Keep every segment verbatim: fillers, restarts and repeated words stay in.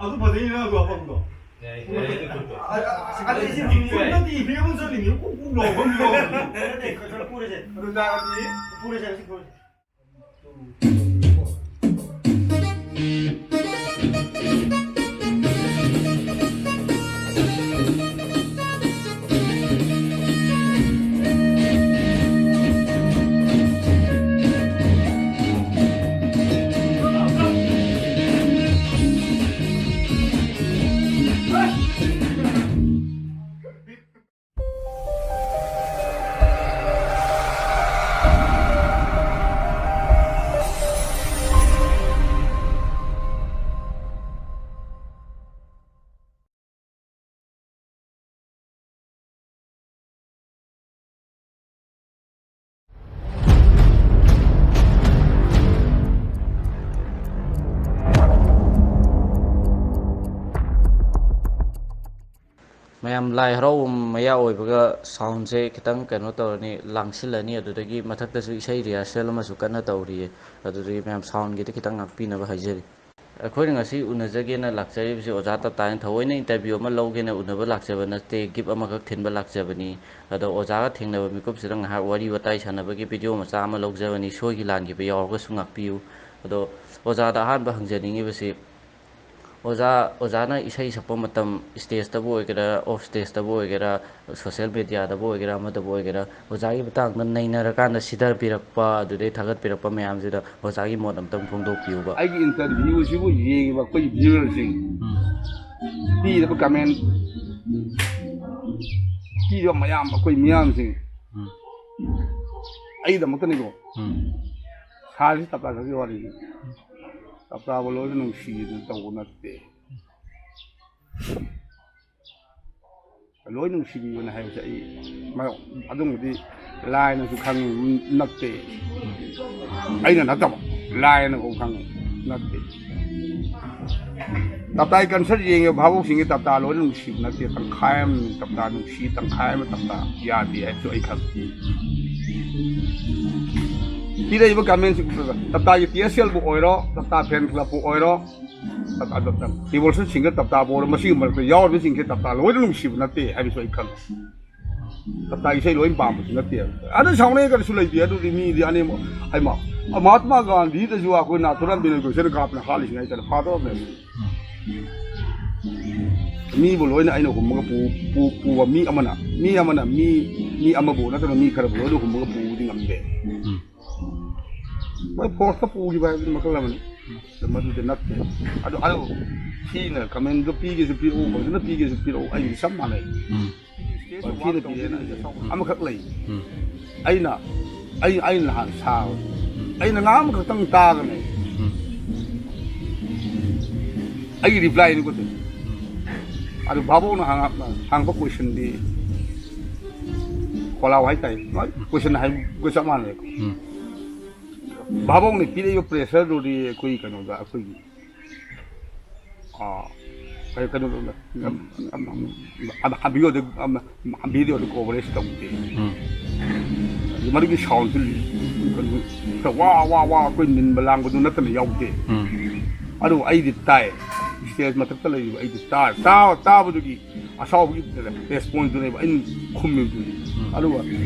ꯑꯗꯨ ꯐꯖꯩꯅ ꯑꯗꯨ ꯍꯥꯄꯛꯄꯗꯣ꯫ ꯑꯗꯨ ꯁꯤ ꯅꯠꯇꯦ, ꯏꯕ꯭ꯔꯤ ꯑꯃ ꯆꯠꯂꯤꯅꯤ, ꯀꯨꯛ ꯀꯨꯛ ꯂꯥꯎꯕ ꯑꯃ ꯌꯥꯎꯕꯅꯤ꯫ ꯅꯠꯇꯦ, ꯈꯔ ꯄꯨꯔꯁꯦ꯫ ꯑꯗꯨ ꯆꯥꯔꯗꯤ ꯄꯨꯔꯁꯦ, ꯁꯤ ꯄꯨꯔꯁꯦ꯫ ꯃꯌꯥꯝ, ꯂꯥꯏ ꯍꯔꯥꯎꯕ ꯃꯌꯥ ꯑꯣꯏꯕꯒ soundꯁꯦ ꯈꯤꯇꯪ ꯀꯩꯅꯣ ꯇꯧꯔꯅꯤ, ꯂꯥꯡꯁꯤꯜꯂꯅꯤ꯫ ꯑꯗꯨꯗꯒꯤ ꯃꯊꯛꯇꯁꯨ ꯏꯁꯩ rehearsal ꯑꯃꯁꯨ ꯀꯟꯅ ꯇꯧꯔꯤꯌꯦ꯫ ꯑꯗꯨꯗꯒꯤ ꯃꯌꯥꯝ, soundꯒꯤꯗꯤ ꯈꯤꯇꯪ ꯉꯥꯛꯄꯤꯅꯕ ꯍꯥꯏꯖꯔꯤ꯫ ꯑꯩꯈꯣꯏꯅ ꯉꯁꯤ ꯎꯅꯖꯒꯦꯅ ꯂꯥꯛꯆꯔꯤꯕꯁꯤ ꯑꯣꯖꯥ ꯇꯞꯇꯥꯅꯤ꯫ ꯊꯑꯣꯏꯅ interview ꯑꯃ ꯂꯧꯒꯦꯅ ꯎꯅꯕ ꯂꯥꯛꯆꯕ ꯅꯠꯇꯦ, gift ꯑꯃꯈꯛ ꯊꯤꯟꯕ ꯂꯥꯛꯆꯕꯅꯤ꯫ ꯑꯗꯣ ꯑꯣꯖꯥꯒ ꯊꯦꯡꯅꯕ ꯃꯤꯀꯨꯞꯁꯤꯗ ꯉꯥꯏꯍꯥꯛ ꯋꯥꯔꯤ ꯋꯥꯇꯥꯏ ꯁꯥꯟꯅꯕꯒꯤ video ꯃꯆꯥ ꯑꯃ ꯂꯧꯖꯕꯅꯤ꯫ ꯁꯣꯏꯒꯤ ꯂꯥꯟꯈꯤꯕ ꯌꯥꯎꯔꯒꯁꯨ ꯉꯥꯛꯄꯤꯌꯨ꯫ ꯑꯗꯣ ꯑꯣꯖꯥꯗ ꯑꯍꯥꯟꯕ ꯍꯪꯖꯅꯤꯡꯉꯤꯕꯁꯤ, ꯑꯣꯖꯥ, ꯑꯣꯖꯥꯅ ꯏꯁꯩ ꯁꯛꯄ ꯃꯇꯝ, stageꯇꯕꯨ ꯑꯣꯏꯒꯦꯔꯥ, off stageꯇꯕꯨ ꯑꯣꯏꯒꯦꯔꯥ, social mediaꯗꯕꯨ ꯑꯣꯏꯒꯦꯔꯥ, ꯑꯃꯗꯕꯨ ꯑꯣꯏꯒꯦꯔꯥ, ꯑꯣꯖꯥꯒꯤ ꯃꯇꯥꯡꯗ ꯅꯩꯅꯔꯀꯥꯟꯗ ꯁꯤꯊꯕꯤꯔꯛꯄ, ꯑꯗꯨꯗꯩ ꯊꯥꯒꯠꯄꯤꯔꯛꯄ ꯃꯌꯥꯝꯁꯤꯗ ꯑꯣꯖꯥꯒꯤ ꯃꯣꯠ ꯑꯝꯇꯪ ꯐꯣꯡꯗꯣꯛꯄꯤꯌꯨꯕ꯫ ꯑꯩꯒꯤ interviewꯁꯤꯕꯨ ꯌꯦꯡꯉꯤꯕ ꯑꯩꯈꯣꯏꯒꯤ viewerꯁꯤꯡ, ꯎꯝ꯫ ꯄꯤꯔꯤꯕ comment, ꯄꯤꯔꯤꯕ ꯃꯌꯥꯝ, ꯑꯩꯈꯣꯏ ꯃꯤꯌꯥꯝꯁꯤꯡ, ꯎꯝ꯫ ꯑꯩꯒꯤꯗꯃꯛꯇꯅꯤꯀꯣ꯫ ꯎꯝ꯫ ꯁꯥꯔꯤꯁꯤ ꯇꯞꯇꯥ ꯈꯛꯀꯤ ꯋꯥꯔꯤꯅꯤ꯫ ꯇꯞꯇꯥꯕꯨ ꯂꯣꯏꯅ ꯅꯨꯡꯁꯤꯗꯅ ꯇꯧꯕ ꯅꯠꯇꯦ꯫ ꯂꯣꯏ ꯅꯨꯡꯁꯤꯕꯤꯕꯅꯦ ꯍꯥꯏꯕꯁꯦ ꯑꯩ ꯃ-, ꯑꯗꯨꯝꯕꯗꯤ ꯂꯥꯏꯅꯁꯨ ꯈꯪꯉꯤ ꯅꯠꯇꯦ, ꯑꯩꯅ ꯅꯠꯇꯕ, ꯂꯥꯏꯅ ꯐꯥꯎ ꯈꯪꯉꯤ ꯅꯠꯇꯦ꯫ ꯇꯞꯇꯥꯒꯤ ꯀꯟꯁꯔꯠ ꯌꯦꯡꯉꯦ, ꯚꯥꯕꯣꯛꯁꯤꯡꯒꯤ ꯇꯞꯇꯥ ꯂꯣꯏꯅ ꯅꯨꯡꯁꯤꯕ ꯅꯠꯇꯦ꯫ ꯇꯪꯈꯥꯏ ꯑꯃ ꯇꯞꯇꯥ ꯅꯨꯡꯁꯤ, ꯇꯪꯈꯥꯏ ꯑꯃ ꯇꯞꯇꯥ ꯌꯥꯗꯦ ꯍꯥꯏꯕꯁꯨ ꯑꯩ ꯈꯪꯉꯤ꯫ ꯄꯤꯔꯛꯏꯕ ꯀꯃꯦꯟꯁꯤꯡ, ꯇꯞꯇꯥꯒꯤ ꯇꯤ ꯑꯦꯁ ꯑꯦꯜꯕꯨ ꯑꯣꯏꯔꯣ, ꯇꯞꯇꯥ ꯐꯦꯟ ꯀ꯭ꯂꯕꯄꯨ ꯑꯣꯏꯔꯣ, ꯇꯞꯇꯥ, ꯇꯞꯇꯥ, ꯔꯤꯚꯣꯂꯨꯁꯟ ꯁꯤꯡꯒꯔ ꯇꯞꯇꯥꯕꯨ ꯑꯣꯏꯔꯣ, ꯃꯁꯤꯒꯤ ꯃꯔꯛꯇ ꯌꯥꯎꯔꯤꯕꯁꯤꯡꯁꯦ ꯇꯞꯇꯥ ꯂꯣꯏꯅ ꯅꯨꯡꯁꯤꯕ ꯅꯠꯇꯦ ꯍꯥꯏꯕꯁꯨ ꯑꯩ ꯈꯪꯉꯤ꯫ ꯇꯞꯇꯥ ꯏꯁꯩ ꯂꯣꯏ ꯄꯥꯝꯕꯁꯨ ꯅꯠꯇꯦ꯫ ꯑꯗꯨ ꯁꯥꯎꯅꯩ ꯀꯔꯤꯁꯨ ꯂꯩꯇꯦ꯫ ꯑꯗꯨꯗꯤ ꯃꯤꯗꯤ ꯑꯅꯦꯝꯕ, ꯍꯩꯃ, ꯃꯍꯥꯇꯃꯥ ꯒꯥꯟꯙꯤꯗꯁꯨ ꯑꯩꯈꯣꯏ ꯅꯥꯊꯨꯔꯥꯝ ꯕꯤꯅꯣꯏ ꯒꯣꯁꯦꯅ ꯀꯥꯞꯅ ꯍꯥꯠꯂꯤꯁꯤꯡ ꯍꯥꯏꯇꯥꯔꯦ, ꯐꯥꯗꯧꯔꯕꯅꯦ꯫ ꯃꯤꯕꯨ ꯂꯣꯏꯅ ꯑꯩꯅ ꯍꯨꯝꯃꯒ ꯄꯨ-, ꯄꯨ-, ꯄꯨꯕ ꯃꯤ ꯑꯃꯅ, ꯃꯤ ꯑꯃꯅ ꯃꯤ, ꯃꯤ ꯑꯃꯕꯨ ꯅꯠꯇ꯭ꯔꯒ ꯃꯤ ꯈꯔꯕꯨ ꯂꯣꯏꯅ ꯍꯨꯝꯃꯒ ꯄꯨꯕꯗꯤ ꯉꯝꯗꯦ꯫ ꯎꯝ꯫ ꯃꯣꯏ ꯐꯣꯔꯁꯇ ꯄꯨꯈꯤꯕ ꯍꯥꯏꯕꯗꯤ ꯃꯈꯜ ꯑꯃꯅꯤ꯫ ꯃꯗꯨꯗꯤ ꯅꯠꯇꯦ꯫ ꯑꯗꯨ, ꯑꯗꯨ ꯊꯤꯅ ꯀꯃꯦꯟꯗꯣ ꯄꯤꯒꯦꯁꯨ ꯄꯤꯔꯛꯎ, ꯐꯖꯅ ꯄꯤꯒꯦꯁꯨ ꯄꯤꯔꯛꯎ, ꯑꯩꯒꯤ ꯆꯞ ꯃꯥꯟꯅꯩ꯫ ꯎꯝ꯫ ꯊꯤꯅ ꯄꯤꯔꯛꯑꯦꯅ ꯑꯩ ꯑꯃꯈꯛ ꯂꯩ꯫ ꯎꯝ꯫ ꯑꯩꯅ, ꯑꯩ, ꯑꯩꯅ ꯅꯍꯥꯟ ꯁꯥꯕ, ꯑꯩꯅ ꯉꯥꯡ ꯑꯃꯈꯛꯇꯪ ꯇꯥꯒꯅꯤ꯫ ꯎꯝ꯫ ꯑꯩꯒꯤ ꯔꯤꯄ꯭ꯂꯥꯏꯅꯤ ꯀꯣ꯫ ꯑꯗꯨ ꯚꯥꯕꯣꯛꯅ ꯍꯪꯉꯛ-, ꯍꯪꯉꯛꯄ ꯀꯣꯏꯁꯟꯗꯤ ꯈꯣꯂꯥꯎ ꯍꯥꯏꯇꯥꯔꯦ꯫ ꯀꯣꯏꯁꯟ ꯍꯥꯏꯕ ꯆꯞ ꯃꯥꯟꯅꯩ꯫ ꯎꯝ꯫ ꯚꯥꯕꯣꯛꯅ ꯄꯤꯔꯛꯏꯕ ꯄ꯭ꯔꯦꯁꯔꯗꯨꯗꯤ ꯑꯩꯈꯣꯏ ꯀꯩꯅꯣꯗ, ꯑꯩꯈꯣꯏꯒꯤ, ꯑꯥ, ꯀꯩ-, ꯀꯩꯅꯣꯗ, ꯎꯝ꯫ ꯑꯝ-, ꯑꯝ-, ꯑꯝ-, ꯑꯝ-, ꯚꯤꯗꯤꯑꯣꯗ, ꯑꯝ-, ꯚꯤꯗꯤꯑꯣꯗ ꯀꯣꯚꯔꯦꯖ ꯇꯧꯗꯦ꯫ ꯎꯝ꯫ ꯃꯗꯨꯒꯤ ꯁꯥꯎꯟꯁꯨ ꯀꯩꯅꯣ, ꯈꯔ ꯋꯥ, ꯋꯥ, ꯋꯥ ꯑꯩꯈꯣꯏ ꯅꯤꯟꯕ ꯂꯥꯡꯕꯗꯨ ꯅꯠꯇꯅ ꯌꯥꯎꯗꯦ꯫ ꯎꯝ꯫ ꯑꯗꯨꯕꯨ ꯑꯩꯗꯤ ꯇꯥꯏ꯫ ꯁ꯭ꯇꯦꯖ ꯃꯊꯛꯇ ꯂꯩꯔꯤꯕ ꯑꯩꯗꯤ ꯇꯥ-, ꯇꯥ-, ꯇꯥꯕꯗꯨꯒꯤ ꯑꯁꯥꯎꯕꯒꯤ ꯔꯦꯁꯄꯣꯟꯁꯇꯨꯅꯦꯕ ꯑꯩꯅ ꯈꯨꯝꯃꯤꯕꯗꯨꯗꯤ꯫ ꯎꯝ꯫ ꯑꯗꯨꯒ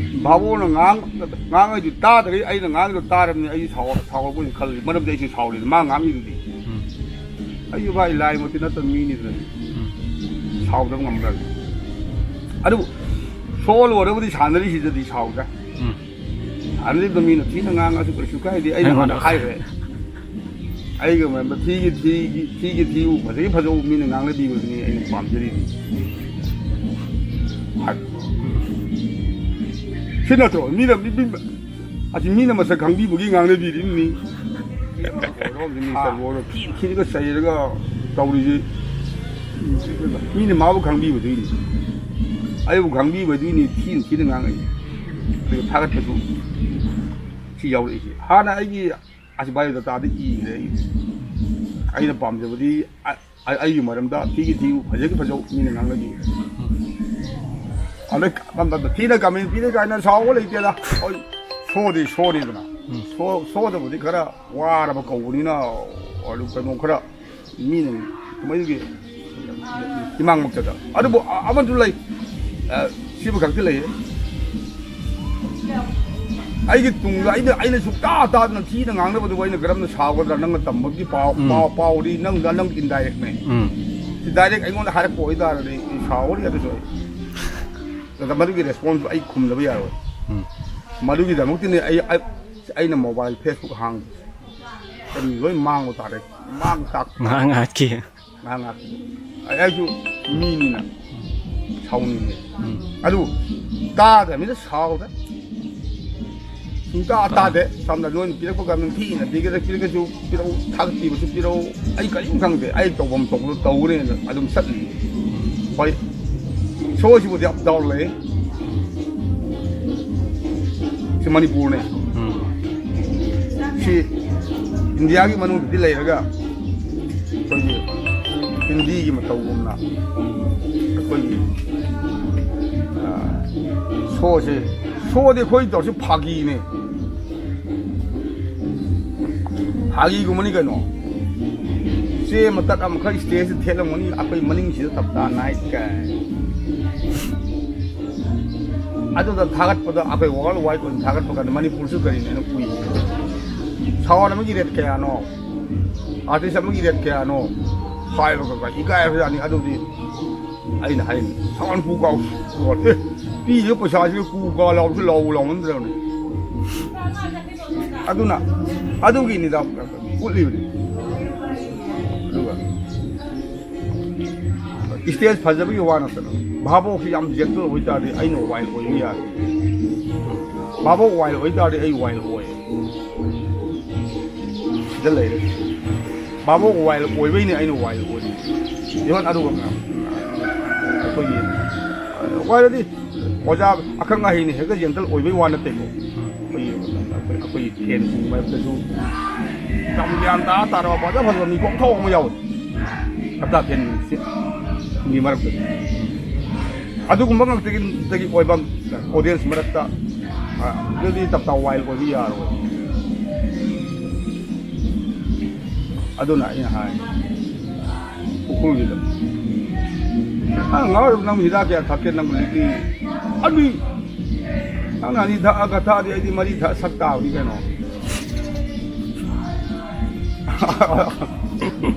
ꯚꯥꯕꯣꯛꯅ ꯉꯥꯡ-, ꯉꯥꯡꯉꯩꯗꯨ ꯇꯥꯗ꯭ꯔꯒꯗꯤ ꯑꯩꯅ ꯉꯥꯡꯉꯤꯗꯣ ꯇꯥꯔꯕꯅꯤꯅ ꯑꯩ ꯁꯥꯎ-, ꯁꯥꯎꯔꯛꯄꯣꯏꯅ ꯈꯜꯂꯤ꯫ ꯃꯔꯝꯗꯤ ꯑꯩꯁꯨ ꯁꯥꯎꯔꯤꯅꯤ꯫ ꯃꯥ ꯉꯥꯡꯉꯤꯗꯨꯗꯤ꯫ ꯎꯝ꯫ ꯑꯩꯁꯨ ꯚꯥꯏ ꯂꯥꯏꯃꯛꯇꯤ ꯅꯠꯇꯕ ꯃꯤꯅꯤꯗꯅ꯫ ꯎꯝ꯫ ꯁꯥꯎꯗꯕ ꯉꯝꯕ꯭ꯔꯥ? ꯑꯗꯨꯕꯨ ꯁꯣ ꯂꯣꯏꯔꯕꯨꯗꯤ ꯁꯥꯟꯅꯔꯤꯁꯤꯗꯗꯤ ꯁꯥꯎꯗ꯭ꯔꯦ꯫ ꯎꯝ꯫ ꯁꯥꯟꯅꯔꯤꯕ ꯃꯤꯅ ꯊꯤꯅ ꯉꯥꯡꯉꯁꯨ ꯀꯩꯁꯨ ꯀꯥꯏꯗꯦ꯫ ꯑꯩꯅ ꯑꯩꯉꯣꯟꯗ ꯍꯥꯟꯅ ꯍꯥꯏꯈ꯭ꯔꯦ꯫ ꯑꯩꯒ ꯃꯔꯝꯗ ꯊꯤꯒꯤ ꯊꯤꯒꯤ, ꯊꯤꯒꯤ ꯊꯤꯌꯨ, ꯐꯖꯩ ꯐꯖꯧ ꯃꯤꯅ ꯉꯥꯡꯅꯕꯤꯕꯗꯨꯅꯤ ꯑꯩꯅ ꯄꯥꯝꯖꯔꯤꯁꯦ꯫ ꯍꯥꯏ-, ꯁꯤ ꯅꯠꯇ꯭ꯔꯣ? ꯃꯤꯅ, ꯃꯤ, ꯃꯤ, ꯑꯁꯤ ꯃꯤꯅ ꯃꯁꯛ ꯈꯪꯕꯤꯕꯒꯤ ꯉꯥꯡꯅꯕꯤꯔꯤꯕꯅꯤ꯫ ꯊꯤꯅ ꯊꯤꯅꯒ ꯆꯩꯔꯒ ꯇꯧꯔꯤꯁꯤ ꯃꯤꯅ ꯃꯥꯕꯨ ꯈꯪꯕꯤꯕꯗꯨꯏꯅꯤ꯫ ꯑꯩꯕꯨ ꯈꯪꯕꯤꯕꯗꯨꯏꯅꯤ ꯊꯤꯅ ꯊꯤꯅ ꯉꯥꯡꯉꯛꯏ꯫ ꯑꯗꯨꯒ ꯊꯥꯒꯠꯄꯁꯨ ꯁꯤ ꯌꯥꯎꯔꯛꯏꯁꯤ꯫ ꯍꯥꯟꯅ ꯑꯩꯒꯤ ꯑꯁꯤ ꯕꯥꯏꯑꯣꯗꯥꯇꯥꯗ ꯏꯈ꯭ꯔꯦ ꯑꯩ꯫ ꯑꯩꯅ ꯄꯥꯝꯖꯕꯗꯤ ꯑ-, ꯑ-, ꯑꯩꯒꯤ ꯃꯔꯝꯗ ꯊꯤꯒꯤ ꯊꯤꯌꯨ, ꯐꯖꯒꯤ ꯐꯖꯧ, ꯃꯤꯅ ꯉꯥꯡꯅꯈꯤꯕ꯫ ꯑꯗꯩ ꯀ-, ꯊꯤꯅ ꯀꯃꯦꯟ ꯄꯤꯔꯦ ꯀꯥꯏꯅ ꯁꯥꯎꯕ ꯂꯩꯇꯦꯗ꯫ ꯍꯣꯏ, ꯁꯣꯗꯤ ꯁꯣꯅꯤꯗꯅ꯫ ꯎꯝ꯫ ꯁꯣ-, ꯁꯣꯗꯕꯨꯗꯤ ꯈꯔ ꯋꯥꯔꯕ ꯀꯧꯕꯅꯤꯅ, ꯑꯗꯨ ꯀꯩꯅꯣ ꯈꯔ ꯃꯤꯅ ꯀꯨꯝꯍꯩꯒꯤ ꯏꯃꯥꯡꯃꯛꯇꯗ꯫ ꯑꯗꯨꯕꯨ ꯑ-, ꯑꯃꯁꯨ ꯂꯩ, ꯑ, ꯁꯤꯕ ꯈꯛꯇ ꯂꯩꯌꯦ꯫ ꯑꯩꯒꯤ ꯇꯨꯡꯗ ꯑꯩꯅ, ꯑꯩꯅ ꯁꯨꯛꯇꯥ ꯇꯥꯗꯅ ꯊꯤꯅ ꯉꯥꯡꯅꯕꯗꯨꯕꯨ ꯑꯩꯅ ꯀꯔꯝꯅ ꯁꯥꯎꯒꯗ꯭ꯔꯥ? ꯅꯪꯅ ꯇꯝꯕꯒꯤ ꯄꯥꯎ, ꯎꯝ꯫ ꯄꯥꯎ, ꯄꯥꯎꯗꯤ ꯅꯪ, ꯅꯪ indirectꯅꯦ꯫ ꯎꯝ꯫ Direct ꯑꯩꯉꯣꯟꯗ ꯍꯥꯏꯔꯛꯄ ꯑꯣꯏꯇꯥꯔꯗꯤ ꯑꯩ ꯁꯥꯎꯔꯤ ꯑꯗꯨꯁꯨ ꯑꯩ꯫ ꯑꯗ ꯃꯗꯨꯒꯤ response ꯑꯩ ꯈꯨꯝꯗꯕ ꯌꯥꯔꯣꯏ꯫ ꯎꯝ꯫ ꯃꯗꯨꯒꯤꯗꯃꯛꯇꯅꯦ ꯑꯩ, ꯑꯩ, ꯑꯩꯅ mobile, Facebook ꯍꯥꯡꯕꯁꯦ꯫ ꯀꯔꯤ ꯂꯣꯏ ꯃꯥꯡꯕ ꯇꯥꯔꯦ꯫ ꯃꯥꯡ ꯇꯥꯛ-, ꯉꯥꯏꯍꯥꯛ ꯉꯥꯏꯍꯥꯛꯀꯤ꯫ ꯉꯥꯏꯍꯥꯛ ꯉꯥꯏꯍꯥꯛꯀꯤ꯫ ꯑꯩ, ꯑꯩꯁꯨ ꯃꯤꯅꯤꯅ ꯁꯥꯎꯅꯤꯡꯉꯦ꯫ ꯎꯝ꯫ ꯑꯗꯨ ꯇꯥꯗ꯭ꯔꯕꯅꯤꯅ ꯁꯥꯎꯗꯦ꯫ ꯁꯨꯡꯇꯥ ꯇꯥ- ꯇꯥꯗꯦ꯫ ꯁꯝꯅ ꯅꯣꯏꯅ ꯄꯤꯔꯛꯄ ꯀꯥꯟꯗ ꯊꯤꯅ ꯄꯤꯒꯦꯔꯥ ꯄꯤꯔꯒꯁꯨ ꯄꯤꯔꯛꯎ, ꯊꯥꯒꯠꯄꯤꯕꯁꯨ ꯄꯤꯔꯛꯎ꯫ ꯑꯩ ꯀꯔꯤꯝ ꯈꯪꯗꯦ꯫ ꯑꯩ ꯇꯧꯐꯝ ꯊꯣꯛꯄꯗꯣ ꯇꯧꯒꯅꯦꯅ ꯑꯗꯨꯝ ꯆꯠꯂꯤ꯫ ꯍꯣꯏ, ꯁꯣꯁꯤꯕꯨꯗꯤ up down ꯂꯩ꯫ ꯁꯤ ꯃꯅꯤꯄꯨꯔꯅꯦ꯫ ꯎꯝ꯫ ꯁꯤ ꯏꯟꯗꯤꯌꯥꯒꯤ ꯃꯅꯨꯡꯗꯗꯤ ꯂꯩꯔꯒ ꯑꯩꯈꯣꯏꯒꯤ ꯍꯤꯟꯗꯤꯒꯤ ꯃꯇꯧꯒꯨꯝꯅ ꯑꯩꯈꯣꯏꯒꯤ, ꯑ, ꯁꯣꯁꯦ, ꯁꯣꯗꯤ ꯑꯩꯈꯣꯏ ꯇꯧꯔꯁꯨ ꯐꯥꯒꯤꯅꯦ꯫ ꯐꯥꯒꯤꯒꯨꯝꯕꯅꯤ ꯀꯩꯅꯣ꯫ ꯆꯦ ꯃꯇꯠ ꯑꯃꯈꯛ stageꯇ ꯊꯦꯠꯂꯝꯒꯅꯤ, ꯑꯩꯈꯣꯏ ꯃꯅꯤꯡꯁꯤꯗ ꯇꯞꯇꯥ night ꯀꯥꯏ꯫ ꯑꯗꯨꯗ ꯊꯥꯒꯠꯄꯗ ꯑꯩꯈꯣꯏ world wide ꯑꯣꯏꯅ ꯊꯥꯒꯠꯄ ꯀꯥꯟꯗ ꯃꯅꯤꯄꯨꯔꯁꯨ ꯀꯔꯤꯅꯣ ꯍꯥꯏꯅ ꯎꯏ꯫ Sound ꯑꯃꯒꯤ rate ꯀꯌꯥꯅꯣ? Artist ꯑꯃꯒꯤ rate ꯀꯌꯥꯅꯣ? ꯍꯥꯏꯕꯒ ꯏꯀꯥꯏꯕꯖꯥꯠꯅꯤ꯫ ꯑꯗꯨꯗꯤ ꯑꯩꯅ ꯍꯥꯏꯅꯤ, sound ꯄꯨ ꯀꯥꯎ, ꯑꯦ, ꯄꯤꯔꯤꯕ ꯄꯩꯁꯥꯁꯤꯒ ꯀꯨ ꯀꯥ ꯂꯥꯎꯕꯁꯨ ꯂꯥꯎꯕ ꯂꯥꯎꯃꯟꯗ꯭ꯔꯕꯅꯤ꯫ ꯑꯗꯨꯅ ꯑꯗꯨꯒꯤꯅꯤꯗ ꯎꯠꯂꯤꯕꯅꯤ꯫ ꯑꯗꯨꯒ stage ꯐꯖꯕꯒꯤ ꯋꯥ ꯅꯠꯇꯅ ꯚꯥꯕꯣꯛꯁꯤ ꯌꯥꯝ gentle ꯑꯣꯏꯇꯥꯔꯗꯤ ꯑꯩꯅ wild ꯑꯣꯏꯕ ꯌꯥꯏ꯫ ꯚꯥꯕꯣꯛ wild ꯑꯣꯏꯇꯥꯔꯗꯤ ꯑꯩ wild ꯑꯣꯏ꯫ ꯁꯤꯗ ꯂꯩꯔꯦ꯫ ꯚꯥꯕꯣꯛ wild ꯑꯣꯏꯕꯩꯅꯦ ꯑꯩꯅ wild ꯑꯣꯏꯔꯤꯁꯦ꯫ Even ꯑꯗꯨꯒ ꯑꯩꯈꯣꯏꯒꯤ wildꯗꯤ ꯑꯣꯖꯥ ꯑꯈꯪ ꯑꯍꯩꯅ ꯍꯦꯛꯇ gentle ꯑꯣꯏꯕꯩ ꯋꯥ ꯅꯠꯇꯦꯀꯣ꯫ ꯑꯩꯈꯣꯏꯒꯤ, ꯑꯩꯈꯣꯏꯒꯤ ꯐꯦꯟ ꯈꯣꯡꯕ ꯍꯥꯏꯕꯗꯁꯨ ꯌꯥꯝ ꯒ꯭ꯌꯥꯟ ꯇꯥ ꯇꯥꯔꯕ ꯐꯖ ꯐꯖꯕ ꯃꯤ ꯀꯣꯛ ꯊꯣꯛ ꯑꯃ ꯌꯥꯎꯋꯦ꯫ ꯍꯞꯇꯥ ꯐꯦꯟꯁꯤ ꯃꯤ ꯃꯔꯛꯇ ꯑꯗꯨꯒꯨꯝꯕ ꯉꯥꯛꯇꯒꯤ ꯑꯣꯏꯕ ꯑꯣꯗꯤꯌꯦꯟꯁ ꯃꯔꯛꯇ, ꯑ, ꯑꯗꯨꯗꯤ ꯇꯞꯇꯥ ꯋꯥꯏꯜ ꯑꯣꯏꯕ ꯌꯥꯔꯣꯏ꯫ ꯑꯗꯨꯅ ꯑꯩꯅ ꯍꯥꯏ ꯎꯈ꯭ꯔꯨꯜꯒꯤꯗ, "ꯑ, ꯉꯥꯎꯔꯤꯕ ꯅꯪ ꯍꯤꯗꯥꯛ ꯀꯌꯥ ꯊꯛꯀꯦ ꯅꯪ ꯍꯧꯖꯤꯛꯇꯤ?" ꯑꯗꯨꯏ ꯅꯪꯅ ꯑꯅꯤ ꯊꯛꯑꯒ ꯊꯛꯑꯗꯤ ꯑꯩꯗꯤ ꯃꯔꯤ ꯊꯛꯑ ꯁꯛ ꯇꯥꯕꯅꯤ ꯀꯩꯅꯣ꯫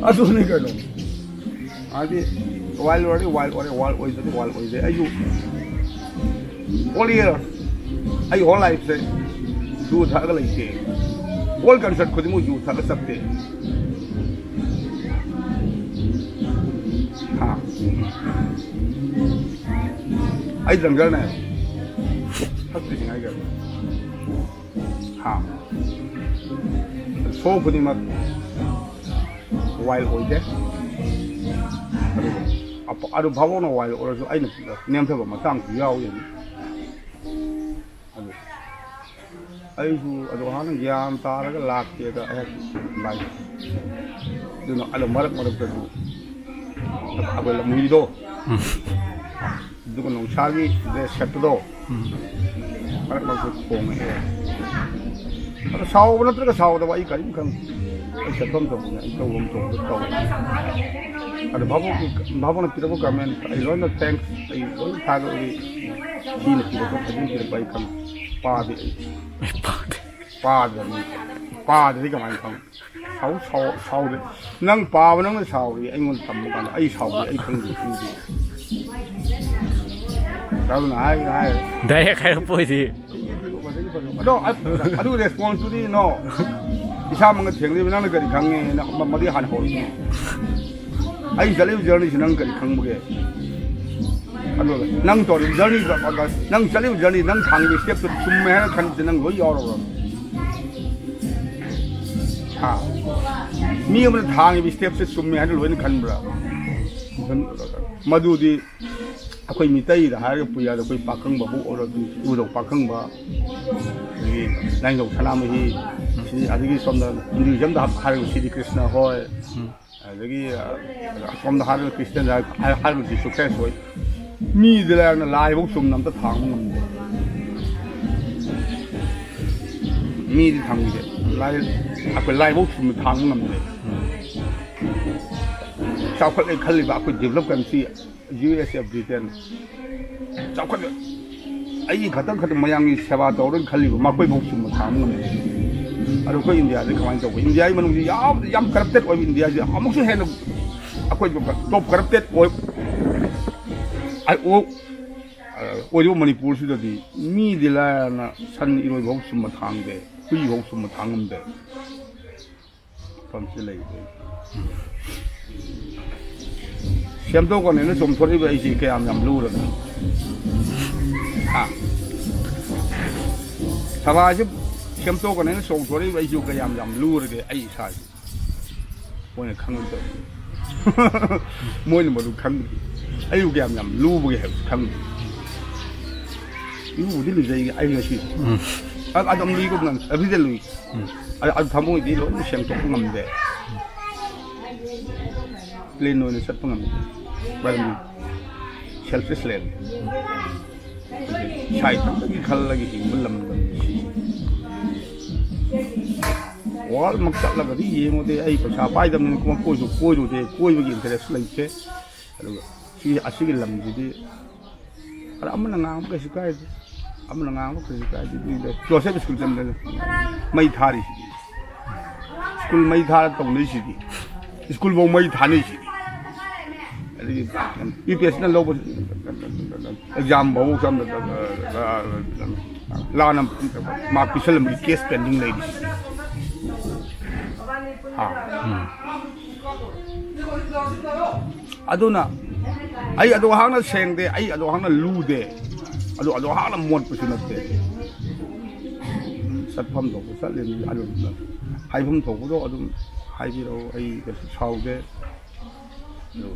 ꯑꯗꯨꯅꯤ ꯀꯩꯅꯣ꯫ ꯍꯥꯏꯗꯤ ꯋꯥꯏꯜ ꯑꯣꯏꯔꯗꯤ ꯋꯥꯏꯜ ꯑꯣꯏꯔꯦ, ꯋꯥꯏꯜ ꯑꯣꯏꯗ꯭ꯔꯗꯤ ꯋꯥꯏꯜ ꯑꯣꯏꯗ꯭ꯔꯦ꯫ ꯑꯩꯁꯨ ꯑꯣꯜ ꯏꯌꯔ ꯑꯩ ꯍꯣꯜ ꯂꯥꯏꯐꯁꯦ ꯌꯨ ꯊꯛꯑꯒ ꯂꯩꯇꯦ꯫ ꯑꯣꯜ ꯀꯟꯁꯔꯠ ꯈꯨꯗꯤꯡꯃꯛ ꯌꯨ ꯊꯛꯑꯒ ꯆꯠꯇꯦ꯫ ꯍꯥ꯫ ꯑꯩ ꯗ꯭ꯔꯪꯀꯔꯅꯦ꯫ ꯊꯛꯇ꯭ꯔꯤꯁꯤꯡ ꯍꯥꯏꯈ꯭ꯔꯦ꯫ ꯍꯥ꯫ ꯁꯣ ꯈꯨꯗꯤꯡꯃꯛ ꯋꯥꯏꯜ ꯑꯣꯏꯗꯦ꯫ ꯑꯗꯨꯕꯨ ꯑꯄ-, ꯑꯗꯨ ꯐꯥꯎꯕꯅ ꯋꯥꯏꯜ ꯑꯣꯏꯔꯁꯨ ꯑꯩꯅ ꯅꯦꯝꯊꯕ ꯃꯇꯥꯡꯁꯨ ꯌꯥꯎꯏ꯫ ꯑꯗꯨ ꯑꯩꯁꯨ ꯑꯗꯨ ꯍꯥꯟꯅ ꯒ꯭ꯌꯥꯟ ꯇꯥꯔꯒ ꯂꯥꯛꯀꯦꯗ ꯑꯩꯍꯥꯛ ꯂꯥꯛꯏ꯫ ꯑꯗꯨꯅ ꯑꯗꯨ ꯃꯔꯛ ꯃꯔꯛꯇꯁꯨ ꯑꯩꯈꯣꯏ ꯂꯝꯍꯨꯏꯗꯣ, ꯑꯗꯨꯒ ꯅꯣꯡꯁꯥꯒꯤ ꯗ꯭ꯔꯦꯁ ꯁꯦꯠꯄꯗꯣ, ꯎꯝ꯫ ꯃꯔꯛ ꯃꯔꯛꯇ ꯈꯣꯡꯉꯛꯑꯦ꯫ ꯑꯗꯣ ꯁꯥꯎꯕ ꯅꯠꯇ꯭ꯔꯒ ꯁꯥꯎꯗꯕ ꯑꯩ ꯀꯔꯤꯝ ꯈꯪꯗꯦ꯫ ꯑꯩ ꯆꯠꯐꯝ ꯊꯣꯛꯄꯅꯦ, ꯑꯩ ꯇꯧꯐꯝ ꯊꯣꯛꯄ ꯇꯧꯔꯦ꯫ ꯑꯗꯣ ꯚꯥꯕꯣꯛꯀꯤ, ꯚꯥꯕꯣꯛꯅ ꯄꯤꯔꯛꯄ ꯀꯃꯦꯟ ꯑꯩ ꯂꯣꯏꯅ ꯊꯦꯡꯛꯁ, ꯑꯩ ꯂꯣꯏꯅ ꯊꯥꯒꯠꯂꯤ꯫ ꯁꯤꯅ ꯄꯤꯔꯛꯄ, ꯐꯖꯅ ꯄꯤꯔꯛꯄ ꯑꯩ ꯈꯪꯉꯦ꯫ ꯄꯥꯗꯦ ꯑꯩ꯫ ꯄꯥꯗꯦ꯫ ꯄꯥꯗ꯭ꯔꯕꯅꯤ꯫ ꯄꯥꯗ꯭ꯔꯗꯤ ꯀꯃꯥꯏꯅ ꯈꯪ? ꯁꯥꯎ-, ꯁꯥꯎ-, ꯁꯥꯎꯗꯦ꯫ ꯅꯪ ꯄꯥꯕ ꯅꯪꯅ ꯁꯥꯎꯔꯤ, ꯑꯩꯉꯣꯟꯗ ꯇꯝꯕ ꯀꯥꯟꯗ ꯑꯩ ꯁꯥꯎꯗꯦ, ꯑꯩ ꯈꯪꯗꯦ, ꯈꯪꯗꯦ꯫ ꯑꯗꯨꯅ ꯍꯥꯏ, ꯍꯥꯏ꯫ ꯗꯥꯏꯔꯦꯛ ꯍꯥꯏꯔꯛꯄ ꯑꯣꯏꯗꯤ꯫ ꯑꯗꯣ ꯑ-, ꯑꯗꯨ ꯔꯦꯁꯄꯣꯟꯁꯇꯨꯗꯤ ꯅꯣ꯫ ꯏꯁꯥꯃꯛꯅ ꯊꯦꯡꯅꯔꯤꯕ ꯅꯪꯅ ꯀꯔꯤ ꯈꯪꯉꯦꯅ ꯃ-, ꯃꯗꯨ ꯍꯥꯟꯅ ꯍꯧꯔꯛꯄꯅꯦ꯫ ꯑꯩ ꯆꯠꯂꯤꯕ ꯖꯔꯅꯤꯁꯤ ꯅꯪ ꯀꯔꯤ ꯈꯪꯕꯒꯦ? ꯑꯗꯨꯒ ꯅꯪ ꯇꯧꯔꯤꯕ ꯖꯔꯅꯤꯗ, ꯅꯪ ꯆꯠꯂꯤꯕ ꯖꯔꯅꯤ, ꯅꯪ ꯊꯥꯡꯉꯤꯕ ꯁ꯭ꯇꯦꯞꯇꯨ ꯆꯨꯝꯃꯦ ꯍꯥꯏꯅ ꯈꯟꯕꯁꯦ ꯅꯪ ꯂꯣꯏ ꯌꯥꯎꯔꯕ꯭ꯔꯥ? ꯍꯥ? ꯃꯤ ꯑꯃꯅ ꯊꯥꯡꯉꯤꯕ ꯁ꯭ꯇꯦꯞꯁꯦ ꯆꯨꯝꯃꯦ ꯍꯥꯏꯅ ꯂꯣꯏꯅ ꯈꯟꯕ꯭ꯔꯥ? ꯃꯗꯨꯗꯤ ꯑꯩꯈꯣꯏ ꯃꯤꯇꯩꯗ ꯍꯥꯏꯔꯒ ꯄꯨꯌꯥꯗ ꯑꯩꯈꯣꯏ ꯄꯥꯈꯪꯕꯕꯨ ꯑꯣꯏꯔꯣ, ꯏꯕꯨꯙꯧ ꯄꯥꯈꯪꯕ, ꯑꯗꯒꯤ ꯂꯥꯏꯅꯤꯡꯊꯧ ꯁꯅꯥꯃꯍꯤ, ꯑꯗꯒꯤ ꯁꯣꯝꯗ ꯍꯤꯟꯗꯨꯏꯖꯝꯗ ꯍꯥꯏꯔꯒ ꯁꯤꯔꯤ ꯀ꯭ꯔꯤꯁꯅ ꯍꯣꯏ, ꯑꯗꯒꯤ, ꯑ, ꯁꯣꯝꯗ ꯍꯥꯏꯔꯒ ꯈ꯭ꯔꯤꯁꯇꯤꯌꯥꯟꯗ ꯍꯥꯏꯔꯒ ꯖꯤꯁꯨ ꯈ꯭ꯔꯤꯁ ꯍꯣꯏ, ꯃꯤꯗꯤ ꯂꯥꯏꯔꯅ ꯂꯥꯏꯐꯧ ꯆꯨꯝꯅ ꯑꯝꯇ ꯊꯥꯡꯕ ꯉꯝꯗꯦ꯫ ꯃꯤꯗꯤ ꯊꯝꯈꯤꯗꯦ꯫ ꯂꯥꯏ, ꯑꯩꯈꯣꯏ ꯂꯥꯏꯐꯧ ꯆꯨꯝꯅ ꯊꯥꯡꯕ ꯉꯝꯗꯦ꯫ ꯆꯥꯎꯈꯠꯂꯦ ꯈꯜꯂꯤꯕ ꯑꯩꯈꯣꯏ develop country, ꯌꯨ ꯑꯦꯁ ꯑꯦ, ꯕ꯭ꯔꯤꯇꯦꯟ, ꯆꯥꯎꯈꯠꯂꯦ꯫ ꯑꯩꯒꯤ ꯈꯛꯇꯪ ꯈꯛꯇꯪ ꯃꯌꯥꯝꯒꯤ ꯁꯦꯕꯥ ꯇꯧꯔꯒ ꯈꯜꯂꯤꯕ ꯃꯈꯣꯏꯐꯧ ꯆꯨꯝꯅ ꯊꯥꯡꯕ ꯉꯝꯗꯦ꯫ ꯑꯗꯣ ꯑꯩꯈꯣꯏ ꯏꯟꯗꯤꯌꯥꯗꯤ ꯀꯃꯥꯏꯅ ꯇꯧꯕ? ꯏꯟꯗꯤꯌꯥꯒꯤ ꯃꯅꯨꯡꯁꯤ ꯌꯥꯝ, ꯌꯥꯝ corrupted ꯑꯣꯏꯕ ꯏꯟꯗꯤꯌꯥꯁꯤ ꯑꯃꯨꯛꯁꯨ ꯍꯦꯟꯅ ꯑꯩꯈꯣꯏ top corrupted ꯑꯣꯏ-, ꯑꯣꯏ-, ꯑꯣꯏꯔꯤꯕ ꯃꯅꯤꯄꯨꯔꯁꯤꯗꯗꯤ ꯃꯤꯗꯤ ꯂꯥꯏꯔꯅ ꯁꯟ ꯏꯔꯣꯏꯐꯧ ꯆꯨꯝꯅ ꯊꯥꯡꯗꯦ, ꯍꯨꯏꯐꯧ ꯆꯨꯝꯅ ꯊꯥꯡꯉꯝꯗꯦ꯫ ꯃꯐꯝꯁꯤ ꯂꯩꯕ꯫ ꯁꯦꯝꯗꯣꯛꯀꯅꯦꯅ ꯆꯣꯡꯊꯣꯔꯛꯏꯕ ꯑꯩꯁꯤ ꯀꯌꯥꯝ ꯌꯥꯝ ꯂꯨꯔꯒꯦ? ꯍꯥ? ꯁꯚꯥꯁꯤ ꯁꯦꯝꯗꯣꯛꯀꯅꯦꯅ ꯆꯣꯡꯊꯣꯔꯛꯏꯕ ꯑꯩꯁꯤꯕꯨ ꯀꯌꯥꯝ ꯌꯥꯝ ꯂꯨꯔꯒꯦ ꯑꯩ ꯏꯁꯥꯁꯤ? ꯃꯣꯏꯅ ꯈꯪꯉꯛꯇꯕ꯫ ꯃꯣꯏꯅ ꯃꯗꯨ ꯈꯪꯗ꯭ꯔꯤ꯫ ꯑꯩꯕꯨ ꯀꯌꯥꯝ ꯌꯥꯝ ꯂꯨꯕꯒꯦ ꯍꯥꯏꯕꯁꯤ ꯈꯪꯗ꯭ꯔꯤ꯫ ꯏꯔꯨꯕꯨꯗꯤ ꯂꯨꯖꯩ ꯑꯩ ꯉꯁꯤ꯫ ꯎꯝ꯫ ꯑ-, ꯑꯗꯨꯝ ꯂꯨꯏꯀꯣ ꯅꯪ, everyday ꯂꯨꯏ꯫ ꯎꯝ꯫ ꯑ-, ꯑꯗꯨ ꯊꯃꯣꯏꯗꯤ ꯂꯣꯏꯅ ꯁꯦꯡꯗꯣꯛꯄ ꯉꯝꯗꯦ꯫ Plain ꯑꯣꯏꯅ ꯆꯠꯄ ꯉꯝꯗꯦ꯫ ꯃꯔꯝꯗꯤ selfish ꯂꯩꯔꯦ꯫ ꯏꯁꯥ ꯏꯊꯟꯇꯒꯤ ꯈꯜꯂꯒ ꯍꯤꯡꯕ ꯂꯝꯗꯝ ꯁꯤ꯫ World ꯃꯛ ꯆꯠꯂꯒꯗꯤ ꯌꯦꯡꯉꯨꯗꯦ, ꯑꯩ ꯄꯩꯁꯥ ꯄꯥꯏꯗꯕꯅꯤꯅ ꯀꯣꯏꯁꯨ ꯀꯣꯏꯔꯨꯗꯦ, ꯀꯣꯏꯕꯒꯤ interest ꯂꯩꯇꯦ꯫ ꯑꯗꯨꯒ ꯁꯤ, ꯑꯁꯤꯒꯤ ꯂꯝꯁꯤꯗꯤ ꯈꯔ ꯑꯃꯅ ꯉꯥꯡꯕ ꯀꯩꯁꯨ ꯀꯥꯏꯗꯦ, ꯑꯃꯅ ꯉꯥꯡꯕ ꯀꯩꯁꯨ ꯀꯥꯏꯗꯦ꯫ ꯑꯗꯨꯗ ꯖꯣꯁꯦꯐ ꯁ꯭ꯀꯨꯜ ꯆꯠꯂꯒ ꯃꯩ ꯊꯥꯔꯤꯁꯤꯗꯤ, ꯁ꯭ꯀꯨꯜ ꯃꯩ ꯊꯥꯔ ꯇꯧꯅꯩꯁꯤꯗꯤ, ꯁ꯭ꯀꯨꯜꯐꯧ ꯃꯩ ꯊꯥꯅꯩꯁꯤꯗꯤ꯫ ꯑꯗꯒꯤ ꯌꯨ ꯄꯤ ꯑꯦꯁ ꯁꯤꯅ ꯂꯧꯕ ꯑꯦꯛꯖꯥꯝ ꯐꯥꯎ ꯂꯥꯟꯅ ꯃꯥꯔꯛ ꯄꯤꯁꯜꯂꯝꯕꯒꯤ case pending ꯂꯩꯔꯤꯁꯤꯗꯤ꯫ ꯍꯥ? ꯎꯝ꯫ ꯑꯗꯨꯅ ꯑꯩ ꯑꯗꯨ ꯍꯥꯛꯅ ꯁꯦꯡꯗꯦ, ꯑꯩ ꯑꯗꯨ ꯍꯥꯛꯅ ꯂꯨꯗꯦ, ꯑꯗꯨ, ꯑꯗꯨ ꯍꯥꯛꯅ ꯃꯣꯠꯄꯁꯨ ꯅꯠꯇꯦ꯫ ꯆꯠꯐꯝ ꯊꯣꯛꯄ ꯆꯠꯂꯤꯅꯤ, ꯑꯗꯨ ꯍꯥꯏꯐꯝ ꯊꯣꯛꯄꯗꯣ ꯑꯗꯨꯝ ꯍꯥꯏꯕꯤꯔꯛꯎ, ꯑꯩ ꯀꯩꯁꯨ ꯁꯥꯎꯗꯦ꯫ ꯑꯗꯨ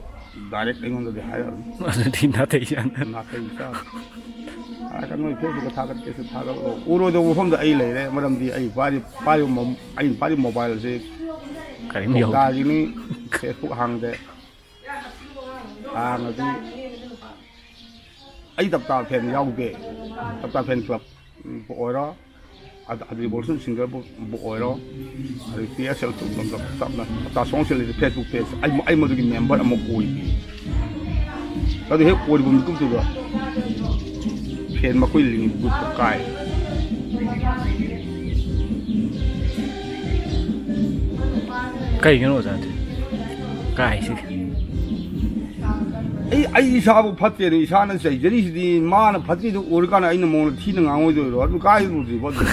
ꯗꯥꯏꯔꯦꯛ ꯑꯩꯉꯣꯟꯗꯗꯤ ꯍꯥꯏꯔꯛꯑꯅꯨ꯫ ꯑꯗꯨꯗꯤ ꯅꯥꯇꯩ ꯆꯥꯅ ꯅꯥꯇꯩ ꯆꯥ ꯍꯥꯏꯔꯒ ꯅꯣꯏ ꯐꯦꯁꯕꯨꯛꯇ ꯊꯥꯒꯠꯀꯦꯁꯨ ꯊꯥꯒꯠꯂꯛꯑꯣ꯫ ꯎꯔꯣꯏꯗꯧꯕ ꯃꯐꯝꯗ ꯑꯩ ꯂꯩꯔꯦ꯫ ꯃꯔꯝꯗꯤ ꯑꯩ ꯄꯥꯏꯔꯤ ꯄꯥꯏꯔꯤꯕ ꯃꯣ- ꯑꯩꯅ ꯄꯥꯏꯔꯤꯕ ꯃꯣꯕꯥꯏꯜꯁꯤ ꯀꯔꯤꯝ ꯌꯧꯗꯦ꯫ ꯀꯧꯇꯥꯒꯤꯅꯤ꯫ ꯐꯦꯁꯕꯨꯛ ꯍꯥꯡꯗꯦ꯫ ꯍꯥꯡꯉꯗꯤ ꯑꯩ ꯇꯞꯇꯥ ꯐꯦꯟ ꯌꯥꯎꯗꯦ꯫ ꯇꯞꯇꯥ ꯐꯦꯟ ꯀ꯭ꯂꯕ ꯑꯣꯏꯔꯣ, ꯑꯗ ꯑꯗꯨꯗꯤ ꯕꯣꯜꯁꯟ ꯁꯤꯡꯒꯔꯕꯨ ꯑꯣꯏꯔꯣ, ꯑꯗꯩ ꯄꯤ ꯑꯦꯁ ꯑꯦꯜ ꯇꯞꯇꯥ ꯁꯣꯡꯁꯦꯜ ꯐꯦꯁꯕꯨꯛ ꯄꯦꯖ ꯑꯩ ꯑꯩ ꯃꯗꯨꯒꯤ ꯃꯦꯝꯕꯔ ꯑꯃ ꯑꯣꯏꯈꯤ꯫ ꯑꯗꯨ ꯍꯦꯛ ꯑꯣꯏꯔꯕ ꯃꯤꯀꯨꯞꯇꯨꯗ ꯐꯦꯟ ꯃꯈꯣꯏ ꯂꯤꯡ ꯒ꯭ꯔꯨꯞꯇ ꯀꯥꯏ꯫ ꯀꯩꯒꯤꯅꯣ ꯑꯣꯖꯥꯗꯤ ꯀꯥꯏꯁꯤꯗꯤ? ꯑꯩ ꯑꯩ ꯏꯁꯥꯕꯨ ꯐꯠꯇꯦꯅ ꯏꯁꯥꯅ ꯆꯩꯖꯔꯤꯁꯤꯗꯤ꯫ ꯃꯥꯅ ꯐꯠꯇ꯭ꯔꯤꯗꯨ ꯎꯔꯀꯥꯟꯗ ꯑꯩꯅ ꯃꯉꯣꯟꯗ ꯊꯤꯅ ꯉꯥꯡꯉꯣꯏꯗꯣꯏꯔꯣ? ꯑꯗꯨ ꯀꯥꯏꯔꯨꯗ꯭ꯔꯤꯕꯣ ꯑꯗꯨ?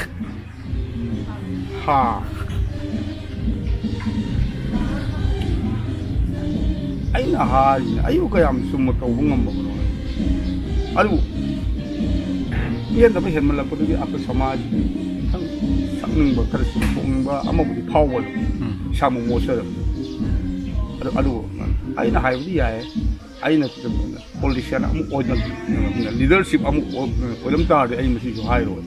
ꯍꯥ? ꯑꯩꯅ ꯍꯥꯏꯔꯤꯅꯦ, ꯑꯩꯕꯨ ꯀꯌꯥꯝ ꯆꯨꯝꯅ ꯇꯧꯕ ꯉꯝꯕꯕꯅꯣ? ꯑꯗꯨꯕꯨ ꯄꯦꯟꯗꯕ ꯍꯦꯟꯃꯜꯂꯛꯄꯗꯨꯒꯤ ꯑꯩꯈꯣꯏ ꯁꯃꯥꯖ ꯈꯤꯇꯪ ꯁꯛꯅꯤꯡꯕ, ꯈꯔ ꯆꯨꯝꯊꯣꯛꯅꯤꯡꯕ ꯑꯃꯕꯨꯗꯤ ꯐꯥꯎꯕ ꯏꯁꯥꯃꯛ ꯃꯣꯠꯆꯔꯝꯃꯤ꯫ ꯑꯗꯨ ꯑꯗꯨꯕꯨ ꯑꯩꯅ ꯍꯥꯏꯕꯗꯤ ꯌꯥꯏ, ꯑꯩꯅ ꯄꯣꯂꯤꯇꯤꯁꯤꯌꯥꯟ ꯑꯃ ꯑꯣꯏꯅ ꯂꯤꯗꯔꯁꯤꯞ ꯑꯃ ꯑꯣꯏꯔꯝ ꯇꯥꯔꯗꯤ ꯑꯩ ꯃꯁꯤꯁꯨ ꯍꯥꯏꯔꯣꯏ꯫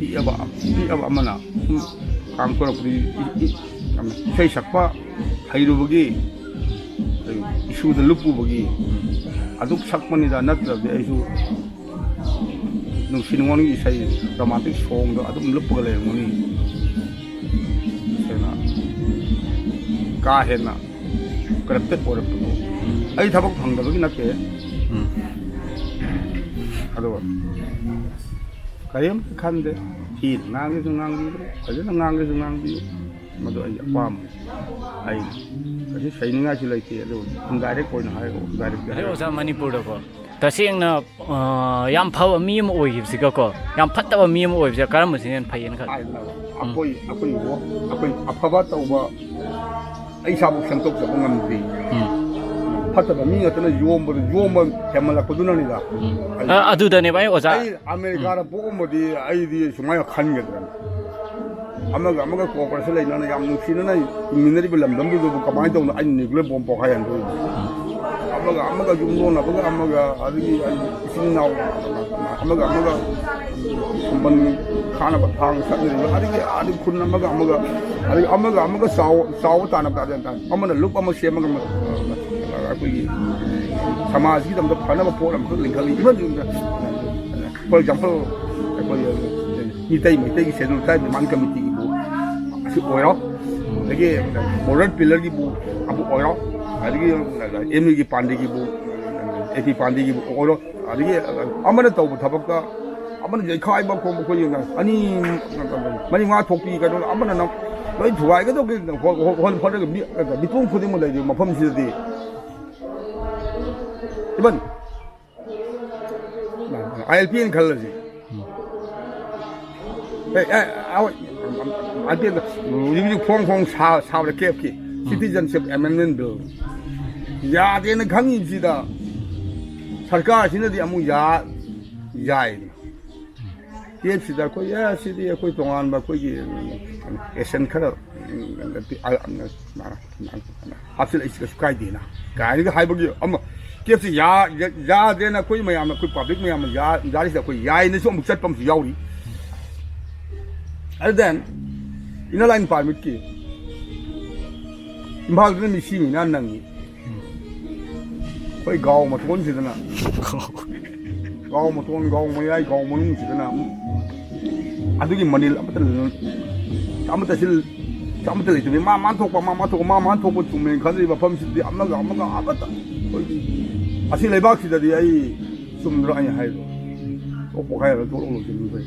ꯄꯤꯛꯑꯕ ꯄꯤꯛꯑꯕ ꯑꯃꯅ ꯁꯨꯝ ꯀꯥꯡꯊꯣꯔꯛꯄꯗꯤ ꯏ- ꯏ- ꯌꯥꯝꯅ ꯏꯁꯩ ꯁꯛꯄ ꯍꯩꯔꯨꯕꯒꯤ ꯏꯁꯨꯗ ꯂꯨꯞꯄꯨꯕꯒꯤ ꯑꯗꯨꯛ ꯁꯛꯄꯅꯤꯗ꯫ ꯅꯠꯇ꯭ꯔꯕꯗꯤ ꯑꯩꯁꯨ ꯅꯨꯡꯁꯤ ꯅꯨꯡꯉꯣꯟꯒꯤ ꯏꯁꯩ ꯔꯣꯃꯥꯟꯇꯤꯛ ꯁꯣꯡꯗꯣ ꯑꯗꯨꯝ ꯂꯨꯞꯄꯒ ꯂꯩꯔꯝꯒꯅꯤ꯫ ꯀꯩꯅꯣ, ꯀꯥ ꯍꯦꯟꯅ ꯀꯔꯞꯇꯦꯠ ꯑꯣꯏꯔꯛꯄꯗꯣ꯫ ꯑꯩ ꯊꯕꯛ ꯐꯪꯗꯕꯒꯤ ꯅꯠꯇꯦ꯫ ꯎꯝ꯫ ꯑꯗꯨꯒ ꯀꯔꯤꯝꯇ ꯈꯟꯗꯦ꯫ ꯊꯤꯅ ꯉꯥꯡꯒꯦꯁꯨ ꯉꯥꯡꯕꯤꯌꯨ, ꯐꯖꯅ ꯉꯥꯡꯒꯦꯁꯨ ꯉꯥꯡꯕꯤꯌꯨ꯫ ꯃꯗꯨ ꯑꯩꯒꯤ ꯑꯄꯥꯝꯕꯅꯤ꯫ ꯑꯩ ꯀꯩꯁꯨ ꯁꯩꯅꯤꯡꯉꯥꯏꯁꯨ ꯂꯩꯇꯦ꯫ ꯑꯗꯨ ꯏꯟꯗꯥꯏꯔꯦꯛ ꯑꯣꯏꯅ ꯍꯥꯏꯔꯛꯑꯣ꯫ ꯏꯟꯗꯥꯏꯔꯦꯛ ꯑꯗꯩ ꯑꯣꯖꯥ, ꯃꯅꯤꯄꯨꯔꯗꯀꯣ ꯇꯁꯦꯡꯅ ꯑ, ꯌꯥꯝ ꯐꯕ ꯃꯤ ꯑꯃ ꯑꯣꯏꯈꯤꯕꯁꯤꯒꯀꯣ ꯌꯥꯝ ꯐꯠꯇꯕ ꯃꯤ ꯑꯃ ꯑꯣꯏꯕꯁꯦ ꯀꯔꯝꯕꯁꯤꯅ ꯍꯦꯟꯅ ꯐꯩꯌꯦꯅ ꯈꯜꯂꯤ? ꯍꯥꯏꯗꯅ ꯑꯩꯈꯣꯏ ꯑꯩꯈꯣꯏ ꯑꯩꯈꯣꯏ ꯑꯐꯕ ꯇꯧꯕ ꯑꯩ ꯏꯁꯥꯕꯨ ꯁꯦꯝꯗꯣꯛꯆꯕ ꯉꯝꯗ꯭ꯔꯤ꯫ ꯐꯠꯇꯕ ꯃꯤ ꯉꯥꯛꯇꯅ ꯌꯣꯝꯕꯗ ꯌꯣꯝꯕ ꯍꯦꯟꯃꯜꯂꯛꯄꯗꯨꯅꯅꯤꯗ꯫ ꯑ, ꯑꯗꯨꯗꯅꯦꯕ ꯑꯩ ꯑꯣꯖꯥ ꯑꯩ ꯑꯃꯦꯔꯤꯀꯥꯗ ꯄꯣꯛꯑꯝꯃꯗꯤ ꯑꯩꯗꯤ ꯁꯨꯃꯥꯏꯅ ꯈꯟꯒꯗ꯭ꯔꯅꯤ꯫ ꯑꯃꯒ ꯑꯃꯒ cooperation ꯂꯩꯅꯅ ꯌꯥꯝ ꯅꯨꯡꯁꯤꯅꯅ ꯍꯤꯡꯃꯤꯟꯅꯔꯤꯕ ꯂꯝꯗꯝꯗꯨꯗꯕꯨ ꯀꯃꯥꯏꯅ ꯇꯧꯅ ꯑꯩꯅ nuclear bomb ꯄꯣꯈꯥꯏꯍꯟꯗꯣꯏꯅꯣ? ꯑꯃꯒ ꯑꯃꯒ ꯌꯨꯝꯂꯣꯟꯅꯕꯒ ꯑꯃꯒ, ꯑꯗꯒꯤ ꯑꯩ ꯏꯆꯤꯟ ꯏꯅꯥꯎ ꯑꯃꯒ ꯑꯃꯒ ꯁꯨꯝꯕꯟ ꯈꯥꯅꯕ ꯊꯥꯡ ꯆꯠꯅꯔꯤꯕ, ꯑꯗꯒꯤ ꯑꯗꯩ ꯈꯨꯟ ꯑꯃꯒ ꯑꯃꯒ, ꯑꯗꯒꯤ ꯑꯃꯒ ꯑꯃꯒ ꯆꯥꯎ-, ꯆꯥꯎꯕ ꯇꯥꯟꯅꯕ ꯇꯥꯗꯦ꯫ ꯑꯃꯅ ꯂꯨꯞ ꯑꯃ ꯁꯦꯝꯃꯒ ꯑꯃ, ꯑꯩꯈꯣꯏꯒꯤ ꯁꯃꯥꯖꯒꯤꯗꯃꯛꯇ ꯐꯅꯕ ꯄꯣꯠ ꯑꯃꯈꯛ ꯂꯤꯡꯈꯠꯂꯤ꯫ Even for example, ꯑꯩꯈꯣꯏ ꯃꯤꯇꯩ, ꯃꯩꯇꯩꯒꯤ Scheduled Tribe Demand Committeeꯒꯤꯕꯨ ꯑꯁꯤ ꯑꯣꯏꯔꯣ, ꯑꯗꯒꯤ moral pillarꯒꯤꯕꯨ ꯑꯃꯨꯛ ꯑꯣꯏꯔꯣ, ꯑꯗꯒꯤ MUꯒꯤ ꯄꯥꯟꯗꯦꯒꯤꯕꯨ, AP ꯄꯥꯟꯗꯦꯒꯤꯕꯨ ꯑꯣꯏꯔꯣ, ꯑꯗꯒꯤ ꯑꯃꯅ ꯇꯧꯕ ꯊꯕꯛꯇ ꯑꯃꯅ ꯌꯩꯈꯥꯏꯕ ꯈꯣꯡꯕ ꯑꯩꯈꯣꯏ ꯑꯅꯤ ꯃꯔꯤ ꯃꯉꯥ ꯊꯣꯛꯄꯤ ꯀꯩꯅꯣ ꯑꯃꯅ ꯅꯝ-, ꯂꯣꯏ ꯊꯨꯒꯥꯏꯒꯗꯧꯒꯤ ꯍꯣ-, ꯍꯣ-, ꯍꯣꯠꯅꯕ ꯃꯤ-, ꯃꯤꯄꯨꯝ ꯈꯨꯗꯤꯡꯃꯛ ꯂꯩꯔꯤꯕ ꯃꯐꯝꯁꯤꯗꯗꯤ꯫ Even ILPꯅ ꯈꯜꯂꯁꯤ꯫ ꯑꯦ, ꯑꯦ, ꯑ, ꯍꯣꯏ, ILPꯗ ꯍꯧꯖꯤꯛ ꯍꯧꯖꯤꯛ ꯐꯣꯡ ꯐꯣꯡ ꯁꯥ-, ꯁꯥꯕꯗ ꯀꯦꯞꯀꯤ Citizenship Amendment Bill ꯌꯥꯗꯦꯅ ꯈꯪꯉꯤꯁꯤꯗ ꯁꯔꯀꯥꯔꯁꯤꯅꯗꯤ ꯑꯃꯨꯛ ꯌꯥ-, ꯌꯥꯏ꯫ ꯀꯦꯞꯁꯤꯗ ꯑꯩꯈꯣꯏ, "ꯑꯦ, ꯁꯤꯗꯤ ꯑꯩꯈꯣꯏ ꯇꯣꯉꯥꯟꯕ ꯑꯩꯈꯣꯏꯒꯤ, ꯎꯝ, action ꯈꯔ, ꯎꯝ, ꯑ, ꯑ, ꯍꯥꯞꯆꯤꯜꯂꯛꯏꯁꯤ ꯀꯩꯁꯨ ꯀꯥꯏꯗꯦꯅ" ꯀꯥꯏꯅꯒ ꯍꯥꯏꯕꯒꯤ ꯑꯃ, ꯀꯦꯞꯁꯤ ꯌꯥ-, ꯌꯥ-, ꯌꯥꯗꯦꯅ ꯑꯩꯈꯣꯏ ꯃꯌꯥꯝꯅ, ꯑꯩꯈꯣꯏ public ꯃꯌꯥꯝꯅ ꯌꯥ-, ꯌꯥꯔꯤꯁꯤꯗ ꯑꯩꯈꯣꯏ ꯌꯥꯏꯅꯁꯨ ꯑꯃꯨꯛ ꯆꯠꯄ ꯑꯃꯁꯨ ꯌꯥꯎꯔꯤ꯫ And then, Inner Line Permitꯀꯤ ꯏꯝꯐꯥꯜꯗꯅ ꯃꯤ ꯁꯤ ꯃꯤꯅ ꯅꯪꯉꯤ꯫ ꯑꯩꯈꯣꯏ ꯒꯥꯎ ꯃꯇꯣꯟꯁꯤꯗꯅ, ꯒꯥꯎ ꯃꯇꯣꯟ, ꯒꯥꯎ ꯃꯌꯥꯏ, ꯒꯥꯎ ꯃꯅꯨꯡꯁꯤꯗꯅ ꯑꯗꯨꯒꯤ ꯃꯅꯤꯜ ꯑꯃꯠꯇ, ꯑꯃꯠꯇ ꯁꯤꯜ-, ꯑꯃꯠꯇ ꯂꯩꯇꯕꯅꯤ꯫ ꯃꯥ ꯃꯥꯟ ꯊꯣꯛꯄ, ꯃꯥ ꯃꯥꯟ ꯊꯣꯛꯄ, ꯃꯥ ꯃꯥꯟ ꯊꯣꯛꯄ ꯆꯨꯝꯃꯦꯅ ꯈꯟꯖꯔꯤ꯫ ꯃꯐꯝꯁꯤꯗꯤ ꯑꯃꯒ ꯑꯃꯒ ꯑꯃꯠꯇ ꯑꯩꯈꯣꯏꯒꯤ ꯑꯁꯤ ꯂꯩꯕꯥꯛꯁꯤꯗꯗꯤ ꯑꯩ ꯆꯨꯝꯗ꯭ꯔꯣ ꯑꯩꯅ ꯍꯥꯏꯔꯤꯗꯣ? ꯀꯣꯛ ꯄꯣꯛꯈꯥꯏꯔꯒ ꯊꯣꯛꯂꯛꯑꯣ ꯂꯣꯏꯁꯤꯟꯕ ꯐꯩ꯫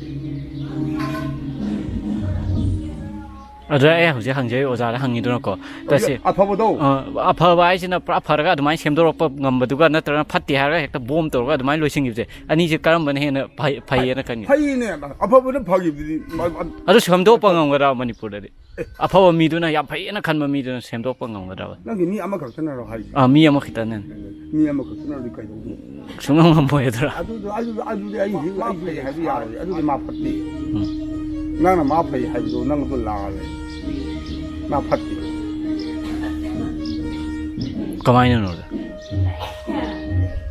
ꯑꯗꯨꯗ ꯑꯩ ꯍꯧꯖꯤꯛ ꯍꯪꯖꯔꯤ ꯑꯣꯖꯥꯗ ꯍꯪꯉꯤꯗꯨꯅꯀꯣ, ꯇꯁꯦ-, ꯑꯐꯕꯗꯣ꯫ ꯑ, ꯑꯐꯕ ꯍꯥꯏꯁꯤꯅ ꯄꯨꯔꯥ ꯐꯔꯒ ꯑꯗꯨꯃꯥꯏꯅ ꯁꯦꯝꯗꯣꯔꯛꯄ ꯉꯝꯕꯗꯨꯒ, ꯅꯠꯇ꯭ꯔꯒꯅ ꯐꯠꯇꯦ ꯍꯥꯏꯔꯒ ꯍꯦꯛꯇ ꯕꯣꯝ ꯇꯧꯔꯒ ꯑꯗꯨꯃꯥꯏꯅ ꯂꯣꯏꯁꯤꯟꯈꯤꯕꯁꯦ, ꯑꯅꯤꯁꯦ ꯀꯔꯝꯕꯅ ꯍꯦꯟꯅ ꯐꯩ, ꯐꯩꯌꯦꯅ ꯈꯟꯒꯦ? ꯐꯩꯅꯦ, ꯑꯐꯕꯅ ꯐꯈꯤꯕꯗꯨꯗꯤ꯫ ꯑꯗꯨ ꯁꯦꯝꯗꯣꯛꯄ ꯉꯝꯒꯗ꯭ꯔꯥ ꯃꯅꯤꯄꯨꯔꯗꯗꯤ? ꯑꯐꯕ ꯃꯤꯗꯨꯅ, ꯌꯥꯝ ꯐꯩꯌꯦꯅ ꯈꯟꯕ ꯃꯤꯗꯨꯅ ꯁꯦꯝꯗꯣꯛꯄ ꯉꯝꯒꯗ꯭ꯔꯕ? ꯅꯪꯒꯤ ꯃꯤ ꯑꯃꯈꯛꯇꯅꯔꯣ ꯍꯥꯏꯁꯦ? ꯑꯥ, ꯃꯤ ꯑꯃꯈꯛꯇꯅꯦ꯫ ꯃꯤ ꯑꯃꯈꯛꯇꯅꯗꯤ ꯀꯩꯗꯧꯅꯤ? ꯁꯨꯡꯉꯝ ꯉꯝꯃꯣꯏ ꯑꯗꯨꯔꯥ? ꯑꯗꯨꯗꯣ, ꯑꯗꯨꯗꯣ, ꯑꯗꯨꯗꯤ ꯑꯩ ꯍꯧꯖꯤꯛ, ꯑꯩ ꯍꯧꯖꯤꯛ ꯍꯥꯏꯕ ꯌꯥꯔꯣꯏ꯫ ꯑꯗꯨꯗꯤ ꯃꯥ ꯐꯠꯇꯦ꯫ ꯎꯝ꯫ ꯅꯪꯅ ꯃꯥ ꯐꯩ ꯍꯥꯏꯕꯗꯣ ꯅꯪ ꯑꯗꯨ ꯂꯥꯜꯂꯦ꯫ ꯃꯥ ꯐꯠꯇꯦ꯫ ꯀꯃꯥꯏꯅꯅꯣꯗ?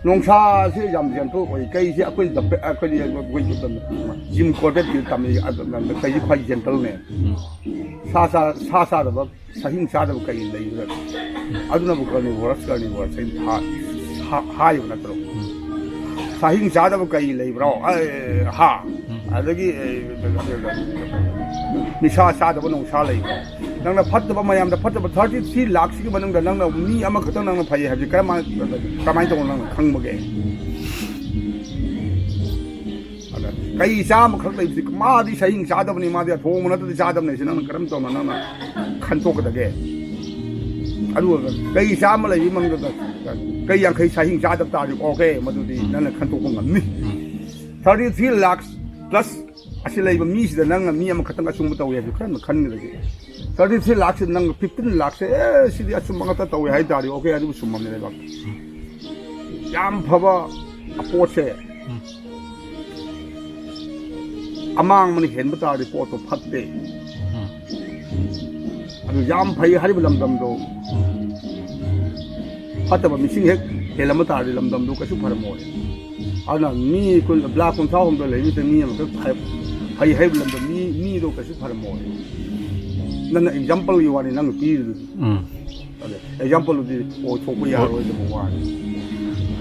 ꯅꯣꯡꯁꯥꯁꯦ ꯌꯥꯝ ꯖꯦꯟꯇꯜ ꯑꯣꯏ꯫ ꯀꯩꯁꯦ ꯑꯩꯈꯣꯏ ꯗ-, ꯑꯩꯈꯣꯏꯗꯤ ꯑꯩꯈꯣꯏ ꯖꯤꯝ ꯀꯣꯔꯕꯦꯠꯀꯤ ꯇꯝꯃꯤ꯫ ꯑꯗꯨꯅ ꯀꯩꯁꯦ ꯈ꯭ꯋꯥꯏ ꯖꯦꯟꯇꯜꯅꯦ꯫ ꯁꯥ ꯁꯥ ꯁꯥ ꯆꯥꯗꯕ, ꯁꯥꯍꯤꯡ ꯆꯥꯗꯕ ꯀꯩ ꯂꯩꯕ꯭ꯔꯥ? ꯑꯗꯨꯅꯕꯨ ꯀꯔꯅꯤꯚꯣꯔꯁ, ꯀꯔꯅꯤꯚꯣꯔꯁ ꯍꯥꯏꯅ ꯊꯥ-, ꯍꯥ-, ꯍꯥꯏꯕ ꯅꯠꯇ꯭ꯔꯣ? ꯁꯥꯍꯤꯡ ꯆꯥꯗꯕ ꯀꯩ ꯂꯩꯕ꯭ꯔꯣ? ꯑꯦ, ꯍꯥ꯫ ꯑꯗꯒꯤ, ꯑꯦ, ꯅꯤꯁꯥ ꯆꯥꯗꯕ ꯅꯣꯡꯁꯥ ꯂꯩꯕ꯭ꯔꯣ? ꯅꯪꯅ ꯐꯠꯇꯕ, ꯃꯌꯥꯝꯗ ꯐꯠꯇꯕ thirty three ꯂꯥꯛꯁꯤꯒꯤ ꯃꯅꯨꯡꯗ ꯅꯪꯅ ꯃꯤ ꯑꯃꯈꯛꯇꯪ ꯅꯪꯅ ꯐꯩ ꯍꯥꯏꯕꯁꯤ ꯀꯔꯝ-, ꯀꯃꯥꯏꯅ ꯇꯧꯅ ꯅꯪꯅ ꯈꯪꯕꯒꯦ? ꯑꯗ ꯀꯩ ꯆꯥꯝꯃꯈꯛ ꯂꯩꯕꯁꯤ ꯃꯥꯗꯤ ꯁꯍꯤꯡ ꯆꯥꯗꯕꯅꯤ, ꯃꯥꯗꯤ ꯑꯊꯣꯡꯕ ꯅꯠꯇ꯭ꯔꯗꯤ ꯆꯥꯗꯕꯅꯤ ꯍꯥꯏꯁꯤ ꯅꯪꯅ ꯀꯔꯝ ꯇꯧꯅ ꯅꯪꯅ ꯈꯟꯇꯣꯛꯀꯗꯒꯦ? ꯑꯗꯨꯒ ꯀꯩ ꯆꯥꯝꯃ ꯂꯩꯕꯒꯤ ꯃꯅꯨꯡꯗ ꯀꯩ ꯌꯥꯡꯈꯩ ꯁꯍꯤꯡ ꯆꯥꯗꯕ ꯇꯥꯔꯗꯤ ꯑꯣꯀꯦ, ꯃꯗꯨꯗꯤ ꯅꯪꯅ ꯈꯟꯇꯣꯛꯄ ꯉꯝꯅꯤ꯫ Thirty three lakhs plus ꯑꯁꯤ ꯂꯩꯕ ꯃꯤꯁꯤꯗ ꯅꯪꯅ ꯃꯤ ꯑꯃꯈꯛꯇꯪ ꯑꯆꯨꯝꯕ ꯇꯧꯋꯤ ꯍꯥꯏꯕꯁꯤ ꯈꯔ ꯈꯟꯒꯗꯒꯦ? Thirty three lakhꯁꯤꯗ ꯅꯪ fifteen lakhꯁꯦ, ꯑꯦ, ꯁꯤꯗꯤ ꯑꯆꯨꯝꯕ ꯉꯥꯛꯇ ꯇꯧꯋꯦ ꯍꯥꯏ ꯇꯥꯔꯗꯤ ꯑꯣꯀꯦ, ꯑꯗꯨꯕꯨ ꯆꯨꯝꯃꯝꯅꯤ ꯂꯩꯕꯥꯛꯇ꯫ ꯌꯥꯝ ꯐꯕ ꯑꯄꯣꯠꯁꯦ ꯑꯃꯥꯡꯕꯅ ꯍꯦꯟꯕ ꯇꯥꯔꯗꯤ ꯄꯣꯠꯇꯣ ꯐꯠꯇꯦ꯫ ꯑꯗꯨ ꯌꯥꯝ ꯐꯩ ꯍꯥꯏꯔꯤꯕ ꯂꯝꯗꯝꯗꯣ ꯐꯠꯇꯕ ꯃꯤꯁꯤꯡ ꯍꯦꯛ ꯍꯦꯜꯂꯝꯕ ꯇꯥꯔꯗꯤ ꯂꯝꯗꯝꯗꯣ ꯀꯩꯁꯨ ꯐꯔꯝꯃꯣꯏ꯫ ꯑꯗꯨꯅ ꯃꯤ ꯀꯨꯟ, ꯂꯥꯈ ꯀꯨꯟꯊ꯭ꯔꯥ ꯍꯨꯝꯗꯣꯏ ꯂꯩꯕꯁꯤꯗ ꯃꯤ ꯑꯃꯈꯛ ꯐꯩ, ꯐꯩ ꯍꯥꯏꯕ ꯂꯝꯗꯝ ꯃꯤ, ꯃꯤꯗꯣ ꯀꯩꯁꯨ ꯐꯔꯝꯃꯣꯏ꯫ ꯅꯪꯅ exampleꯒꯤ ꯋꯥꯅꯤ ꯅꯪꯅ ꯄꯤꯔꯤꯗꯨ꯫ ꯎꯝ꯫ ꯑꯗ exampleꯗꯨꯗꯤ ꯑꯣꯏꯊꯣꯛꯄ ꯌꯥꯔꯣꯏꯗꯕ ꯋꯥꯅꯤ꯫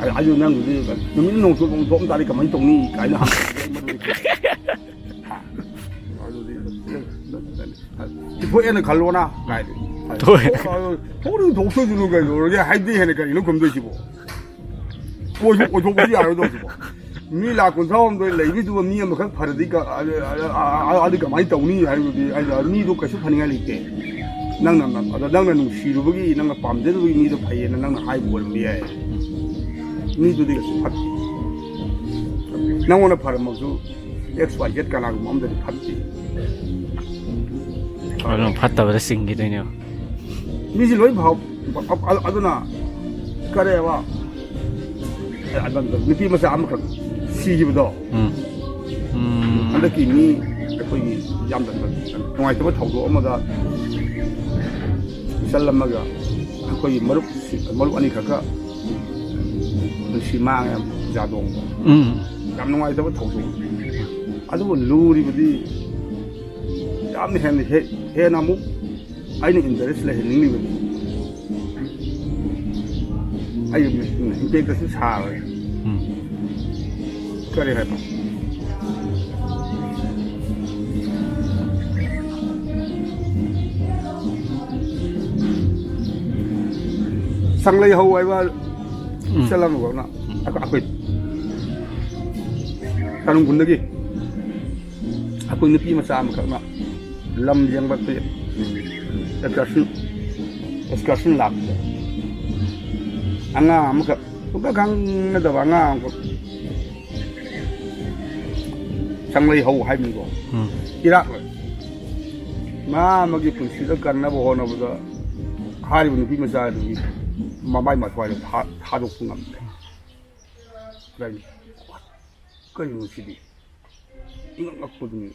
ꯑ-, ꯑꯗꯨ ꯅꯪꯗꯨꯗꯤ ꯅꯨꯃꯤꯠ ꯅꯣꯡ ꯆꯨꯞꯄ ꯊꯣꯛꯑꯝ ꯇꯥꯔꯗꯤ ꯀꯃꯥꯏꯅ ꯇꯧꯅꯤ ꯀꯥꯏꯅ ꯍꯪꯉꯛꯑꯦ꯫ ꯃꯗꯨꯗꯤ ꯍꯥ? ꯑꯗꯨꯗꯤ ꯊꯣꯛꯑꯦꯅ ꯈꯜꯂꯣꯅ ꯀꯥꯏꯗꯤ꯫ ꯊꯣꯛꯑꯦ꯫ ꯊꯣꯛꯅꯤꯡ ꯊꯣꯛꯁꯣꯏꯁꯅꯨ ꯀꯩꯗꯧꯔꯒꯦ ꯍꯥꯏꯗꯤ ꯍꯦꯟꯅ ꯀꯔꯤꯅꯣ ꯈꯨꯝꯗꯣꯏꯁꯤꯕꯣ? ꯑꯣꯏꯊꯣꯛ-, ꯑꯣꯏꯊꯣꯛꯄꯁꯨ ꯌꯥꯔꯣꯏꯗꯧꯁꯤꯕꯣ? ꯃꯤ ꯂꯥꯈ ꯀꯨꯟꯊ꯭ꯔꯥ ꯍꯨꯝꯗꯣꯏ ꯂꯩꯕꯤꯗꯨꯕ ꯃꯤ ꯑꯃꯈꯛ ꯐꯔꯗꯤ ꯀ-, ꯑ-, ꯑ-, ꯑ-, ꯑ-, ꯑꯗꯨ ꯀꯃꯥꯏꯅ ꯇꯧꯅꯤ ꯍꯥꯏꯕꯗꯤ, ꯑꯩꯅ ꯃꯤꯗꯣ ꯀꯩꯁꯨ ꯐꯅꯤꯡꯉꯥꯏ ꯂꯩꯇꯦ꯫ ꯅꯪꯅ, ꯑꯗꯣ ꯅꯪꯅ ꯅꯨꯡꯁꯤꯔꯨꯕꯒꯤ, ꯅꯪꯅ ꯄꯥꯝꯖꯔꯨꯕꯒꯤ ꯃꯤꯗꯣ ꯐꯩꯌꯦꯅ ꯅꯪꯅ ꯍꯥꯏꯕ ꯑꯣꯏꯔꯝꯕ ꯌꯥꯏ꯫ ꯃꯤꯗꯨꯗꯤ ꯀꯩꯁꯨ ꯐꯠꯇꯦ꯫ ꯅꯪꯉꯣꯟꯗ ꯐꯔꯝꯃꯁꯨ X Y Z ꯀꯅꯥꯒꯨꯝꯕ ꯑꯝꯗꯗꯤ ꯐꯠꯇꯦ꯫ ꯑꯗꯨꯅ ꯐꯠꯇꯕꯗ ꯆꯤꯡꯈꯤꯗꯣꯏꯅꯦꯕ꯫ ꯃꯤꯁꯤ ꯂꯣꯏ ꯐꯥꯎ-, ꯑ-, ꯑ-, ꯑꯗꯨꯅ ꯀꯔꯦꯕ, ꯑ-, ꯑ-, ꯅꯨꯄꯤ ꯃꯆꯥ ꯑꯃꯈꯛ ꯁꯤꯈꯤꯕꯗꯣ, ꯎꯝ꯫ ꯎꯝ꯫ ꯍꯟꯗꯛꯀꯤ ꯃꯤ ꯑꯩꯈꯣꯏꯒꯤ ꯌꯥꯝꯅ ꯅꯨꯡꯉꯥꯏꯇꯕ ꯊꯧꯗꯣꯛ ꯑꯃꯗ ꯏꯆꯜ ꯑꯃꯒ ꯑꯩꯈꯣꯏꯒꯤ ꯃꯔꯨꯞ, ꯃꯔꯨꯞ ꯑꯅꯤꯈꯛꯀ ꯄꯨꯟꯁꯤ ꯃꯥꯡꯉꯦ꯫ ꯌꯥꯗꯣꯡꯗ ꯎꯝ꯫ ꯌꯥꯝ ꯅꯨꯡꯉꯥꯏꯇꯕ ꯊꯧꯗꯣꯛ꯫ ꯑꯗꯨꯕꯨ ꯂꯨꯔꯤꯕꯗꯤ ꯌꯥꯝꯅ ꯍꯦꯟꯅ ꯍꯦ-, ꯍꯦꯟꯅ ꯑꯃꯨꯛ ꯑꯩꯅ ꯏꯟꯇꯔꯦꯁ ꯂꯩꯍꯟꯅꯤꯡꯂꯤꯕꯗꯤ ꯑꯩ ꯏꯝꯄꯦꯛꯇꯁꯨ ꯁꯥꯔꯣꯏ꯫ ꯎꯝ꯫ ꯀꯔꯤ ꯍꯥꯏꯕ? ꯁꯪꯂꯩ ꯍꯧ ꯍꯥꯏꯕ ꯎꯝ꯫ ꯆꯠꯂꯝꯃꯒꯅ ꯑꯩꯈꯣꯏ, ꯑꯩꯈꯣꯏ ꯇꯔꯨꯡ ꯈꯨꯟꯗꯒꯤ ꯑꯩꯈꯣꯏ ꯅꯨꯄꯤ ꯃꯆꯥ ꯑꯃꯈꯛꯅ ꯂꯝ ꯌꯦꯡꯕ ꯑꯩꯈꯣꯏ excursion, excursion ꯂꯥꯛꯄꯗ ꯑꯉꯥꯡ ꯑꯃꯈꯛ ꯁꯨꯡꯈꯪ ꯈꯪꯅꯗꯕ ꯑꯉꯥꯡ ꯑꯃꯈꯛ ꯁꯪꯂꯩ ꯍꯧ ꯍꯥꯏꯕꯅꯤꯀꯣ꯫ ꯎꯝ꯫ ꯏꯔꯥꯛ ꯂꯩ꯫ ꯃꯥ ꯑꯃꯒꯤ ꯄꯨꯟꯁꯤꯗ ꯀꯟꯅꯕ ꯍꯣꯠꯅꯕꯗ ꯍꯥꯏꯔꯤꯕ ꯅꯨꯄꯤ ꯃꯆꯥ ꯑꯗꯨꯒꯤ ꯃꯃꯥꯏ ꯃꯊ꯭ꯋꯥꯏꯗ ꯊꯥ-, ꯊꯥꯗꯣꯛꯄ ꯉꯝꯗꯦ꯫ ꯀꯔꯤꯅꯣ? ꯀꯔꯤꯅꯣ ꯁꯤꯗꯤ? ꯏꯉꯛ ꯉꯛꯄꯗꯨꯅꯤ꯫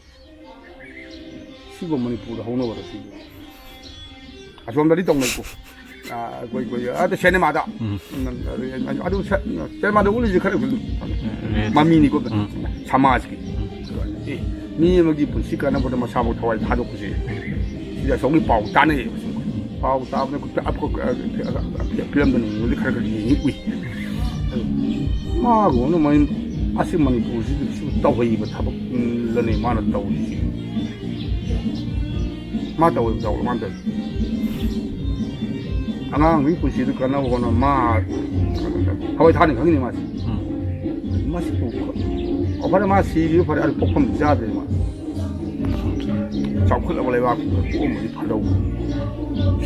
ꯁꯤꯕꯨ ꯃꯅꯤꯄꯨꯔꯗ ꯍꯧꯅꯕꯔꯣ ꯁꯤꯕꯨ? ꯑꯁꯣꯝꯗꯗꯤ ꯇꯧꯅꯩꯀꯣ꯫ ꯑꯥ, ꯑꯩꯈꯣꯏ, ꯑꯩꯈꯣꯏ, ꯑꯗ ꯁꯤꯅꯦꯃꯥꯗ꯫ ꯎꯝ꯫ ꯎꯝ, ꯑꯗꯨ ꯁ-, ꯁꯤꯅꯦꯃꯥꯗ ꯎꯠꯂꯤꯁꯦ ꯈꯔ ꯎꯝ꯫ ꯃꯃꯤꯅꯤꯀꯣ꯫ ꯎꯝ꯫ ꯁꯃꯥꯖꯀꯤ꯫ ꯑꯦ, ꯃꯤ ꯑꯃꯒꯤ ꯄꯨꯟꯁꯤ ꯀꯟꯅꯕꯗ ꯃꯁꯥꯕꯨ ꯊꯋꯥꯏ ꯊꯥꯗꯣꯛꯄꯁꯦ꯫ ꯁꯤꯗ ꯑꯁꯣꯝꯒꯤ ꯄꯥꯎ ꯇꯥꯅꯩꯌꯦꯕ ꯁꯨꯝ꯫ ꯄꯥꯎ ꯇꯥꯕꯗ ꯐꯤꯂꯝꯗ ꯅꯨꯡꯗ ꯈꯔ ꯈꯔ ꯌꯦꯡꯉꯤ ꯎꯏ꯫ ꯑꯗꯨ ꯃꯥꯒꯨꯝꯕꯅ ꯃꯅꯤ-, ꯑꯁꯤ ꯃꯅꯤꯄꯨꯔꯁꯤꯗ ꯁꯨꯝ ꯇꯧꯍꯩꯕ ꯊꯕꯛ ꯂꯅꯦ ꯃꯥꯅ ꯇꯧꯔꯤꯁꯤ꯫ ꯃꯥ ꯇꯧꯍꯩꯕ ꯊꯕꯛ ꯃꯥꯅ ꯇꯧꯔꯤꯁꯤ꯫ ꯑꯉꯥꯡꯒꯤ ꯄꯨꯟꯁꯤꯗꯨ ꯀꯟꯅꯕ ꯍꯣꯠꯅ ꯃꯥ ꯊꯋꯥꯏ ꯊꯥꯅ ꯈꯪꯉꯤꯅꯦ ꯃꯥꯁꯦ꯫ ꯎꯝ꯫ ꯃꯁꯤꯕꯨ ꯑꯣ ꯐꯔꯦ ꯃꯥ ꯁꯤꯔꯤꯕ ꯐꯔꯦ ꯑꯗꯨ ꯄꯣꯛꯐꯝ ꯆꯥꯗ꯭ꯔꯦ ꯃꯥ꯫ ꯆꯥꯎꯈꯠꯂꯕ ꯂꯩꯕꯥꯛꯇꯨꯗ ꯄꯣꯛꯑꯝꯃꯗꯤ ꯐꯗꯧꯕ꯫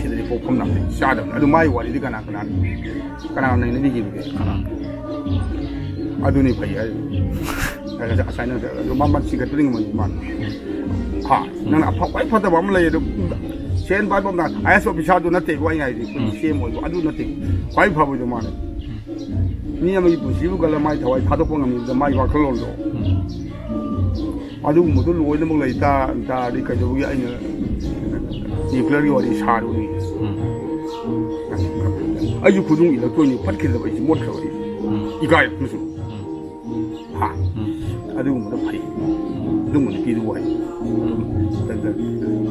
ꯁꯤꯗꯗꯤ ꯄꯣꯛꯐꯝ ꯅꯥꯄꯤ ꯆꯥꯗꯕꯅꯤ꯫ ꯑꯗꯨ ꯃꯥꯒꯤ ꯋꯥꯔꯤꯗꯤ ꯀꯅꯥ ꯀꯅꯥ, ꯀꯅꯥ ꯅꯩꯅꯕꯤꯈꯤꯕꯒꯦ? ꯀꯅꯥ? ꯑꯗꯨꯅꯤ ꯐꯩ ꯍꯥꯏ꯫ ꯉꯁꯥꯏ, ꯉꯁꯥꯏ ꯅꯪ ꯑꯗꯨ ꯃꯃꯜ ꯆꯤꯡꯈꯠꯄꯗꯤ ꯉꯝꯃꯣꯏ ꯃꯥꯅ꯫ ꯍꯥ? ꯅꯪꯅ ꯑꯐ-, ꯈ꯭ꯋꯥꯏ ꯐꯠꯇꯕ ꯑꯃ ꯂꯩ ꯑꯗꯨ ꯁꯦꯟ ꯄꯥꯏꯕ ꯑꯃꯅ IAS officerꯗꯨ ꯅꯠꯇꯦꯀꯣ ꯑꯩꯅ ꯍꯥꯏꯗꯤ ꯑꯩꯈꯣꯏ ꯎꯝ꯫ CM ꯑꯣꯏꯕ ꯑꯗꯨ ꯅꯠꯇꯦ꯫ ꯈ꯭ꯋꯥꯏ ꯐꯕꯗꯣ ꯃꯥꯅ꯫ ꯃꯤ ꯑꯃꯒꯤ ꯄꯨꯟꯁꯤꯕꯨ ꯀꯜꯂ ꯃꯥꯏ ꯊꯋꯥꯏ ꯊꯥꯗꯣꯛꯄ ꯉꯝꯃꯤꯕꯗ ꯃꯥꯒꯤ ꯋꯥꯈꯜꯂꯣꯟꯗꯣ꯫ ꯎꯝ꯫ ꯑꯗꯨꯒꯨꯝꯕꯗꯣ ꯂꯣꯏꯅꯃꯛ ꯂꯩ ꯇꯥ-, ꯇꯥꯔꯗꯤ ꯀꯩꯗꯧꯕꯒꯤ ꯑꯩꯅ ꯅ꯭ꯌꯨꯀ꯭ꯂꯤꯌꯔꯒꯤ ꯋꯥꯔꯤ ꯁꯥꯔꯨꯅꯤ? ꯑꯩꯁꯨ ꯈꯨꯗꯨꯡ ꯏꯜꯂꯛꯇꯣꯏꯅꯤ, ꯐꯠꯈꯤꯗꯕ ꯑꯩꯁꯦ, ꯃꯣꯠꯈ꯭ꯔꯕ ꯑꯩꯁꯦ꯫ ꯏꯀꯥꯏꯔꯛꯄꯅꯁꯨ꯫ ꯍꯥ? ꯑꯗꯨꯒꯨꯝꯕꯗꯣ ꯐꯩ꯫ ꯑꯗꯨꯒꯨꯝꯕ ꯅꯨꯄꯤꯗꯨꯕꯨ ꯍꯩ꯫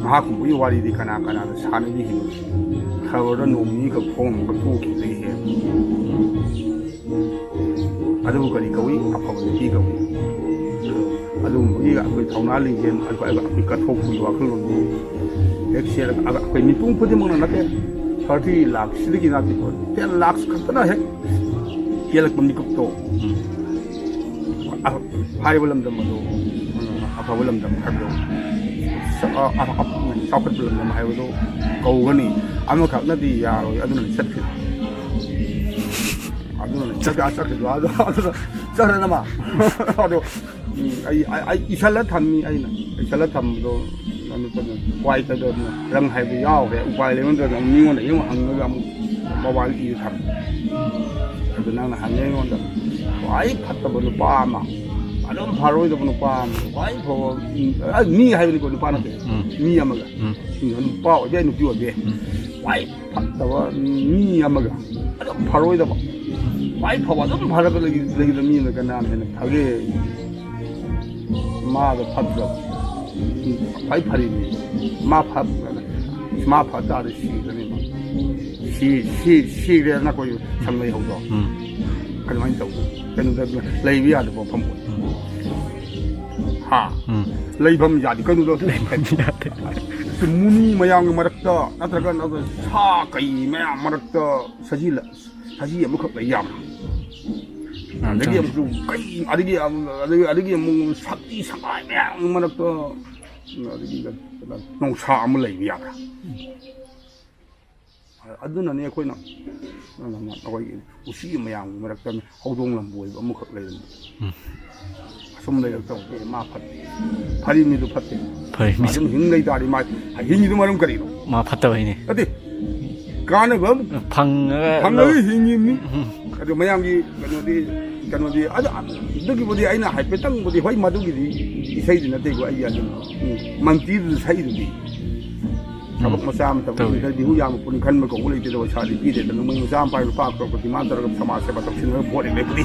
ꯃꯍꯥꯛꯀꯨꯝꯕꯒꯤ ꯋꯥꯔꯤꯗꯤ ꯀꯅꯥ ꯀꯅꯥꯅ ꯁꯥꯟꯅꯕꯤꯈꯤꯕꯅꯣ? ꯈꯕꯔꯗ ꯅꯣꯡ ꯅꯤꯅꯤꯈꯛ ꯐꯣꯡ ꯑꯃꯈꯛ ꯊꯣꯛꯈꯤꯕꯗꯒꯤ ꯍꯦꯟꯅ꯫ ꯑꯗꯨꯕꯨ ꯀꯔꯤ ꯀꯧꯏ? ꯑꯐꯕ ꯅꯨꯄꯤ ꯀꯧꯏ꯫ ꯑꯗꯨꯒꯨꯝꯕꯒꯤ ꯑꯩꯈꯣꯏ ꯊꯧꯅꯥ ꯂꯤꯡꯖꯦꯜ, ꯑꯩꯈꯣꯏ, ꯑꯩꯈꯣꯏ ꯀꯠꯊꯣꯛꯄꯒꯤ ꯋꯥꯈꯜꯂꯣꯟꯗꯨ ꯍꯦꯛ ꯆꯦꯜꯂꯒ ꯑꯩꯈꯣꯏ ꯃꯤꯄꯨꯝ ꯈꯨꯗꯤꯡꯃꯛꯅ ꯅꯠꯇꯦ, thirty ꯂꯥꯛꯁꯤꯗꯒꯤ ꯅꯠꯇꯦꯀꯣ, ten ꯂꯥꯛꯁ ꯈꯛꯇꯅ ꯍꯦꯛ ꯆꯦꯜꯂꯛꯄ ꯃꯤꯀꯨꯞꯇꯣ꯫ ꯎꯝ꯫ ꯑ-, ꯍꯥꯏꯔꯤꯕ ꯂꯝꯗꯝ ꯑꯗꯨ, ꯎꯝ, ꯑꯐꯕ ꯂꯝꯗꯝ ꯍꯥꯏꯕꯗꯣ, ꯆ-, ꯑ-, ꯑ-, ꯑ-, ꯆꯥꯎꯈꯠꯄ ꯂꯝꯗꯝ ꯍꯥꯏꯕꯗꯣ ꯀꯧꯒꯅꯤ꯫ ꯑꯃꯈꯛꯅꯗꯤ ꯌꯥꯔꯣꯏ, ꯑꯗꯨꯅ ꯆꯠꯈꯤꯕ꯫ ꯑꯗꯨꯅ ꯆꯠꯈ-, ꯆꯠꯈꯤꯕ꯫ ꯑꯗꯨ, ꯑꯗꯨꯅ ꯆꯠꯈ꯭ꯔꯦꯅꯃ꯫ ꯑꯗꯣ, ꯎꯝ, ꯑꯩ, ꯑꯩ, ꯑꯩ ꯏꯁꯜꯂ ꯊꯝꯃꯤ, ꯑꯩꯅ ꯏꯁꯜꯂ ꯊꯝꯕꯗꯣ ꯀꯩꯅꯣ ꯇꯧꯗꯅ, ꯋꯥꯏ ꯇꯩꯗꯅ ꯔꯪ ꯍꯥꯏꯕ ꯌꯥꯎꯈ꯭ꯔꯦ꯫ ꯎꯄꯥꯏ ꯂꯩꯃꯟꯗꯗꯅ ꯑꯃꯨꯛ ꯃꯤꯉꯣꯟꯗ ꯑꯃꯨꯛ ꯍꯪꯉꯒ ꯑꯃꯨꯛ ꯃꯣꯕꯥꯏꯜ ꯏꯔ ꯊꯝꯃꯤ꯫ ꯑꯗꯨ ꯅꯪꯅ ꯍꯪꯉꯦ ꯑꯩꯉꯣꯟꯗ, ꯈ꯭ꯋꯥꯏ ꯐꯠꯇꯕ ꯅꯨꯄꯥ ꯑꯃ, ꯑꯗꯨꯝ ꯐꯔꯣꯏꯗꯕ ꯅꯨꯄꯥ ꯑꯃ, ꯈ꯭ꯋꯥꯏ ꯐꯕ, ꯎꯝ, ꯑ, ꯃꯤ ꯍꯥꯏꯕꯅꯤꯀꯣ, ꯅꯨꯄꯥ ꯅꯠꯇꯦ, ꯎꯝ꯫ ꯃꯤ ꯑꯃꯒ, ꯎꯝ꯫ ꯅꯨꯄꯥ ꯑꯣꯏꯕ ꯌꯥꯏ, ꯅꯨꯄꯤ ꯑꯣꯏꯕ ꯌꯥꯏ, ꯎꯝ꯫ ꯈ꯭ꯋꯥꯏ ꯐꯠꯇꯕ ꯃꯤ ꯑꯃꯒ ꯑꯗꯨꯝ ꯐꯔꯣꯏꯗꯕ, ꯈ꯭ꯋꯥꯏ ꯐꯕ ꯑꯗꯨꯝ ꯐꯔꯒ ꯂꯩ-, ꯂꯩꯒꯗꯕ ꯃꯤ ꯑꯃꯅ ꯀꯅꯥꯅ ꯍꯦꯟꯅ ꯐꯒꯦ? ꯃꯥꯗꯣ ꯐꯠꯇ꯭ꯔꯕ, ꯈ꯭ꯋꯥꯏ ꯐꯔꯤꯅꯤ꯫ ꯃꯥ ꯐꯠ-, ꯃꯥ ꯐꯠ ꯇꯥꯔꯗꯤ ꯁꯤꯈ꯭ꯔꯅꯤ ꯃꯥ꯫ ꯁꯤ-, ꯁꯤ-, ꯁꯤꯈ꯭ꯔꯦꯅ ꯑꯩꯈꯣꯏ ꯁꯪ ꯂꯩꯍꯧꯗꯣ꯫ ꯎꯝ꯫ ꯑꯗꯨꯃꯥꯏꯅ ꯇꯧꯗꯣ꯫ ꯀꯩꯅꯣꯗ ꯂꯩꯕ ꯌꯥꯗꯕ ꯃꯐꯝ ꯑꯣꯏ꯫ ꯎꯝ꯫ ꯍꯥ? ꯎꯝ꯫ ꯂꯩꯐꯝ ꯌꯥꯗꯦ꯫ ꯀꯩꯅꯣꯗ ꯂꯩꯐꯝ ꯌꯥꯗꯦ꯫ ꯃꯨꯅꯤ ꯃꯌꯥꯝꯒꯤ ꯃꯔꯛꯇ ꯅꯠꯇ꯭ꯔꯒ ꯁꯥ ꯀꯩ ꯃꯌꯥꯝ ꯃꯔꯛꯇ ꯁꯖꯤ ꯂ-, ꯁꯖꯤ ꯑꯃꯈꯛ ꯂꯩ ꯌꯥꯕ꯭ꯔꯥ? ꯌꯥꯝ ꯑꯗꯒꯤ ꯆꯥꯎꯅ꯫ ꯑꯃꯨꯛꯁꯨ ꯀꯩ, ꯑꯗꯒꯤ ꯑꯃꯨꯛ, ꯑꯗꯒꯤ, ꯑꯗꯒꯤ ꯑꯃꯨꯛ ꯁꯛꯇꯤ ꯁꯉꯥꯏ ꯃꯌꯥꯝꯒꯤ ꯃꯔꯛꯇ, ꯑꯗꯒꯤ ꯅꯣꯡꯁꯥ ꯑꯃ ꯂꯩꯕ ꯌꯥꯕ꯭ꯔꯥ? ꯑꯗꯨꯅꯅꯦ ꯑꯩꯈꯣꯏꯅ, ꯑꯩꯈꯣꯏꯒꯤ ꯎꯆꯤ ꯃꯌꯥꯝꯒꯤ ꯃꯔꯛꯇ ꯍꯧꯗꯣꯡ ꯂꯝꯕꯣꯏꯕ ꯑꯃꯈꯛ ꯂꯩꯔꯝꯕ꯫ ꯎꯝ꯫ ꯑꯁꯨꯝ ꯂꯩꯔꯛꯇꯕ, ꯑꯦ, ꯃꯥ ꯐꯠꯇꯦ꯫ ꯐꯔꯤ ꯃꯤꯗꯨ ꯐꯠꯇꯦ꯫ ꯐꯔꯤ ꯃꯤꯗꯨ꯫ ꯑꯗꯨꯝ ꯍꯤꯡ ꯂꯩ ꯇꯥꯔꯗꯤ ꯃꯥ ꯍꯤꯡꯉꯤꯗꯨ ꯃꯔꯝ ꯀꯔꯤꯅꯣ? ꯃꯥ ꯐꯠꯇꯕꯩꯅꯦ꯫ ꯅꯠꯇꯦ꯫ ꯀꯥꯟꯅꯕ ꯑꯃ ꯐꯪꯉꯒ ꯐꯪꯉꯒ ꯂꯧ- ꯍꯤꯡꯉꯤꯕꯅꯤ꯫ ꯑꯗꯨ ꯃꯌꯥꯝꯒꯤ ꯀꯩꯅꯣꯗꯤ, ꯀꯩꯅꯣꯗꯤ ꯑꯗꯨ, ꯑꯗꯨꯒꯤꯕꯨꯗꯤ ꯑꯩꯅ ꯍꯥꯏꯐꯦꯠꯇꯪꯕꯨꯗꯤ, ꯍꯣꯏ, ꯃꯗꯨꯒꯤꯗꯤ ꯏꯁꯩꯗꯤ ꯅꯠꯇꯦꯀꯣ, ꯑꯩꯒꯤ ꯑꯗꯨꯝ ꯃꯟꯇꯤꯗꯨꯗ ꯁꯛꯏꯗꯨꯗꯤ꯫ ꯊꯕꯛ ꯃꯆꯥ ꯑꯃ ꯇꯧꯕ ꯇꯧꯏ꯫ ꯏꯟꯇꯔꯚ꯭ꯌꯨ ꯌꯥꯝꯕ ꯄꯨꯅꯤ ꯈꯟꯕ ꯀꯧꯕ ꯂꯩꯇꯦꯗ, ꯄꯩꯁꯥꯗꯤ ꯄꯤꯗꯦꯗꯅ꯫ ꯃꯣꯏ ꯃꯆꯥ ꯑꯃ ꯄꯥꯏꯕ, ꯂꯨꯄꯥ ꯀ꯭ꯔꯣꯔꯄꯇꯤ ꯃꯥ ꯇꯧꯔꯒ ꯁꯃꯥꯖ ꯁꯦꯕꯥ ꯇꯧꯁꯤꯟꯅꯕ ꯚꯣꯠ ꯍꯦꯛ ꯂꯦꯞꯄꯗꯤ꯫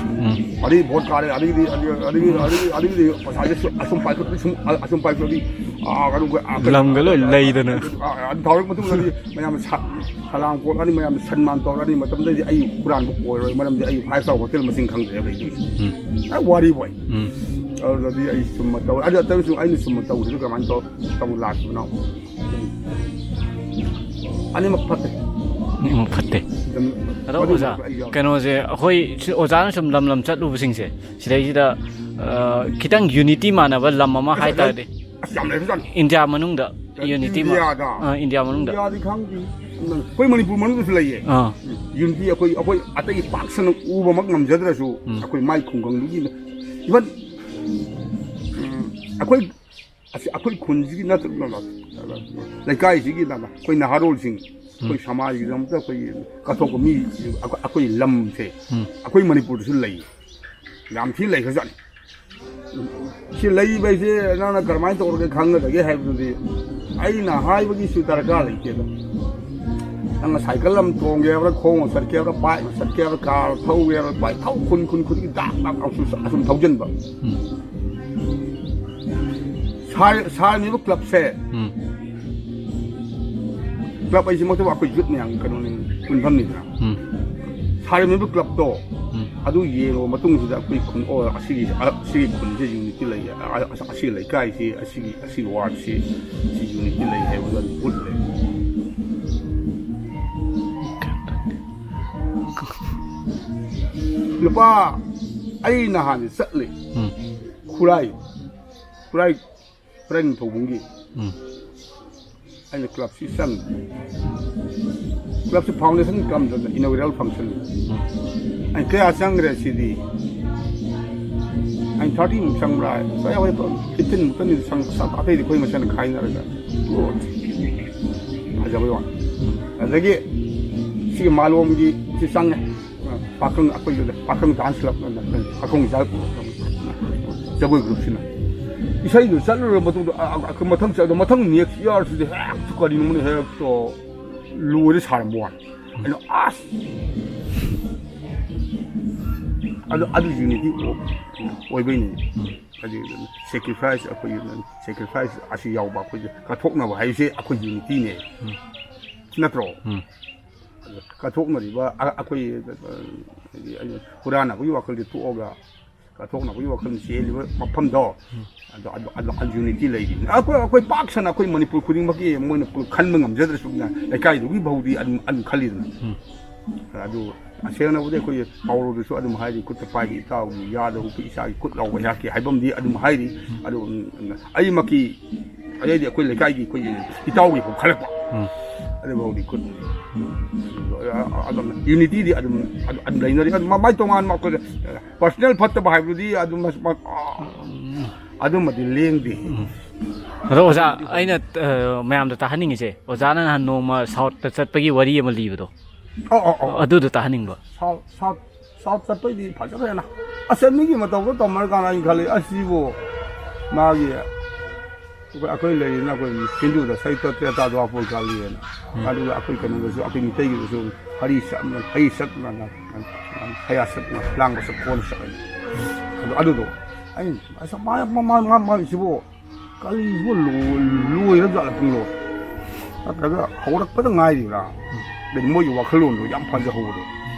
ꯑꯗꯩ ꯚꯣꯠ ꯀꯥꯔꯦ, ꯑꯗꯒꯤꯗꯤ, ꯑꯗꯒꯤ, ꯑꯗꯒꯤ, ꯑꯗꯒꯤ, ꯑꯗꯒꯤꯗꯤ ꯄꯩꯁꯥꯁꯦ ꯁꯨꯝ, ꯑꯁꯨꯝ ꯄꯥꯏꯈꯠꯂꯛꯄꯗꯤ ꯁꯨꯝ, ꯑꯁꯨꯝ ꯄꯥꯏꯈꯠꯂꯛꯄꯗꯤ, ꯑꯥ, ꯀꯩꯅꯣ, ꯑꯥ, ꯂꯝꯒ ꯂꯣꯏ ꯂꯩꯗꯅ꯫ ꯑꯥ, ꯑꯗꯨ ꯊꯥꯎꯔꯛ ꯃꯇꯨꯡꯗꯗꯤ ꯃꯌꯥꯝ ꯁ-, ꯁꯂꯥꯝ ꯀꯣꯠꯂꯅꯤ, ꯃꯌꯥꯝ ꯁꯟꯃꯥꯟ ꯇꯧꯔꯅꯤ꯫ ꯃꯇꯝꯗꯗꯤ ꯑꯩ ꯍꯨꯔꯥꯟꯕ ꯑꯣꯏꯔꯣꯏ, ꯃꯔꯝꯗꯤ ꯑꯩ ꯐꯥꯏꯚ ꯁ꯭ꯇꯥꯔ ꯍꯣꯇꯦꯜ ꯃꯁꯤꯡ ꯈꯪꯗ꯭ꯔꯦ ꯂꯩꯗꯣꯏꯁꯦ꯫ ꯎꯝ ꯑ, ꯋꯥꯔꯤꯕꯨ ꯑꯩ꯫ ꯎꯝ ꯑꯗꯨꯗꯗꯤ ꯑꯩ ꯆꯨꯝꯅ ꯇꯧꯔꯦ꯫ ꯑꯗꯨ ꯑꯇꯩꯁꯨ ꯑꯩꯅ ꯆꯨꯝꯅ ꯇꯧꯕꯗꯨꯗ ꯀꯃꯥꯏꯅ ꯇꯧ-, ꯇꯧ ꯂꯥꯛꯈꯤꯕꯅꯣ? ꯑꯅꯤꯃꯛ ꯐꯠꯇꯦ꯫ ꯎꯝ, ꯐꯠꯇꯦ꯫ ꯑꯗꯨꯝ ꯑꯗꯣ ꯃꯗꯨ ꯑꯣꯖꯥ, ꯑꯩ ꯌꯥꯎ- ꯀꯩꯅꯣꯁꯦ, ꯑꯩꯈꯣꯏ ꯁꯤ ꯑꯣꯖꯥꯅ ꯁꯨꯝ ꯂꯝ ꯂꯝ ꯆꯠꯂꯨꯕꯁꯤꯡꯁꯦ, ꯁꯤꯗꯩꯁꯤꯗ ꯑ, ꯈꯤꯇꯪ ꯌꯨꯅꯤꯇꯤ ꯃꯥꯟꯅꯕ ꯂꯝ ꯑꯃ ꯍꯥꯏꯇꯥꯔꯗꯤ ꯑꯁ, ꯌꯥꯝ ꯂꯩꯕꯖꯥꯠꯅꯤ꯫ ꯏꯟꯗꯤꯌꯥ ꯃꯅꯨꯡꯗ ꯌꯨꯅꯤꯇꯤ ꯃꯥ- ꯏꯟꯗꯤꯌꯥꯗ? ꯑ, ꯏꯟꯗꯤꯌꯥ ꯃꯅꯨꯡꯗ ꯏꯟꯗꯤꯌꯥꯗꯤ ꯈꯪꯗꯦ꯫ ꯑꯩꯈꯣꯏ ꯃꯅꯤꯄꯨꯔ ꯃꯅꯨꯡꯗꯁꯨ ꯂꯩꯌꯦ꯫ ꯑꯥ ꯌꯨꯅꯤꯇꯤ ꯑꯩꯈꯣꯏ, ꯑꯩꯈꯣꯏ ꯑꯇꯩ ꯄꯥꯛ ꯁꯟꯅ ꯎꯕꯃꯛ ꯉꯝꯖꯗ꯭ꯔꯁꯨ, ꯎꯝ꯫ ꯑꯩꯈꯣꯏ ꯃꯥꯏ ꯈꯨꯡꯒꯪꯗꯨꯒꯤ, ꯏꯚꯟ, ꯎꯝ, ꯑꯩꯈꯣꯏ, ꯑꯁꯤ ꯑꯩꯈꯣꯏ ꯈꯨꯟꯁꯤꯒꯤ ꯅꯠꯇ꯭ꯔꯒ ꯂꯩꯀꯥꯏꯁꯤꯒꯤ ꯑꯩꯈꯣꯏ ꯅꯍꯥꯔꯣꯜꯁꯤꯡ, ꯑꯩꯈꯣꯏ ꯁꯃꯥꯖꯒꯤꯗꯃꯛꯇ ꯑꯩꯈꯣꯏ ꯀꯠꯊꯣꯛꯄ ꯃꯤ, ꯑꯩꯈꯣꯏ ꯂꯝꯁꯦ ꯎꯝ꯫ ꯑꯩꯈꯣꯏ ꯃꯅꯤꯄꯨꯔꯗꯁꯨ ꯂꯩ꯫ ꯌꯥꯝ ꯊꯤ ꯂꯩꯈ꯭ꯔꯖꯥꯠꯅꯤ꯫ ꯁꯤ ꯂꯩꯕ ꯍꯥꯏꯁꯦ ꯅꯪꯅ ꯀꯔꯝꯍꯥꯏꯅ ꯇꯧꯔꯒ ꯈꯪꯒꯗꯒꯦ ꯍꯥꯏꯕꯗꯨꯗꯤ ꯑꯩꯅ ꯍꯥꯏꯕꯒꯤꯁꯨ ꯗꯔꯀꯥꯔ ꯂꯩꯇꯦꯗ꯫ ꯅꯪꯅ ꯁꯥꯏꯀꯜ ꯑꯃ ꯇꯣꯡꯒꯦ ꯍꯥꯏꯕ꯭ꯔꯥ, ꯈꯣꯡꯅ ꯆꯠꯀꯦ ꯍꯥꯏꯕ꯭ꯔꯥ, ꯕꯥꯏꯛꯅ ꯆꯠꯀꯦ ꯍꯥꯏꯕ꯭ꯔꯥ, ꯀꯥꯔ ꯊꯧꯒꯦ ꯍꯥꯏꯕ꯭ꯔꯥ, ꯕꯥꯏꯛ ꯊꯧ ꯈꯨꯟ ꯈꯨꯟ ꯈꯨꯗꯤꯡꯒꯤ ꯗꯥꯛ ꯗꯥꯛ ꯑꯁꯨꯝ, ꯑꯁꯨꯝ ꯊꯧꯖꯤꯟꯕ꯫ ꯎꯝ ꯁꯥ-, ꯁꯥꯔꯝꯃꯤꯕ ꯀ꯭ꯂꯕꯁꯦ, ꯎꯝ ꯀ꯭ꯂꯕ ꯍꯥꯏꯁꯤꯃꯛꯇꯕꯨ ꯑꯩꯈꯣꯏ ꯌꯨꯠ ꯃꯌꯥꯝꯒꯤ ꯀꯩꯅꯣꯅꯤ, ꯄꯨꯟꯐꯝꯅꯤꯗꯅ꯫ ꯎꯝ ꯁꯥꯔꯝꯃꯤꯕ ꯀ꯭ꯂꯕꯇꯣ ꯎꯝ ꯑꯗꯨ ꯌꯦꯡꯉꯕ ꯃꯇꯨꯡꯁꯤꯗ ꯑꯩꯈꯣꯏ ꯈꯨꯟ, ꯑꯣ, ꯑꯁꯤꯒꯤ, ꯑꯁꯤꯒꯤ ꯈꯨꯟꯁꯦ ꯌꯨꯅꯤꯇꯤ ꯂꯩ, ꯑ-, ꯑ-, ꯑꯁꯤꯒꯤ ꯂꯩꯀꯥꯏꯁꯤ, ꯑꯁꯤꯒꯤ, ꯑꯁꯤꯒꯤ ꯋꯥꯔꯗꯁꯤ ꯁꯤ ꯌꯨꯅꯤꯇꯤ ꯂꯩ ꯍꯥꯏꯕꯗꯣ ꯑꯗꯨꯝ ꯎꯠꯂꯦ꯫ ꯂꯨꯄꯥ, ꯑꯩ ꯅꯍꯥꯟ ꯆꯠꯂꯦ ꯎꯝ ꯈꯨꯔꯥꯏ, ꯈꯨꯔꯥꯏ, ꯈꯨꯔꯥꯏ ꯅꯤꯡꯊꯧꯕꯨꯡꯒꯤ꯫ ꯎꯝ ꯑꯩꯅ ꯀ꯭ꯂꯕꯁꯤ ꯆꯪꯉꯤ꯫ ꯀ꯭ꯂꯕꯁꯤ ꯐꯥꯎꯟꯗꯦꯁꯟ ꯀꯝꯗꯅ ꯏꯅꯣꯒ꯭ꯔꯦꯜ ꯐꯪꯁꯟ꯫ ꯎꯝ ꯑꯩ ꯀꯌꯥ ꯆꯪꯈ꯭ꯔꯦ ꯁꯤꯗꯤ? ꯑꯩ ꯊꯥꯔꯇꯤꯃꯨꯛ ꯆꯪꯕ꯭ꯔꯥ? ꯆꯥ ꯌꯥꯎꯋꯦ, ꯐꯤꯐꯇꯤꯟꯃꯨꯛꯇꯅꯤ ꯆꯪ-, ꯑꯇꯩꯗꯤ ꯑꯩꯈꯣꯏ ꯃꯁꯦꯟ ꯈꯥꯏꯅꯔꯒ꯫ ꯐꯖꯕꯩ ꯋꯥꯅꯤ꯫ ꯑꯗꯒꯤ ꯁꯤꯒꯤ ꯃꯥꯂꯣꯝꯒꯤ ꯁꯤ ꯆꯪꯉꯦ꯫ ꯄꯥꯈꯪ ꯑꯩꯈꯣꯏꯒꯤ ꯄꯥꯈꯪ dance club, ꯄꯥꯈꯪ ꯖ-, ꯖꯒꯣꯏ groupꯁꯤꯅ ꯏꯁꯩꯗꯨ ꯆꯠꯂꯨꯔꯕ ꯃꯇꯨꯡꯗ, ꯑ, ꯑ, ꯑꯩꯈꯣꯏ ꯃꯊꯪ ꯆꯠꯂꯣ, ꯃꯊꯪ next yearꯁꯤꯗꯤ ꯍꯦꯛꯇ ꯀꯔꯤꯅꯣꯅꯦ, ꯍꯦꯛꯇ ꯂꯣꯏꯔꯦ ꯁꯥꯔꯝꯕ ꯋꯥꯅꯤ꯫ ꯑꯩꯅ, "ꯑꯁ!" ꯑꯗꯨ, ꯑꯗꯨ unity ꯑꯣꯏ-, ꯑꯣꯏꯕꯩꯅꯤ꯫ ꯍꯥꯏꯗꯤ sacrifice, ꯑꯩꯈꯣꯏꯒꯤ sacrifice ꯑꯁꯤ ꯌꯥꯎꯕ, ꯑꯩꯈꯣꯏꯒꯤ ꯀꯠꯊꯣꯛꯅꯕ ꯍꯥꯏꯕꯁꯦ ꯑꯩꯈꯣꯏ unityꯅꯦ꯫ ꯎꯝ꯫ ꯅꯠꯇ꯭ꯔꯣ? ꯎꯝ꯫ ꯑꯗꯨ ꯀꯠꯊꯣꯛꯅꯔꯤꯕ ꯑ-, ꯑꯩꯈꯣꯏ, ꯑ, ꯍꯨꯔꯥꯟꯅꯕꯒꯤ ꯋꯥꯈꯜꯗꯤ ꯇꯣꯛꯑꯒ, ꯀꯠꯊꯣꯛꯅꯕꯒꯤ ꯋꯥꯈꯜ ꯆꯦꯜꯂꯤꯕ ꯃꯐꯝꯗꯣ, ꯎꯝ꯫ ꯑꯗꯣ, ꯑꯗꯣ, ꯑꯗꯣ unity ꯂꯩꯔꯤꯅꯤ꯫ ꯑꯩꯈꯣꯏ, ꯑꯩꯈꯣꯏ ꯄꯥꯛ ꯁꯟꯅ ꯑꯩꯈꯣꯏ ꯃꯅꯤꯄꯨꯔ ꯈꯨꯗꯤꯡꯃꯛꯀꯤ ꯃꯣꯏꯅ ꯈꯟꯕ ꯉꯝꯖꯗ꯭ꯔꯁꯨ ꯂꯩꯀꯥꯏꯗꯨꯒꯤ ꯐꯥꯎꯗꯤ ꯑꯗꯨꯝ, ꯑꯗꯨꯝ ꯈꯜꯂꯤꯗꯅ꯫ ꯎꯝ꯫ ꯑꯗꯨ ꯇꯁꯦꯡꯅꯕꯨꯗꯤ ꯑꯩꯈꯣꯏ ꯄꯥꯎꯔꯧꯗꯁꯨ ꯑꯗꯨꯝ ꯍꯥꯏꯔꯤ, "ꯈꯨꯠꯇ ꯄꯥꯏꯔꯤ ꯏꯇꯥꯎꯒꯤ ꯌꯥꯗ ꯎꯞꯄꯤ ꯏꯆꯥꯒꯤ ꯈꯨꯠ ꯂꯥꯎꯕ ꯑꯩꯍꯥꯛꯀꯤ" ꯍꯥꯏꯕꯝꯗꯤ ꯑꯗꯨꯝ ꯍꯥꯏꯔꯤ꯫ ꯎꯝ꯫ ꯑꯗꯨ, ꯎꯝ, ꯑꯩꯃꯛꯀꯤ, ꯑꯗꯩꯗꯤ ꯑꯩꯈꯣꯏ ꯂꯩꯀꯥꯏꯒꯤ ꯑꯩꯈꯣꯏꯒꯤ ꯏꯇꯥꯎꯒꯤ ꯐꯥꯎ ꯈꯜꯂꯛꯄ꯫ ꯎꯝ꯫ ꯑꯗꯨꯐꯥꯎꯗꯤ ꯈꯨꯠ, ꯑꯗꯨꯝ unityꯗꯤ ꯑꯗꯨꯝ, ꯑꯗꯨꯝ ꯂꯩꯅꯔꯤ꯫ ꯑꯗꯨ ꯃꯥꯏ ꯇꯣꯉꯥꯟꯕ ꯑꯩꯈꯣꯏ personal ꯐꯠꯇꯕ ꯍꯥꯏꯕꯗꯨꯗꯤ ꯑꯗꯨꯝ ꯃꯁ-, ꯃ-, ꯑꯗꯨꯃꯗꯤ ꯂꯦꯡꯗꯦ꯫ ꯎꯝ꯫ ꯑꯗꯣ ꯑꯣꯖꯥ, ꯑꯩꯅ, ꯑ, ꯃꯌꯥꯝꯗ ꯇꯥꯍꯟꯅꯤꯡꯉꯤꯁꯦ, ꯑꯣꯖꯥꯅ ꯅꯍꯥꯟ ꯅꯣꯡꯃ Southꯇ ꯆꯠꯄꯒꯤ ꯋꯥꯔꯤ ꯑꯃ ꯂꯤꯕꯗꯣ, ꯑꯧ, ꯑꯧ, ꯑꯧ, ꯑꯧ꯫ ꯑꯗꯨꯗꯣ ꯇꯥꯍꯟꯅꯤꯡꯕ꯫ South, South, South ꯆꯠꯄꯩꯗꯤ ꯐꯖꯈ꯭ꯔꯦꯅ꯫ ꯑꯁ, ꯃꯤꯒꯤ ꯃꯇꯧꯗꯣ ꯇꯝꯃꯔꯀꯥꯟꯗ ꯑꯩꯅ ꯈꯜꯂꯤ, "ꯑꯁ, ꯁꯤꯕꯨ ꯃꯥꯒꯤ ꯑꯩꯈꯣꯏ, ꯑꯩꯈꯣꯏ ꯂꯩꯔꯤꯅ ꯑꯩꯈꯣꯏ ꯍꯤꯟꯗꯨꯗ ꯁꯩꯇ ꯇ꯭ꯔꯦꯇꯥ ꯗ꯭ꯋꯥꯄꯔ ꯀꯥꯂꯤꯅ", ꯎꯝ꯫ ꯑꯗꯨꯒ ꯑꯩꯈꯣꯏ ꯀꯩꯅꯣꯗꯁꯨ, ꯑꯩꯈꯣꯏ ꯃꯤꯇꯩꯒꯤꯗꯁꯨ ꯍꯔꯤ ꯁꯠꯅ, ꯍꯔꯤ ꯁꯠꯅ, ꯍꯌꯥ ꯁꯠꯅ, ꯂꯥꯡꯕ ꯁꯠ ꯀꯣꯟꯅ ꯁꯠꯂꯅꯤ꯫ ꯑꯗꯣ ꯑꯗꯨꯗꯣ ꯑꯩꯅ, "ꯑꯁ, ꯃꯥ, ꯃꯥ, ꯃꯥ, ꯃꯥ, ꯃꯥꯒꯤꯁꯤꯕꯨ ꯀꯔꯤꯁꯤꯕꯨ ꯂꯣꯏ-, ꯂꯣꯏꯔꯕ ꯖꯥꯠꯂ ꯄꯨꯡꯂꯣꯏ? ꯅꯠꯇ꯭ꯔꯒ ꯍꯧꯔꯛꯄꯗ ꯉꯥꯏꯔꯤꯕ꯭ꯔꯥ?" ꯑꯗꯩ ꯃꯣꯏꯒꯤ ꯋꯥꯈꯜꯂꯣꯟꯗꯣ ꯌꯥꯝ ꯐꯖꯍꯧꯕꯗꯣ꯫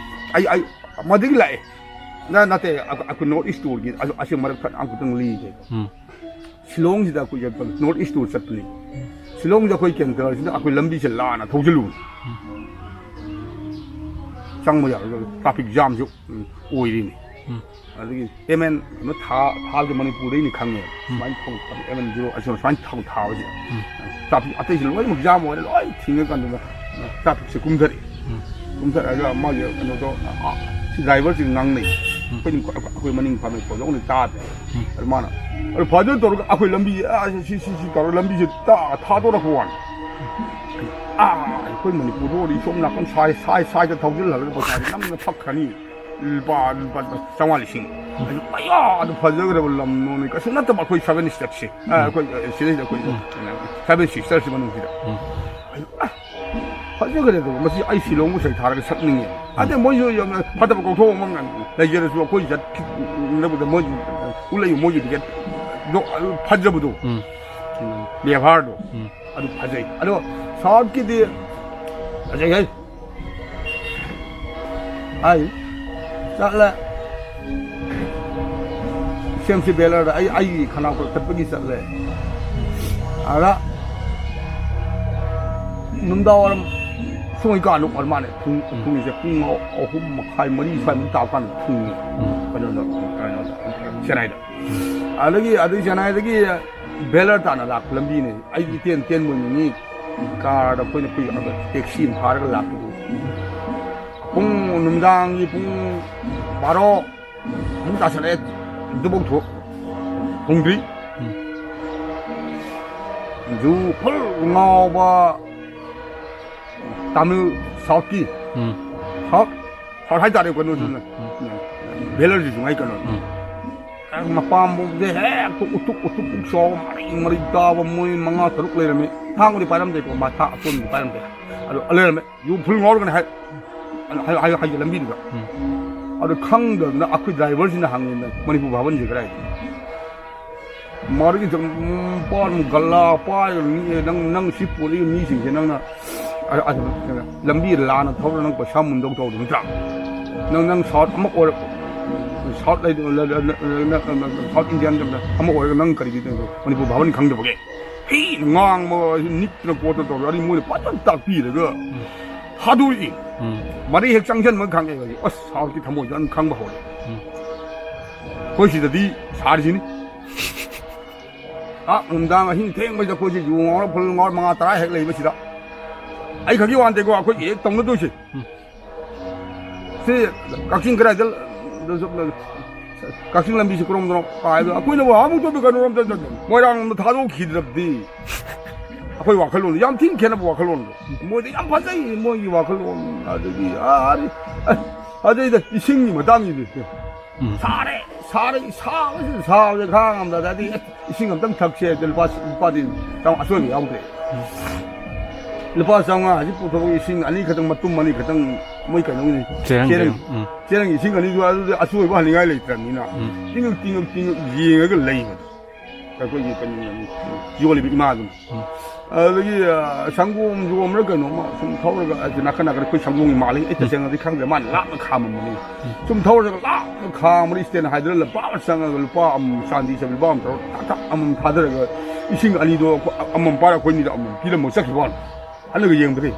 ꯑꯩ, ꯑꯩ ꯃꯗꯒꯤ ꯂꯥꯛꯑꯦ꯫ ꯅ-, ꯅꯠꯇꯦ, ꯑꯩꯈꯣꯏ, ꯑꯩꯈꯣꯏ North East Tourꯒꯤ ꯑꯗꯨ, ꯑꯁꯤ ꯃꯔꯛ ꯊꯠꯅ ꯑꯃꯈꯛꯇꯪ ꯂꯤꯒꯦ꯫ ꯎꯝ꯫ ꯁꯤꯂꯣꯡꯁꯤꯗ ꯑꯩꯈꯣꯏ ꯆꯠꯄ North East Tour ꯆꯠꯄꯅꯤ꯫ ꯁꯤꯂꯣꯡꯁꯤꯗ ꯑꯩꯈꯣꯏ ꯀꯦꯟꯗ꯭ꯔꯁꯤꯗ ꯑꯩꯈꯣꯏ ꯂꯝꯕꯤꯁꯦ ꯂꯥꯟꯅ ꯊꯧꯖꯤꯜꯂꯨꯕꯅꯤ꯫ ꯎꯝ꯫ ꯆꯪꯕ ꯌꯥꯔꯣꯏꯗꯕ traffic jamꯁꯨ, ꯎꯝ, ꯑꯣꯏꯔꯤꯅꯤ꯫ ꯎꯝ꯫ ꯑꯗꯒꯤ M N ꯀꯩꯅꯣ ꯊꯥ-, ꯊꯥꯕꯁꯦ ꯃꯅꯤꯄꯨꯔꯗꯩꯅꯤ ꯈꯪꯉꯦ꯫ ꯎꯝ꯫ ꯁꯨꯃꯥꯏꯅ ꯊꯧ-, M N zero ꯑꯁꯤꯅ ꯁꯨꯃꯥꯏꯅ ꯊꯧ ꯊꯥꯕꯁꯦ꯫ ꯎꯝ꯫ Traffic ꯑꯇꯩꯁꯨ ꯂꯣꯏꯅꯃꯛ jam ꯑꯣꯏꯔꯦ, ꯂꯣꯏ ꯊꯤꯡꯉꯀꯥꯟꯗꯨꯗ trafficꯁꯦ ꯀꯨꯝꯊꯔꯛꯑꯦ꯫ ꯎꯝ꯫ ꯀꯨꯝꯊꯔꯛꯑꯒ ꯃꯥꯒꯤ ꯀꯩꯅꯣꯗꯣ, ꯑ, ꯑ, ꯁꯤ driverꯁꯤ ꯉꯥꯡꯅꯩ꯫ ꯎꯝ꯫ ꯑꯩꯈꯣꯏ, ꯑꯩꯈꯣꯏ ꯃꯅꯤꯡ ꯐꯝꯃꯤ ꯄꯣꯠꯁꯦ ꯑꯃꯨꯛ ꯇꯥꯗ꯭ꯔꯦ꯫ ꯎꯝ꯫ ꯑꯗꯨ ꯃꯥꯅ, ꯑꯗꯨ ꯐꯖꯅ ꯇꯧꯔꯒ ꯑꯩꯈꯣꯏ ꯂꯝꯕꯤ, ꯑ, ꯁꯤ, ꯁꯤ, ꯁꯤ ꯇꯧꯔꯒ ꯂꯝꯕꯤꯁꯦ ꯇꯥ-, ꯊꯥꯗꯣꯔꯛꯄ ꯋꯥꯅꯤ꯫ ꯑꯥ, ꯑꯩꯈꯣꯏ ꯃꯅꯤꯄꯨꯔꯗ ꯑꯣꯏꯔꯗꯤ ꯁꯣꯝ ꯅꯥꯀꯟ ꯁꯥꯏ ꯁꯥꯏ ꯁꯥꯏꯗ ꯊꯧꯖꯤꯜꯍꯜꯂꯒ ꯄꯩꯁꯥꯁꯦ ꯅꯝꯅ ꯐꯛꯈ꯭ꯔꯅꯤ꯫ ꯂꯨꯄꯥ ꯂꯨꯄꯥ ꯆꯥꯝꯃꯉꯥ ꯂꯤꯁꯤꯡ꯫ ꯑꯩꯅ, "ꯑꯌꯥ, ꯑꯗꯨ ꯐꯖꯈ꯭ꯔꯕ ꯂꯝ ꯅꯣꯡꯅꯤ, ꯀꯩꯁꯨ ꯅꯠꯇꯕ ꯑꯩꯈꯣꯏ ꯁꯚꯦꯟ ꯁꯤꯁꯇꯔꯁꯦ, ꯑ, ꯑꯩꯈꯣꯏ, ꯑ, ꯁꯤꯗꯩꯁꯤꯗ ꯑꯩꯈꯣꯏ, ꯎꯝ꯫ ꯁꯚꯦꯟ ꯁꯤꯁꯇꯔꯁꯤ ꯃꯅꯨꯡꯁꯤꯗ"꯫ ꯎꯝ꯫ ꯑꯩꯅ, "ꯑ, ꯐꯖꯈ꯭ꯔꯦ, ꯑꯗꯨꯒ ꯃꯁꯤ ꯑꯩ ꯁꯤꯂꯣꯡꯕꯨ ꯁꯩꯊꯥꯔꯒ ꯁꯛꯅꯤꯡꯉꯦ"꯫ ꯑꯗꯩ ꯃꯣꯏꯁꯨ ꯌꯥꯝꯅ ꯐꯠꯇꯕ ꯀꯧꯊꯣꯛ ꯑꯃ ꯂꯩꯖꯔꯁꯨ, ꯑꯩꯈꯣꯏ ꯆꯠꯈꯤꯅꯕꯗ ꯃꯣꯏꯁꯨ ꯎꯠꯂꯛꯏ, ꯃꯣꯏꯒꯤ ꯇꯤꯀꯦꯠ ꯐꯖꯕꯗꯣ, ꯎꯝ꯫ ꯕꯦꯕꯥꯔꯗꯣ꯫ ꯎꯝ꯫ ꯑꯗꯨ ꯐꯖꯩ꯫ ꯑꯗꯣ ꯁꯥꯎꯠꯀꯤꯗꯤ ꯐꯖꯩ ꯍꯥꯏ꯫ ꯑꯩ ꯆꯠꯂꯦ꯫ ꯁꯦꯝꯁꯤ ꯕꯦꯂꯔꯗ ꯑꯩ, ꯑꯩꯒꯤ ꯈꯅꯥꯎ ꯀꯛꯊꯠꯄꯒꯤ ꯆꯠꯂꯦ꯫ ꯑꯗ ꯅꯨꯡꯗꯥꯡ ꯋꯥꯏꯔꯝ ꯁꯨꯡꯉꯩ ꯀꯥꯟꯗ ꯑꯣꯏꯔ ꯃꯥꯜꯂꯦ꯫ ꯄꯨꯡ, ꯎꯝ꯫ ꯄꯨꯡꯁꯦ ꯄꯨꯡ ꯑꯍꯨꯝ ꯃꯈꯥꯏ, ꯃꯔꯤ ꯁ꯭ꯋꯥꯏꯃꯨꯛ ꯇꯥꯕ ꯀꯥꯟꯗ ꯊꯨꯡꯉꯤ꯫ ꯎꯝ꯫ ꯀꯩꯅꯣꯗ, ꯀꯩꯅꯣꯗ, ꯆꯦꯟꯅꯥꯏꯗ꯫ ꯑꯗꯒꯤ, ꯑꯗꯒꯤ ꯆꯦꯟꯅꯥꯏꯗꯒꯤ ꯕꯦꯂꯔ ꯇꯥꯟꯅ ꯂꯥꯛꯄ ꯂꯝꯕꯤꯅꯦ꯫ ꯑꯩꯗꯤ ꯏꯇꯦꯟ ꯇꯦꯟꯕ ꯃꯤꯅꯤ꯫ ꯀꯥꯔꯗ ꯑꯩꯈꯣꯏꯅ ꯀꯨꯏꯔꯛꯑꯒ ꯇꯦꯛꯁꯤ ꯑꯃ ꯐꯥꯔꯒ ꯂꯥꯛꯄꯗꯨ꯫ ꯄꯨꯡ, ꯅꯨꯃꯤꯗꯥꯡꯒꯤ ꯄꯨꯡ ꯕꯥꯔꯣ ꯑꯃꯨꯛ ꯇꯥꯁꯜꯂꯛꯑꯦ꯫ ꯑꯗꯨꯐꯥꯎ ꯊꯣꯛ-, ꯊꯨꯡꯗ꯭ꯔꯤ꯫ ꯎꯝ꯫ ꯖꯨ ꯐꯨꯜ ꯉꯥꯎꯕ ꯇꯥꯃꯤꯜ ꯁꯥꯎꯠꯀꯤ꯫ ꯎꯝ꯫ ꯁꯥꯎꯠ, ꯁꯥꯎꯠ ꯍꯥꯏꯇꯥꯔꯦ ꯀꯩꯅꯣꯗꯨꯅ꯫ ꯎꯝ꯫ ꯎꯝ꯫ ꯕꯦꯂꯔꯁꯤꯁꯨ ꯉꯥꯏ ꯀꯩꯅꯣ꯫ ꯎꯝ꯫ ꯍꯦꯛ ꯃꯄꯥꯝꯕꯣꯝꯁꯦ ꯍꯦꯛꯇ ꯎꯇꯨꯛ, ꯎꯇꯨꯛ, ꯎꯇꯨꯛ ꯆꯥꯎꯕ ꯃꯔꯩ ꯃꯔꯩ ꯇꯥꯕ ꯃꯣꯏ ꯃꯉꯥ ꯇꯔꯨꯛ ꯂꯩꯔꯝꯃꯤ꯫ ꯊꯥꯡꯕꯨꯗꯤ ꯄꯥꯏꯔꯝꯗꯦꯀꯣ, ꯃꯊꯥ ꯑꯀꯣꯟꯕꯗꯤ ꯄꯥꯏꯔꯝꯗꯦ꯫ ꯑꯗꯣ ꯂꯩꯔꯝꯃꯦ꯫ ꯌꯨ ꯐꯨꯜ ꯉꯥꯎꯔꯒꯅꯦ ꯍꯥꯏ-, ꯍꯥꯏ-, ꯍꯥꯏ-, ꯍꯥꯏꯁꯦ ꯂꯝꯕꯤꯗꯨꯗ꯫ ꯎꯝ꯫ ꯑꯗꯣ ꯈꯪꯗꯗꯅ ꯑꯩꯈꯣꯏ ꯗ꯭ꯔꯥꯏꯚꯔꯁꯤꯅ ꯍꯪꯉꯤꯅ ꯃꯅꯤꯄꯨꯔ ꯚꯥꯕꯟꯁꯦ ꯀꯗꯥꯏꯗ? ꯃꯥꯗꯒꯤ ꯆꯪ-, ꯎꯝ, ꯄꯥꯠ ꯑꯃ ꯒꯜꯂꯥ ꯄꯥꯏꯔꯒ ꯃꯤ, ꯅꯪ, ꯅꯪ ꯁꯤ ꯄꯨꯔꯛꯏꯕ ꯃꯤꯁꯤꯡꯁꯦ ꯅꯪꯅ ꯑ-, ꯑ-, ꯂꯝꯕꯤ ꯂꯥꯟꯅ ꯊꯧꯔ ꯅꯪ ꯄꯩꯁꯥ ꯃꯨꯟꯗꯧ ꯇꯧꯗꯣ ꯅꯠꯇ꯭ꯔꯥ? ꯅꯪ, ꯅꯪ ꯁꯥꯎꯠ ꯑꯃ ꯑꯣꯏꯔ-, ꯁꯥꯎꯠ ꯂꯩ-, ꯂ-, ꯂ-, ꯂ-, ꯂ-, ꯂ-, ꯁꯥꯎꯠ ꯏꯟꯗꯤꯌꯥꯟ ꯑꯃ ꯑꯣꯏꯔꯒ ꯅꯪ ꯀꯔꯤꯒꯤ ꯃꯅꯤꯄꯨꯔ ꯚꯥꯕꯟ ꯈꯪꯗꯕꯒꯦ? ꯍꯤ ꯉꯥꯡꯕ ꯅꯤꯛꯇꯅ ꯈꯣꯠꯇꯅ ꯇꯧꯔꯦ꯫ ꯑꯗꯩ ꯃꯣꯏꯅ ꯐꯖꯅ ꯇꯥꯛꯄꯤꯔꯒ ꯎꯝ꯫ ꯊꯥꯗꯣꯔꯛꯏ꯫ ꯎꯝ꯫ ꯃꯔꯤ ꯍꯦꯛ ꯆꯪꯁꯤꯟꯕ ꯈꯪꯉꯦ꯫ ꯑꯁ, ꯁꯥꯎꯠꯀꯤ ꯊꯃꯣꯏꯁꯦ ꯑꯗꯨꯝ ꯈꯪꯕ ꯍꯧꯔꯦ꯫ ꯎꯝ꯫ ꯑꯩꯈꯣꯏ ꯁꯤꯗꯗꯤ ꯁꯥꯔꯤꯁꯤꯅꯤ꯫ ꯑꯥ, ꯅꯨꯡꯗꯥꯡ ꯑꯍꯤꯡ ꯊꯦꯡꯕꯁꯤꯗ ꯑꯩꯈꯣꯏꯁꯦ ꯌꯨ ꯉꯥꯎꯔ ꯐꯨꯜ ꯉꯥꯎꯔ ꯃꯉꯥ ꯇꯔꯥ ꯍꯦꯛ ꯂꯩꯕꯁꯤꯗ ꯑꯩ ꯈꯛꯀꯤ ꯋꯥ ꯅꯠꯇꯦꯀꯣ, ꯑꯩꯈꯣꯏꯒꯤ ꯍꯦꯛ ꯇꯧꯅꯗꯣꯏꯁꯦ꯫ ꯎꯝ꯫ ꯁꯤ ꯀꯛꯆꯤꯡ ꯀꯗꯥꯏꯗ, ꯀꯛꯆꯤꯡ ꯂꯝꯕꯤꯁꯤ ꯀꯔꯣꯝꯗꯅꯣ ꯍꯥꯏꯕꯗ ꯑꯩꯈꯣꯏꯅꯕꯨ ꯑꯃꯨꯛꯇꯣꯏꯕ ꯀꯩꯅꯣꯔꯣꯝꯗ ꯃꯣꯏꯔꯥꯡꯂꯣꯝꯗ ꯊꯥꯗꯣꯛꯈꯤꯗ꯭ꯔꯕꯗꯤ꯫ ꯑꯩꯈꯣꯏ ꯋꯥꯈꯜꯂꯣꯟꯗꯣ ꯌꯥꯝ ꯊꯤꯅ ꯈꯦꯠꯅꯕ ꯋꯥꯈꯜꯂꯣꯟꯗꯣ꯫ ꯃꯣꯏꯗꯤ ꯌꯥꯝ ꯐꯖꯩ ꯃꯣꯏꯒꯤ ꯋꯥꯈꯜꯂꯣꯟ꯫ ꯑꯗꯒꯤ ꯑꯥ, ꯑꯗꯩꯗ ꯏꯁꯤꯡꯒꯤ ꯃꯇꯥꯡꯒꯤꯗꯤ꯫ ꯎꯝ꯫ ꯁꯥꯔꯦ, ꯁꯥꯔꯦ, ꯁꯥꯕꯁꯤꯗ ꯁꯥꯕꯁꯦ ꯈꯥꯡ ꯉꯝꯗ꯫ ꯑꯗꯩꯗꯤ ꯏꯁꯤꯡ ꯑꯝꯇꯪ ꯊꯛꯁꯦ ꯍꯥꯏꯕꯗ ꯂꯨꯄꯥ, ꯂꯨꯄꯥꯗꯤ ꯆꯥꯝ-, ꯑꯆꯣꯏꯕ ꯌꯥꯎꯗ꯭ꯔꯦ꯫ ꯂꯨꯄꯥ ꯆꯥꯝꯃꯉꯥ ꯍꯧꯖꯤꯛ ꯄꯨꯊꯣꯛꯄ ꯏꯁꯤꯡ ꯑꯅꯤꯈꯛꯇꯪ, ꯃꯇꯨꯝ ꯑꯅꯤꯈꯛꯇꯪ, ꯃꯣꯏ ꯀꯩꯅꯣꯒꯤꯅꯤ꯫ ꯆꯦꯔꯪ, ꯆꯦꯔꯪ꯫ ꯆꯦꯔꯪ꯫ ꯎꯝ꯫ ꯆꯦꯔꯪ ꯏꯁꯤꯡ ꯑꯅꯤꯗꯨ ꯑꯗꯨꯗꯤ ꯑꯆꯣꯏꯕ ꯍꯟꯅꯤꯡꯉꯥꯏ ꯂꯩꯇ꯭ꯔꯕꯅꯤꯅ꯫ ꯎꯝ꯫ ꯇꯤꯡꯉꯛ, ꯇꯤꯡꯉꯛ, ꯇꯤꯡꯉꯛ ꯌꯦꯡꯉꯒ ꯂꯩꯕꯗꯣ꯫ ꯑꯩꯈꯣꯏꯒꯤ ꯀꯩꯅꯣ ꯌꯣꯜꯂꯤꯕ ꯏꯃꯥꯗꯨꯅ꯫ ꯎꯝ꯫ ꯑꯗꯨꯗꯒꯤ, ꯑ, ꯁꯪꯒꯣꯝ ꯌꯣꯟꯕ꯭ꯔꯥ ꯀꯩꯅꯣꯝꯃ ꯁꯨꯝ ꯊꯧꯔꯒ, ꯑꯗꯨ ꯅꯥꯀꯟ ꯅꯥꯀꯟ ꯑꯩꯈꯣꯏ ꯁꯪꯒꯣꯝꯒꯤ ꯃꯥꯜꯂꯤ꯫ ꯑꯩ ꯎꯝ꯫ ꯇꯁꯦꯡꯅꯗꯤ ꯈꯪꯗ꯭ꯔꯦ꯫ ꯃꯥꯅ ꯂꯥꯞꯅ ꯈꯥꯝꯃꯝꯕꯅꯤ꯫ ꯎꯝ꯫ ꯁꯨꯝ ꯊꯧꯔꯒ ꯂꯥꯞꯅ ꯈꯥꯝꯕꯅꯤ꯫ stand ꯍꯥꯏꯗ꯭ꯔ ꯂꯝꯄꯥꯛ ꯑꯃ ꯆꯪꯉꯒ ꯂꯨꯄꯥ ꯑꯃꯃꯝ ꯆꯥꯟꯗꯤ ꯆꯠꯄ ꯂꯨꯄꯥ ꯑꯃ ꯇꯧꯔꯒ ꯊꯛ ꯊꯛ ꯑꯃꯃꯝ ꯊꯥꯗꯔꯒ ꯏꯁꯤꯡ ꯑꯅꯤꯗꯣ ꯑꯃꯃꯝ ꯄꯥꯏꯔ ꯑꯩꯈꯣꯏ ꯑꯅꯤꯗ ꯑꯃꯃꯝ ꯄꯤꯔꯝꯃꯒ ꯆꯠꯈꯤꯕ ꯋꯥꯅꯤ꯫ ꯍꯜꯂꯒ ꯌꯦꯡꯕꯗꯤ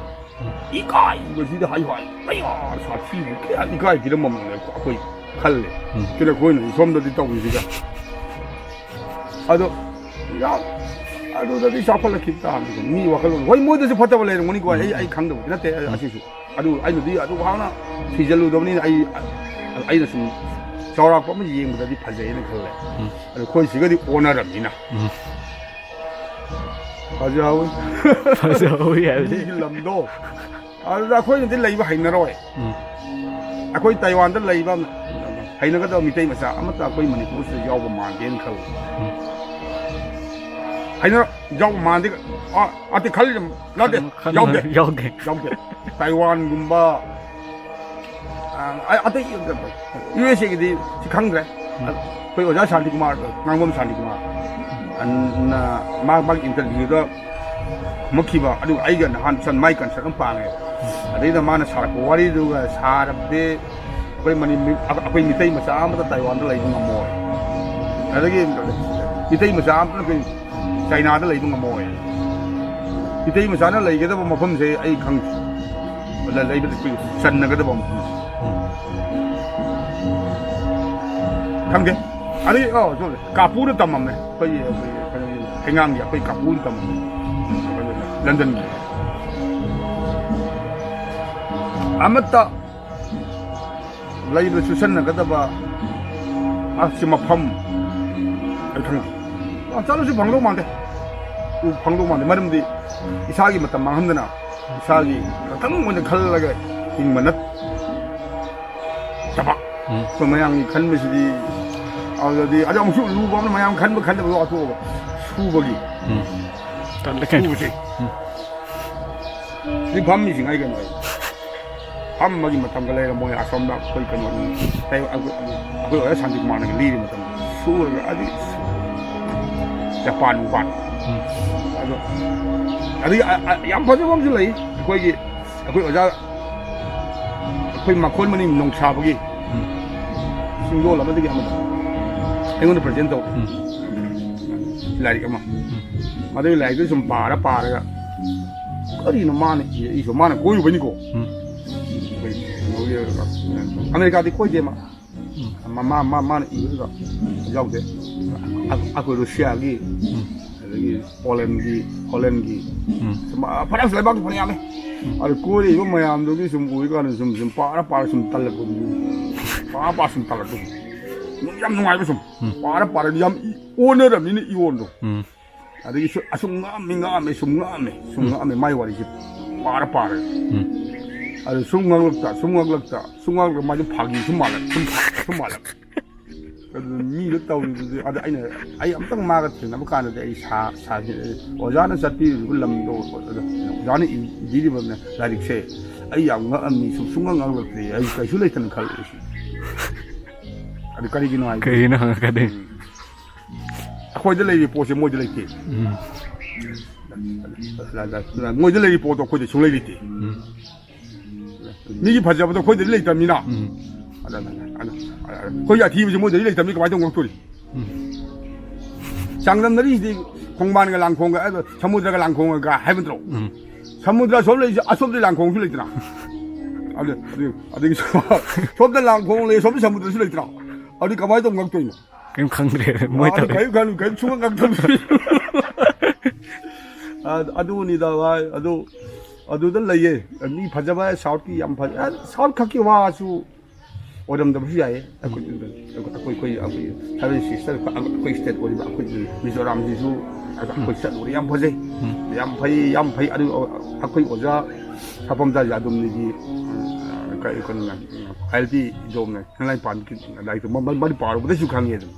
ꯏꯀꯥꯏꯕꯁꯤꯗ ꯍꯥꯏꯌꯨ ꯍꯥꯏ꯫ ꯑꯩ ꯁꯥꯊꯤꯕ ꯀꯌꯥ ꯏꯀꯥꯏ ꯄꯤꯔꯝꯃꯝꯅꯦ ꯑꯩꯈꯣꯏ ꯈꯜꯂꯦ꯫ ꯎꯝ꯫ ꯀꯩꯅꯣ ꯑꯩꯈꯣꯏꯅ ꯁꯣꯝꯗꯗꯤ ꯇꯧꯔꯤꯁꯤꯒ꯫ ꯑꯗꯣ ꯌꯥꯝ ꯑꯗꯨꯗꯗꯤ ꯆꯥꯎꯈꯠꯂꯛꯈꯤꯕ ꯇꯥꯕꯅꯤ꯫ ꯃꯤ ꯋꯥꯈꯜꯂꯣꯟ ꯍꯣꯏ ꯃꯣꯏꯗꯁꯨ ꯐꯠꯇꯕ ꯂꯩꯔꯝꯒꯅꯤꯀꯣ꯫ ꯑꯩ, ꯎꯝ꯫ ꯑꯩ ꯈꯪꯗꯕꯗꯤ ꯅꯠꯇꯦ꯫ ꯎꯝ꯫ ꯑꯁꯤꯁꯨ ꯑꯗꯨ ꯑꯩꯅꯗꯤ ꯑꯗꯨ ꯍꯥꯟꯅ ꯊꯤꯖꯤꯜꯂꯨꯗꯕꯅꯤꯅ ꯑꯩ, ꯑꯩꯅ ꯁꯨꯝ ꯆꯥꯎꯔꯥꯛꯄ ꯑꯃ ꯌꯦꯡꯕꯗꯗꯤ ꯐꯖꯩꯅ ꯈꯜꯂꯦ꯫ ꯎꯝ꯫ ꯑꯗꯣ ꯑꯩꯈꯣꯏ ꯁꯤꯒꯗꯤ ꯑꯣꯟꯅꯔꯕꯅꯤꯅ꯫ ꯎꯝ꯫ ꯐꯖꯍꯧꯋꯤ꯫ ꯐꯖꯍꯧꯋꯤ ꯍꯥꯏꯕꯗꯤ? ꯃꯤꯒꯤ ꯂꯝꯗꯣ꯫ ꯑꯗꯨꯗ ꯑꯩꯈꯣꯏꯅꯗꯤ ꯂꯩꯕ ꯍꯩꯅꯔꯣꯏ꯫ ꯎꯝ꯫ ꯑꯩꯈꯣꯏ ꯇꯥꯏꯋꯥꯟꯗ ꯂꯩꯕ ꯍꯩꯅꯒꯗꯕ ꯃꯤꯇꯩ ꯃꯆꯥ ꯑꯃꯠꯇ ꯑꯩꯈꯣꯏ ꯃꯅꯤꯄꯨꯔꯁꯤꯗ ꯌꯥꯎꯕ ꯃꯥꯟꯗꯦꯅ ꯈꯜꯂꯤ꯫ ꯎꯝ꯫ ꯍꯩꯅ-, ꯌꯥꯎꯕ ꯃꯥꯟꯗꯦ꯫ ꯑ, ꯑꯇꯩ ꯈꯜꯂꯤ ꯅꯠꯇꯦ꯫ ꯈꯟ-, ꯈꯟ-, ꯌꯥꯎꯗꯦ꯫ ꯌꯥꯎꯗꯦ꯫ ꯌꯥꯎꯗꯦ꯫ ꯇꯥꯏꯋꯥꯟꯒꯨꯝꯕ ꯑ, ꯑ-, ꯑꯇꯩ ꯌꯨ ꯑꯦꯁ ꯑꯦꯒꯤꯗꯤ ꯁꯤ ꯈꯪꯗ꯭ꯔꯦ꯫ ꯎꯝ꯫ ꯑꯩꯈꯣꯏ ꯑꯣꯖꯥ ꯁꯥꯟꯇꯤꯀꯨꯃꯥꯔ, ꯉꯥꯡꯕꯝ ꯁꯥꯟꯇꯤꯀꯨꯃꯥꯔ, ꯑꯟꯅ ꯃꯥ-, ꯃꯥꯒꯤ interview ꯗ ꯈꯨꯝꯃꯛꯈꯤꯕ, ꯑꯗꯨꯒ ꯑꯩꯒ ꯅꯍꯥꯟ ꯆꯟ-, ꯃꯥꯏ concert ꯑꯃ ꯄꯥꯡꯉꯦ꯫ ꯎꯝ꯫ ꯑꯗꯩꯗ ꯃꯥꯅ ꯁꯥꯔꯛꯄ ꯋꯥꯔꯤꯗꯨꯒ ꯁꯥꯔꯕꯗꯤ ꯑꯩꯈꯣꯏ ꯃꯅꯤ-, ꯑꯩꯈꯣꯏ ꯃꯤꯇꯩ ꯃꯆꯥ ꯑꯃꯇ ꯇꯥꯏꯋꯥꯟꯗ ꯂꯩꯕ ꯉꯝꯃꯣꯏ꯫ ꯑꯗꯒꯤ ꯃꯤꯇꯩ ꯃꯆꯥ ꯑꯃꯇꯅ ꯑꯩꯈꯣꯏ ꯆꯥꯏꯅꯥꯗ ꯂꯩꯕ ꯉꯝꯃꯣꯏ꯫ ꯃꯤꯇꯩ ꯃꯆꯥꯅ ꯂꯩꯒꯗꯕ ꯃꯐꯝꯁꯦ ꯑꯩ ꯈꯪꯗꯦ꯫ ꯂ-, ꯂꯩꯕꯗ ꯑꯩꯈꯣꯏ ꯆꯟꯅꯒꯗꯕ ꯃꯐꯝꯁꯦ꯫ ꯎꯝ꯫ ꯈꯪꯗꯦ꯫ ꯑꯗꯩ, ꯑꯣ, ꯁꯣꯝꯗ ꯀꯥꯄꯨꯅ ꯇꯝꯃꯝꯃꯦ꯫ ꯑꯩꯈꯣꯏꯒꯤ, ꯑꯩꯈꯣꯏꯒꯤ ꯀꯩꯅꯣꯒꯤ ꯍꯩꯉꯥꯡꯒꯤ ꯑꯩꯈꯣꯏ ꯀꯥꯄꯨꯅ ꯇꯝꯃꯝꯃꯦ꯫ ꯂꯟꯗꯟꯒꯤ꯫ ꯑꯃꯠꯇ ꯂꯩꯕꯗ ꯆꯨꯁꯟꯅꯒꯗꯕ ꯑꯁꯤ ꯃꯐꯝ ꯑꯩ ꯈꯪꯗꯦ꯫ ꯑ, ꯆꯠꯂꯁꯨ ꯐꯪꯗꯧ ꯃꯥꯟꯗꯦ꯫ ꯐꯪꯗꯧ ꯃꯥꯟꯗꯦ꯫ ꯃꯔꯝꯗꯤ ꯏꯁꯥꯒꯤ ꯃꯇꯝ ꯃꯥꯡꯍꯟꯗꯅ ꯏꯁꯥꯒꯤ ꯈꯛꯇꯪ ꯑꯣꯏꯅ ꯈꯜꯂꯒ ꯍꯤꯡꯕ ꯅꯠꯇꯕ꯫ ꯎꯝ꯫ ꯑꯩꯈꯣꯏ ꯃꯌꯥꯝꯒꯤ ꯈꯟꯕꯁꯤꯗꯤ ꯑꯗꯨꯗꯤ ꯑꯗꯨ ꯑꯃꯨꯛꯁꯨ ꯂꯨꯕ ꯑꯃꯅ ꯃꯌꯥꯝ ꯈꯟꯕ ꯈꯟꯗꯕꯗꯣ ꯋꯥꯊꯣꯛꯑꯒ ꯁꯨꯕꯒꯤ ꯎꯝ꯫ ꯇꯜꯂꯦ ꯀꯩꯅꯣ꯫ ꯁꯨꯕꯁꯦ꯫ ꯎꯝ꯫ ꯁꯤ ꯐꯝꯃꯤꯁꯤꯡ ꯑꯩ ꯀꯩꯅꯣ ꯑꯩ ꯐꯝꯕꯒꯤ ꯃꯇꯝꯒ ꯂꯩꯔꯝꯃꯣꯏ꯫ ꯑꯁꯣꯝꯗ ꯑꯩꯈꯣꯏ ꯀꯩꯅꯣ ꯑꯩꯈꯣꯏ ꯑꯩꯈꯣꯏ ꯑꯣꯖꯥ ꯁꯥꯟꯇꯤꯀꯨꯃꯥꯔꯅꯒ ꯂꯤꯔꯤ ꯃꯇꯝꯗ ꯁꯨꯔꯒ ꯑꯗꯨ ꯖꯄꯥꯟ ꯅꯨꯡꯄꯥꯟ ꯎꯝ꯫ ꯑꯗꯣ ꯑꯗꯒꯤ ꯑ- ꯑ- ꯌꯥꯝ ꯐꯖꯕ ꯑꯃꯁꯨ ꯂꯩ꯫ ꯑꯩꯈꯣꯏꯒꯤ ꯑꯩꯈꯣꯏ ꯑꯣꯖꯥ ꯑꯩꯈꯣꯏ ꯃꯈꯣꯟ ꯃꯅꯤꯡ ꯅꯣꯡꯁꯥꯕꯒꯤ ꯎꯝ꯫ ꯁꯤꯡꯗꯣꯜ ꯑꯃꯗꯒꯤ ꯑꯃꯗ ꯑꯩꯉꯣꯟꯗ ꯄ꯭ꯔꯖꯦꯟ ꯇꯧ ꯎꯝ꯫ ꯂꯥꯏꯔꯤꯛ ꯑꯃ ꯎꯝ꯫ ꯃꯗꯨꯒꯤ ꯂꯥꯏꯔꯤꯛꯇꯨ ꯁꯨꯝ ꯄꯥꯔ ꯄꯥꯔꯒ ꯀꯔꯤꯅꯣ ꯃꯥꯅ ꯏꯔꯛꯏꯁꯨ ꯃꯥꯅ ꯀꯣꯏꯔꯨꯕꯩꯅꯤꯀꯣ꯫ ꯎꯝ꯫ ꯑꯩꯈꯣꯏ ꯀꯩꯅꯣꯒꯤ ꯑꯃꯦꯔꯤꯀꯥꯗꯤ ꯀꯣꯏꯗꯦ ꯃꯥ꯫ ꯎꯝ꯫ ꯃꯥ ꯃꯥ ꯃꯥ ꯃꯥꯅ ꯏꯕꯗꯨꯗ ꯌꯥꯎꯗꯦ꯫ ꯑ- ꯑꯩꯈꯣꯏ ꯔꯨꯁꯤꯌꯥꯒꯤ ꯎꯝ꯫ ꯑꯗꯒꯤ ꯄꯣꯂꯦꯟꯒꯤ ꯍꯣꯂꯦꯟꯒꯤ ꯎꯝ꯫ ꯁꯨꯝ, ꯑ, ꯐꯅꯌꯥꯝ ꯂꯩꯕꯥꯛꯇꯤ ꯐꯅꯌꯥꯝꯃꯦ꯫ ꯑꯗꯨ ꯀꯣꯏꯔꯛꯏꯕ ꯃꯌꯥꯝꯗꯨꯒꯤ ꯁꯨꯝ ꯎꯏꯀꯥꯟꯗ ꯁꯨꯝ ꯁꯨꯝ ꯄꯥꯔ ꯄꯥꯔ ꯁꯨꯝ ꯇꯜꯂꯛꯄꯗꯨꯅꯤ꯫ ꯄꯥꯔ ꯄꯥꯔ ꯁꯨꯝ ꯇꯜꯂꯛꯄꯗꯨꯅꯤ꯫ ꯅꯨꯡ- ꯌꯥꯝ ꯅꯨꯡꯉꯥꯏꯕ ꯁꯨꯝ ꯎꯝ꯫ ꯄꯥꯔ ꯄꯥꯔ ꯌꯥꯝ ꯏ- ꯑꯣꯟꯅꯔꯝꯃꯤꯅ ꯏꯌꯣꯟꯗꯣ꯫ ꯎꯝ꯫ ꯑꯗꯒꯤ ꯁꯨ- ꯑꯁꯨꯝ ꯉꯛꯑꯝꯃꯤ ꯉꯛꯑꯝꯃꯤ ꯁꯨꯝ ꯉꯛꯑꯝꯃꯤ ꯁꯨꯝ ꯎꯝ꯫ ꯉꯛꯑꯝꯃꯤ ꯃꯥꯏ ꯋꯥꯔꯤꯁꯦ ꯄꯥꯔ ꯄꯥꯔꯒ ꯎꯝ꯫ ꯑꯗꯨ ꯁꯨꯝ ꯉꯛꯂꯛꯇ ꯁꯨꯝ ꯉꯛꯂꯛꯇ ꯁꯨꯝ ꯉꯛꯂꯛꯇ ꯃꯥꯏꯗꯤ ꯐꯥꯒꯤ ꯁꯨꯝ ꯃꯥꯜꯂꯛ ꯁꯨꯝ ꯐꯥꯒꯤ ꯁꯨꯝ ꯃꯥꯜꯂꯛ ꯑꯗꯨ ꯃꯤꯗꯣ ꯇꯧꯔꯤꯗꯨꯗꯤ ꯑꯗ ꯑꯩꯅ ꯑꯩ ꯑꯝꯇꯪ ꯃꯥꯒ ꯊꯦꯡꯅꯕ ꯀꯥꯟꯗꯗꯤ ꯑꯩ ꯁꯥ ꯁꯥ ꯑꯣꯖꯥꯅ ꯆꯠꯄꯤꯔꯤꯕ ꯂꯝꯗꯣ ꯑꯣꯖꯥꯅ ꯏꯕꯤꯔꯤꯕ ꯂꯥꯏꯔꯤꯛꯁꯦ ꯑꯩ ꯌꯥꯝ ꯉꯛꯑꯝꯃꯤ ꯁꯨꯝ ꯁꯨꯡꯉꯛ ꯉꯛꯂꯛꯇ꯭ꯔꯤ ꯑꯩ ꯀꯩꯁꯨ ꯂꯩꯇꯅ ꯈꯜꯂꯛꯏ꯫ ꯑꯗꯨ ꯀꯔꯤꯒꯤꯅꯣ ꯍꯥꯏ ꯀꯩꯒꯤꯅꯣ ꯍꯪꯉꯛꯀꯗꯣꯏꯅꯤ꯫ ꯑꯩꯈꯣꯏꯗ ꯂꯩꯔꯤꯕ ꯄꯣꯠꯁꯦ ꯃꯣꯏꯗ ꯂꯩꯇꯦ꯫ ꯎꯝ꯫ ꯃꯣꯏꯗ ꯂꯩꯔꯤꯕ ꯄꯣꯠꯇꯣ ꯑꯩꯈꯣꯏꯗ ꯁꯨꯡꯂꯩ ꯂꯩꯇꯦ꯫ ꯎꯝ꯫ ꯃꯤꯒꯤ ꯐꯖꯕꯗꯣ ꯑꯩꯈꯣꯏꯗꯗꯤ ꯂꯩꯇꯕꯅꯤꯅ꯫ ꯎꯝ꯫ ꯑꯗ- ꯑꯗ- ꯑꯗ- ꯑꯩꯈꯣꯏꯒꯤ ꯑꯊꯤꯕꯁꯦ ꯃꯣꯏꯗꯗꯤ ꯂꯩꯇꯕꯅꯤ ꯀꯃꯥꯏꯅ ꯇꯧꯕ ꯉꯛꯇꯣꯔꯤ? ꯎꯝ꯫ ꯆꯥꯡꯗꯝꯅꯔꯤꯁꯤꯗꯤ ꯈꯣꯡꯕꯥꯟꯒ ꯂꯥꯡꯈꯣꯡꯒ ꯑꯗꯣ ꯁꯃꯨꯗ꯭ꯔꯒ ꯂꯥꯡꯈꯣꯡꯒ ꯍꯥꯏꯕ ꯅꯠꯇ꯭ꯔꯣ? ꯎꯝ꯫ ꯁꯃꯨꯗ꯭ꯔ ꯑꯁꯣꯝ ꯂꯩꯁꯦ ꯑꯁꯣꯝꯗ ꯂꯥꯡꯈꯣꯡꯁꯨ ꯂꯩꯇ꯭ꯔꯥ? ꯑꯗꯨ ꯑꯗꯨ ꯑꯗꯒꯤ ꯁꯣꯝꯗ ꯂꯥꯡꯈꯣꯡ ꯂꯩ ꯑꯁꯣꯝꯗ ꯁꯃꯨꯗ꯭ꯔꯁꯨ ꯂꯩꯇ꯭ꯔꯥ? ꯑꯗꯨꯗꯤ ꯀꯃꯥꯏꯅ ꯇꯧꯕ ꯉꯛꯇꯣꯏꯅꯣ? ꯀꯩꯝ ꯈꯪꯗ꯭ꯔꯦ ꯃꯣꯏ ꯃꯥꯗꯤ ꯇꯧꯔꯦ꯫ ꯀꯔꯤꯝ ꯈꯪ- ꯀꯔꯤꯝ ꯁꯨꯡꯈꯪ ꯈꯪꯗꯕ꯫ ꯑ- ꯑꯗꯨꯅꯤꯗ ꯚꯥꯏ ꯑꯗꯨ ꯑꯗꯨꯗ ꯂꯩꯌꯦ꯫ ꯃꯤ ꯐꯖꯕ ꯁꯥꯎꯠꯀꯤ ꯌꯥꯝ ꯐꯖ ꯑ, ꯁꯥꯎꯠ ꯈꯛꯀꯤ ꯋꯥꯁꯨ ꯑꯣꯏꯔꯝꯗꯕꯁꯨ ꯌꯥꯏꯌꯦ꯫ ꯑꯩꯈꯣꯏ ꯑꯩꯈꯣꯏ ꯑꯩꯈꯣꯏ ꯑꯩꯈꯣꯏ ꯁꯤꯁꯇꯔ ꯑꯩꯈꯣꯏ ꯁ꯭ꯇꯦꯠ ꯑꯣꯏꯔꯤꯕ ꯑꯩꯈꯣꯏ ꯃꯤꯖꯣꯔꯥꯝꯁꯤꯁꯨ ꯑꯩꯈꯣꯏ ꯆꯠꯂꯨꯔꯦ, ꯌꯥꯝ ꯐꯖꯩ꯫ ꯎꯝ꯫ ꯌꯥꯝ ꯐꯩ, ꯌꯥꯝ ꯐꯩ꯫ ꯑꯗꯨ ꯑꯩꯈꯣꯏ ꯑꯣꯖꯥ ꯁꯥꯄꯝꯇꯥ ꯌꯥꯗꯨꯝꯅꯤꯒꯤ, ꯎꯝ, ꯀꯩ ꯀꯩꯅꯣ, ꯈꯥꯏꯜꯗꯤ ꯏꯗꯣꯝꯅ ꯍꯦꯟꯂꯥꯏ ꯄꯥꯟꯒꯤ ꯂꯥꯏꯔꯤꯛꯇꯣ ꯃ- ꯃ- ꯃꯔꯤ ꯄꯥꯔꯨꯕꯗꯁꯨ ꯈꯪꯉꯦ꯫ ꯑꯗꯨꯝ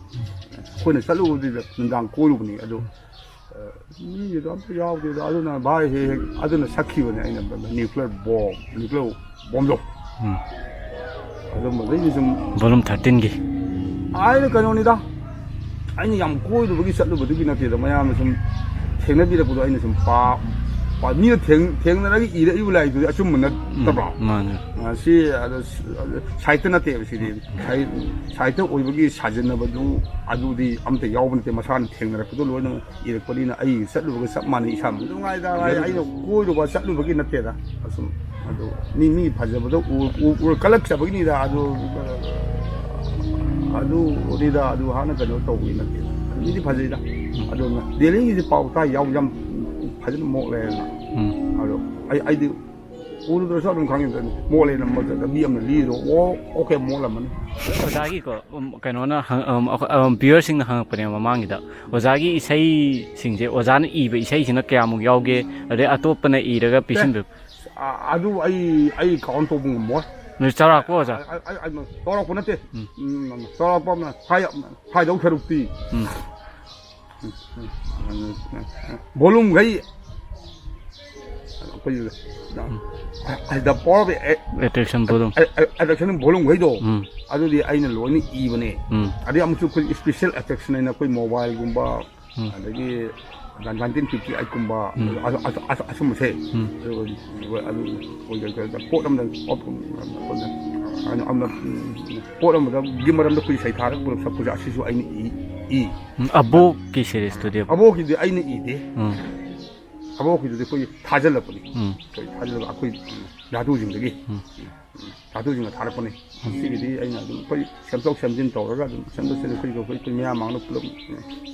ꯑꯩꯈꯣꯏꯅ ꯆꯠꯂꯨꯕꯗꯨꯗ ꯅꯨꯡꯗꯥꯡ ꯀꯣꯏꯔꯨꯕꯅꯤ꯫ ꯑꯗꯨ ꯃꯤꯒꯤꯗꯣ ꯑꯝꯇ ꯌꯥꯎꯗꯦꯗ꯫ ꯑꯗꯨꯅ ꯚꯥꯏ ꯍꯦꯛ ꯍꯦꯛ ꯑꯗꯨꯅ ꯁꯛꯈꯤꯕꯅꯦ ꯑꯩꯅ ꯅ꯭ꯌꯨꯀ꯭ꯂꯤꯌꯔ ꯕꯣꯝ, ꯅ꯭ꯌꯨꯀ꯭ꯂꯤꯌꯔ ꯕꯣꯝꯗꯣ꯫ ꯎꯝ꯫ ꯑꯗꯨꯝꯕꯗꯒꯤ ꯁꯨꯝ ꯚꯣꯂꯨꯝ ꯊꯥꯔꯇꯤꯟꯒꯤ꯫ ꯑꯩꯅ ꯀꯩꯅꯣꯅꯤꯗ, ꯑꯩꯅ ꯌꯥꯝ ꯀꯣꯏꯔꯨꯕꯒꯤ ꯆꯠꯂꯨꯕꯗꯨꯒꯤ ꯅꯠꯇꯦꯗ, ꯃꯌꯥꯝꯅ ꯁꯨꯝ ꯊꯦꯡꯅꯕꯤꯔꯛꯄꯗꯣ ꯑꯩꯅ ꯁꯨꯝ ꯄꯥ-, ꯄꯥ-, ꯃꯤꯅ ꯊꯦꯡ-, ꯊꯦꯡꯅꯔꯒ ꯏꯔꯛꯏꯕ ꯂꯥꯏꯔꯤꯛꯇꯨꯗꯤ ꯑꯆꯨꯝꯕ ꯎꯝ, ꯅꯠꯇꯕ꯭ꯔꯣ? ꯃꯥꯅꯦ꯫ ꯑ, ꯁꯤ ꯑꯗ ꯁ-, ꯑꯗ ꯁꯥꯍꯤꯇ꯭ꯌ ꯅꯠꯇꯦꯕ ꯁꯤꯗꯤ꯫ ꯁꯥꯍꯤ-, ꯁꯥꯍꯤꯇ꯭ꯌ ꯑꯣꯏꯕꯒꯤ ꯁꯥꯖꯟꯅꯕꯗꯨ ꯑꯗꯨꯗꯤ ꯑꯝꯇ ꯌꯥꯎꯕ ꯅꯠꯇꯦ, ꯃꯁꯥꯅ ꯊꯦꯡꯅꯔꯛꯄꯗꯣ ꯂꯣꯏꯅꯃꯛ ꯏꯔꯛꯄꯅꯤꯅ ꯑꯩ ꯆꯠꯂꯨꯕꯒ ꯆꯞ ꯃꯥꯟꯅꯩ ꯏꯁꯥꯃꯛ꯫ ꯅꯨꯡꯉꯥꯏꯗ ꯚꯥꯏ, ꯑꯩꯅ ꯀꯣꯏꯔꯨꯕ ꯆꯠꯂꯨꯕꯒꯤ ꯅꯠꯇꯦꯗ꯫ ꯑꯁꯨꯝ ꯑꯗꯨ ꯃꯤ, ꯃꯤ ꯐꯖꯕꯗ ꯎ-, ꯎ-, ꯎꯔ ꯀꯜꯂꯛꯆꯕꯒꯤꯅꯤꯗ꯫ ꯑꯗꯨ, ꯑꯗꯨꯅꯤꯗ, ꯑꯗꯨ ꯍꯥꯟꯅ ꯀꯩꯅꯣ ꯇꯧꯕꯒꯤ ꯅꯠꯇꯦꯗ꯫ ꯃꯤꯗꯤ ꯐꯖꯩꯗ꯫ ꯑꯗꯨꯅ ꯗꯦꯜꯂꯤꯒꯤꯁꯦ ꯄꯥꯎ ꯇꯥꯏ ꯌꯥꯝ, ꯌꯥꯝ ꯐꯖꯅ ꯃꯣꯠꯂꯦꯅ꯫ ꯎꯝ꯫ ꯑꯗꯣ ꯑꯩ, ꯑꯩꯗꯤ ꯎꯔꯨꯗ꯭ꯔꯁꯨ ꯑꯗꯨꯝ ꯈꯪꯉꯤꯗꯨꯅꯤ꯫ ꯃꯣꯠꯂꯦꯅ ꯃꯣꯠꯂꯦ꯫ ꯃꯤ ꯑꯃꯅ ꯂꯤꯗꯣ, ꯑꯣ, ꯑꯣꯀꯦ, ꯃꯣꯠꯂꯝꯃꯅꯤ꯫ ꯑꯣꯖꯥꯒꯤꯀꯣ, ꯎꯝ, ꯀꯩꯅꯣꯅ ꯍꯪ-, ꯎꯝ, ꯑꯩꯈꯣꯏ, ꯎꯝ, viewerꯁꯤꯡꯅ ꯍꯪꯉꯛꯄꯅꯦꯕ ꯃꯃꯥꯡꯒꯤꯗ꯫ ꯑꯣꯖꯥꯒꯤ ꯏꯁꯩꯁꯤꯡꯁꯦ, ꯑꯣꯖꯥꯅ ꯏꯕ ꯏꯁꯩꯁꯤꯅ ꯀꯌꯥꯃꯨꯛ ꯌꯥꯎꯒꯦ? ꯑꯗꯩ ꯑꯇꯣꯞꯄꯅ ꯏꯔꯒ ꯄꯤꯁꯤꯟꯕ? ꯑ-, ꯑꯗꯨ ꯑꯩ, ꯑꯩ count ꯇꯧꯕ ꯉꯝꯃꯣꯏ꯫ ꯅꯣꯏ ꯆꯥꯎꯔꯥꯛꯄ, ꯑꯣꯖꯥ? ꯑ-, ꯑ-, ꯑ-, ꯑ-, ꯆꯥꯎꯔꯥꯛꯄ ꯅꯠꯇꯦ꯫ ꯎꯝ꯫ ꯎꯝ, ꯆꯥꯎꯔꯥꯛꯄ ꯑꯃꯅ ꯍꯥꯏ-, ꯍꯥꯏꯗꯧ ꯁꯔꯨꯛꯇꯤ꯫ ꯎꯝ꯫ Volumeꯈꯩ ꯑꯩꯈꯣꯏ ꯎꯝ꯫ The power of a-, attraction volume꯫ A-, a-, attraction volumeꯈꯩꯗꯣ, ꯎꯝ꯫ ꯑꯗꯨꯗꯤ ꯑꯩꯅ ꯂꯣꯏꯅ ꯏꯕꯅꯦ꯫ ꯎꯝ꯫ ꯑꯗꯩ ꯑꯃꯨꯛꯁꯨ ꯑꯩꯈꯣꯏ special attraction ꯍꯥꯏꯅ ꯑꯩꯈꯣꯏ mobileꯒꯨꯝꯕ, ꯎꯝ꯫ ꯑꯗꯒꯤ nineteen fifty eightꯀꯨꯝꯕ, ꯎꯝ꯫ ꯑꯗꯨ, ꯑꯗꯨ, ꯑꯗꯨ, ꯑꯁꯨꯝꯕꯁꯦ꯫ ꯎꯝ꯫ ꯑꯗꯨ, ꯑꯗꯨ, ꯑꯗꯨ, ꯄꯣꯠ ꯑꯃꯗ, ꯑꯃ, ꯄꯣꯠ ꯑꯃꯗꯒꯤ ꯃꯔꯝꯗ ꯑꯩꯈꯣꯏ ꯏꯁꯩ ꯊꯥꯔꯛꯄ ꯁꯛꯄꯁꯦ ꯑꯁꯤꯁꯨ ꯑꯩꯅ ꯏ, ꯏ꯫ ꯎꯝ, ꯑꯕꯣꯛꯀꯤ seriesꯇꯨꯗꯤ? ꯑꯕꯣꯛꯀꯤꯗꯤ ꯑꯩꯅ ꯏꯗꯦ꯫ ꯎꯝ꯫ ꯑꯕꯣꯛꯀꯤꯗꯨꯗꯤ ꯑꯩꯈꯣꯏ ꯊꯥꯖꯤꯜꯂꯛꯄꯅꯤ꯫ ꯎꯝ꯫ ꯑꯩꯈꯣꯏ ꯊꯥꯖꯤꯜꯂꯒ ꯑꯩꯈꯣꯏ ꯙꯥꯇꯨꯁꯤꯡꯗꯒꯤ꯫ ꯎꯝ꯫ ꯙꯥꯇꯨꯁꯤꯡꯅ ꯊꯥꯔꯛꯄꯅꯤ꯫ ꯁꯤꯒꯤꯗꯤ ꯑꯩꯅ ꯑꯗꯨꯝ ꯑꯩꯈꯣꯏ ꯁꯦꯝꯗꯣꯛ ꯁꯦꯝꯖꯤꯟ ꯇꯧꯔꯒ ꯑꯗꯨꯝ ꯁꯦꯝꯗꯣꯛ ꯁꯦꯝꯖꯤꯟ ꯑꯩꯈꯣꯏ, ꯑꯩꯈꯣꯏ, ꯑꯩꯈꯣꯏ ꯃꯌꯥꯝ ꯃꯥꯡꯗ ꯄꯨꯂꯞ,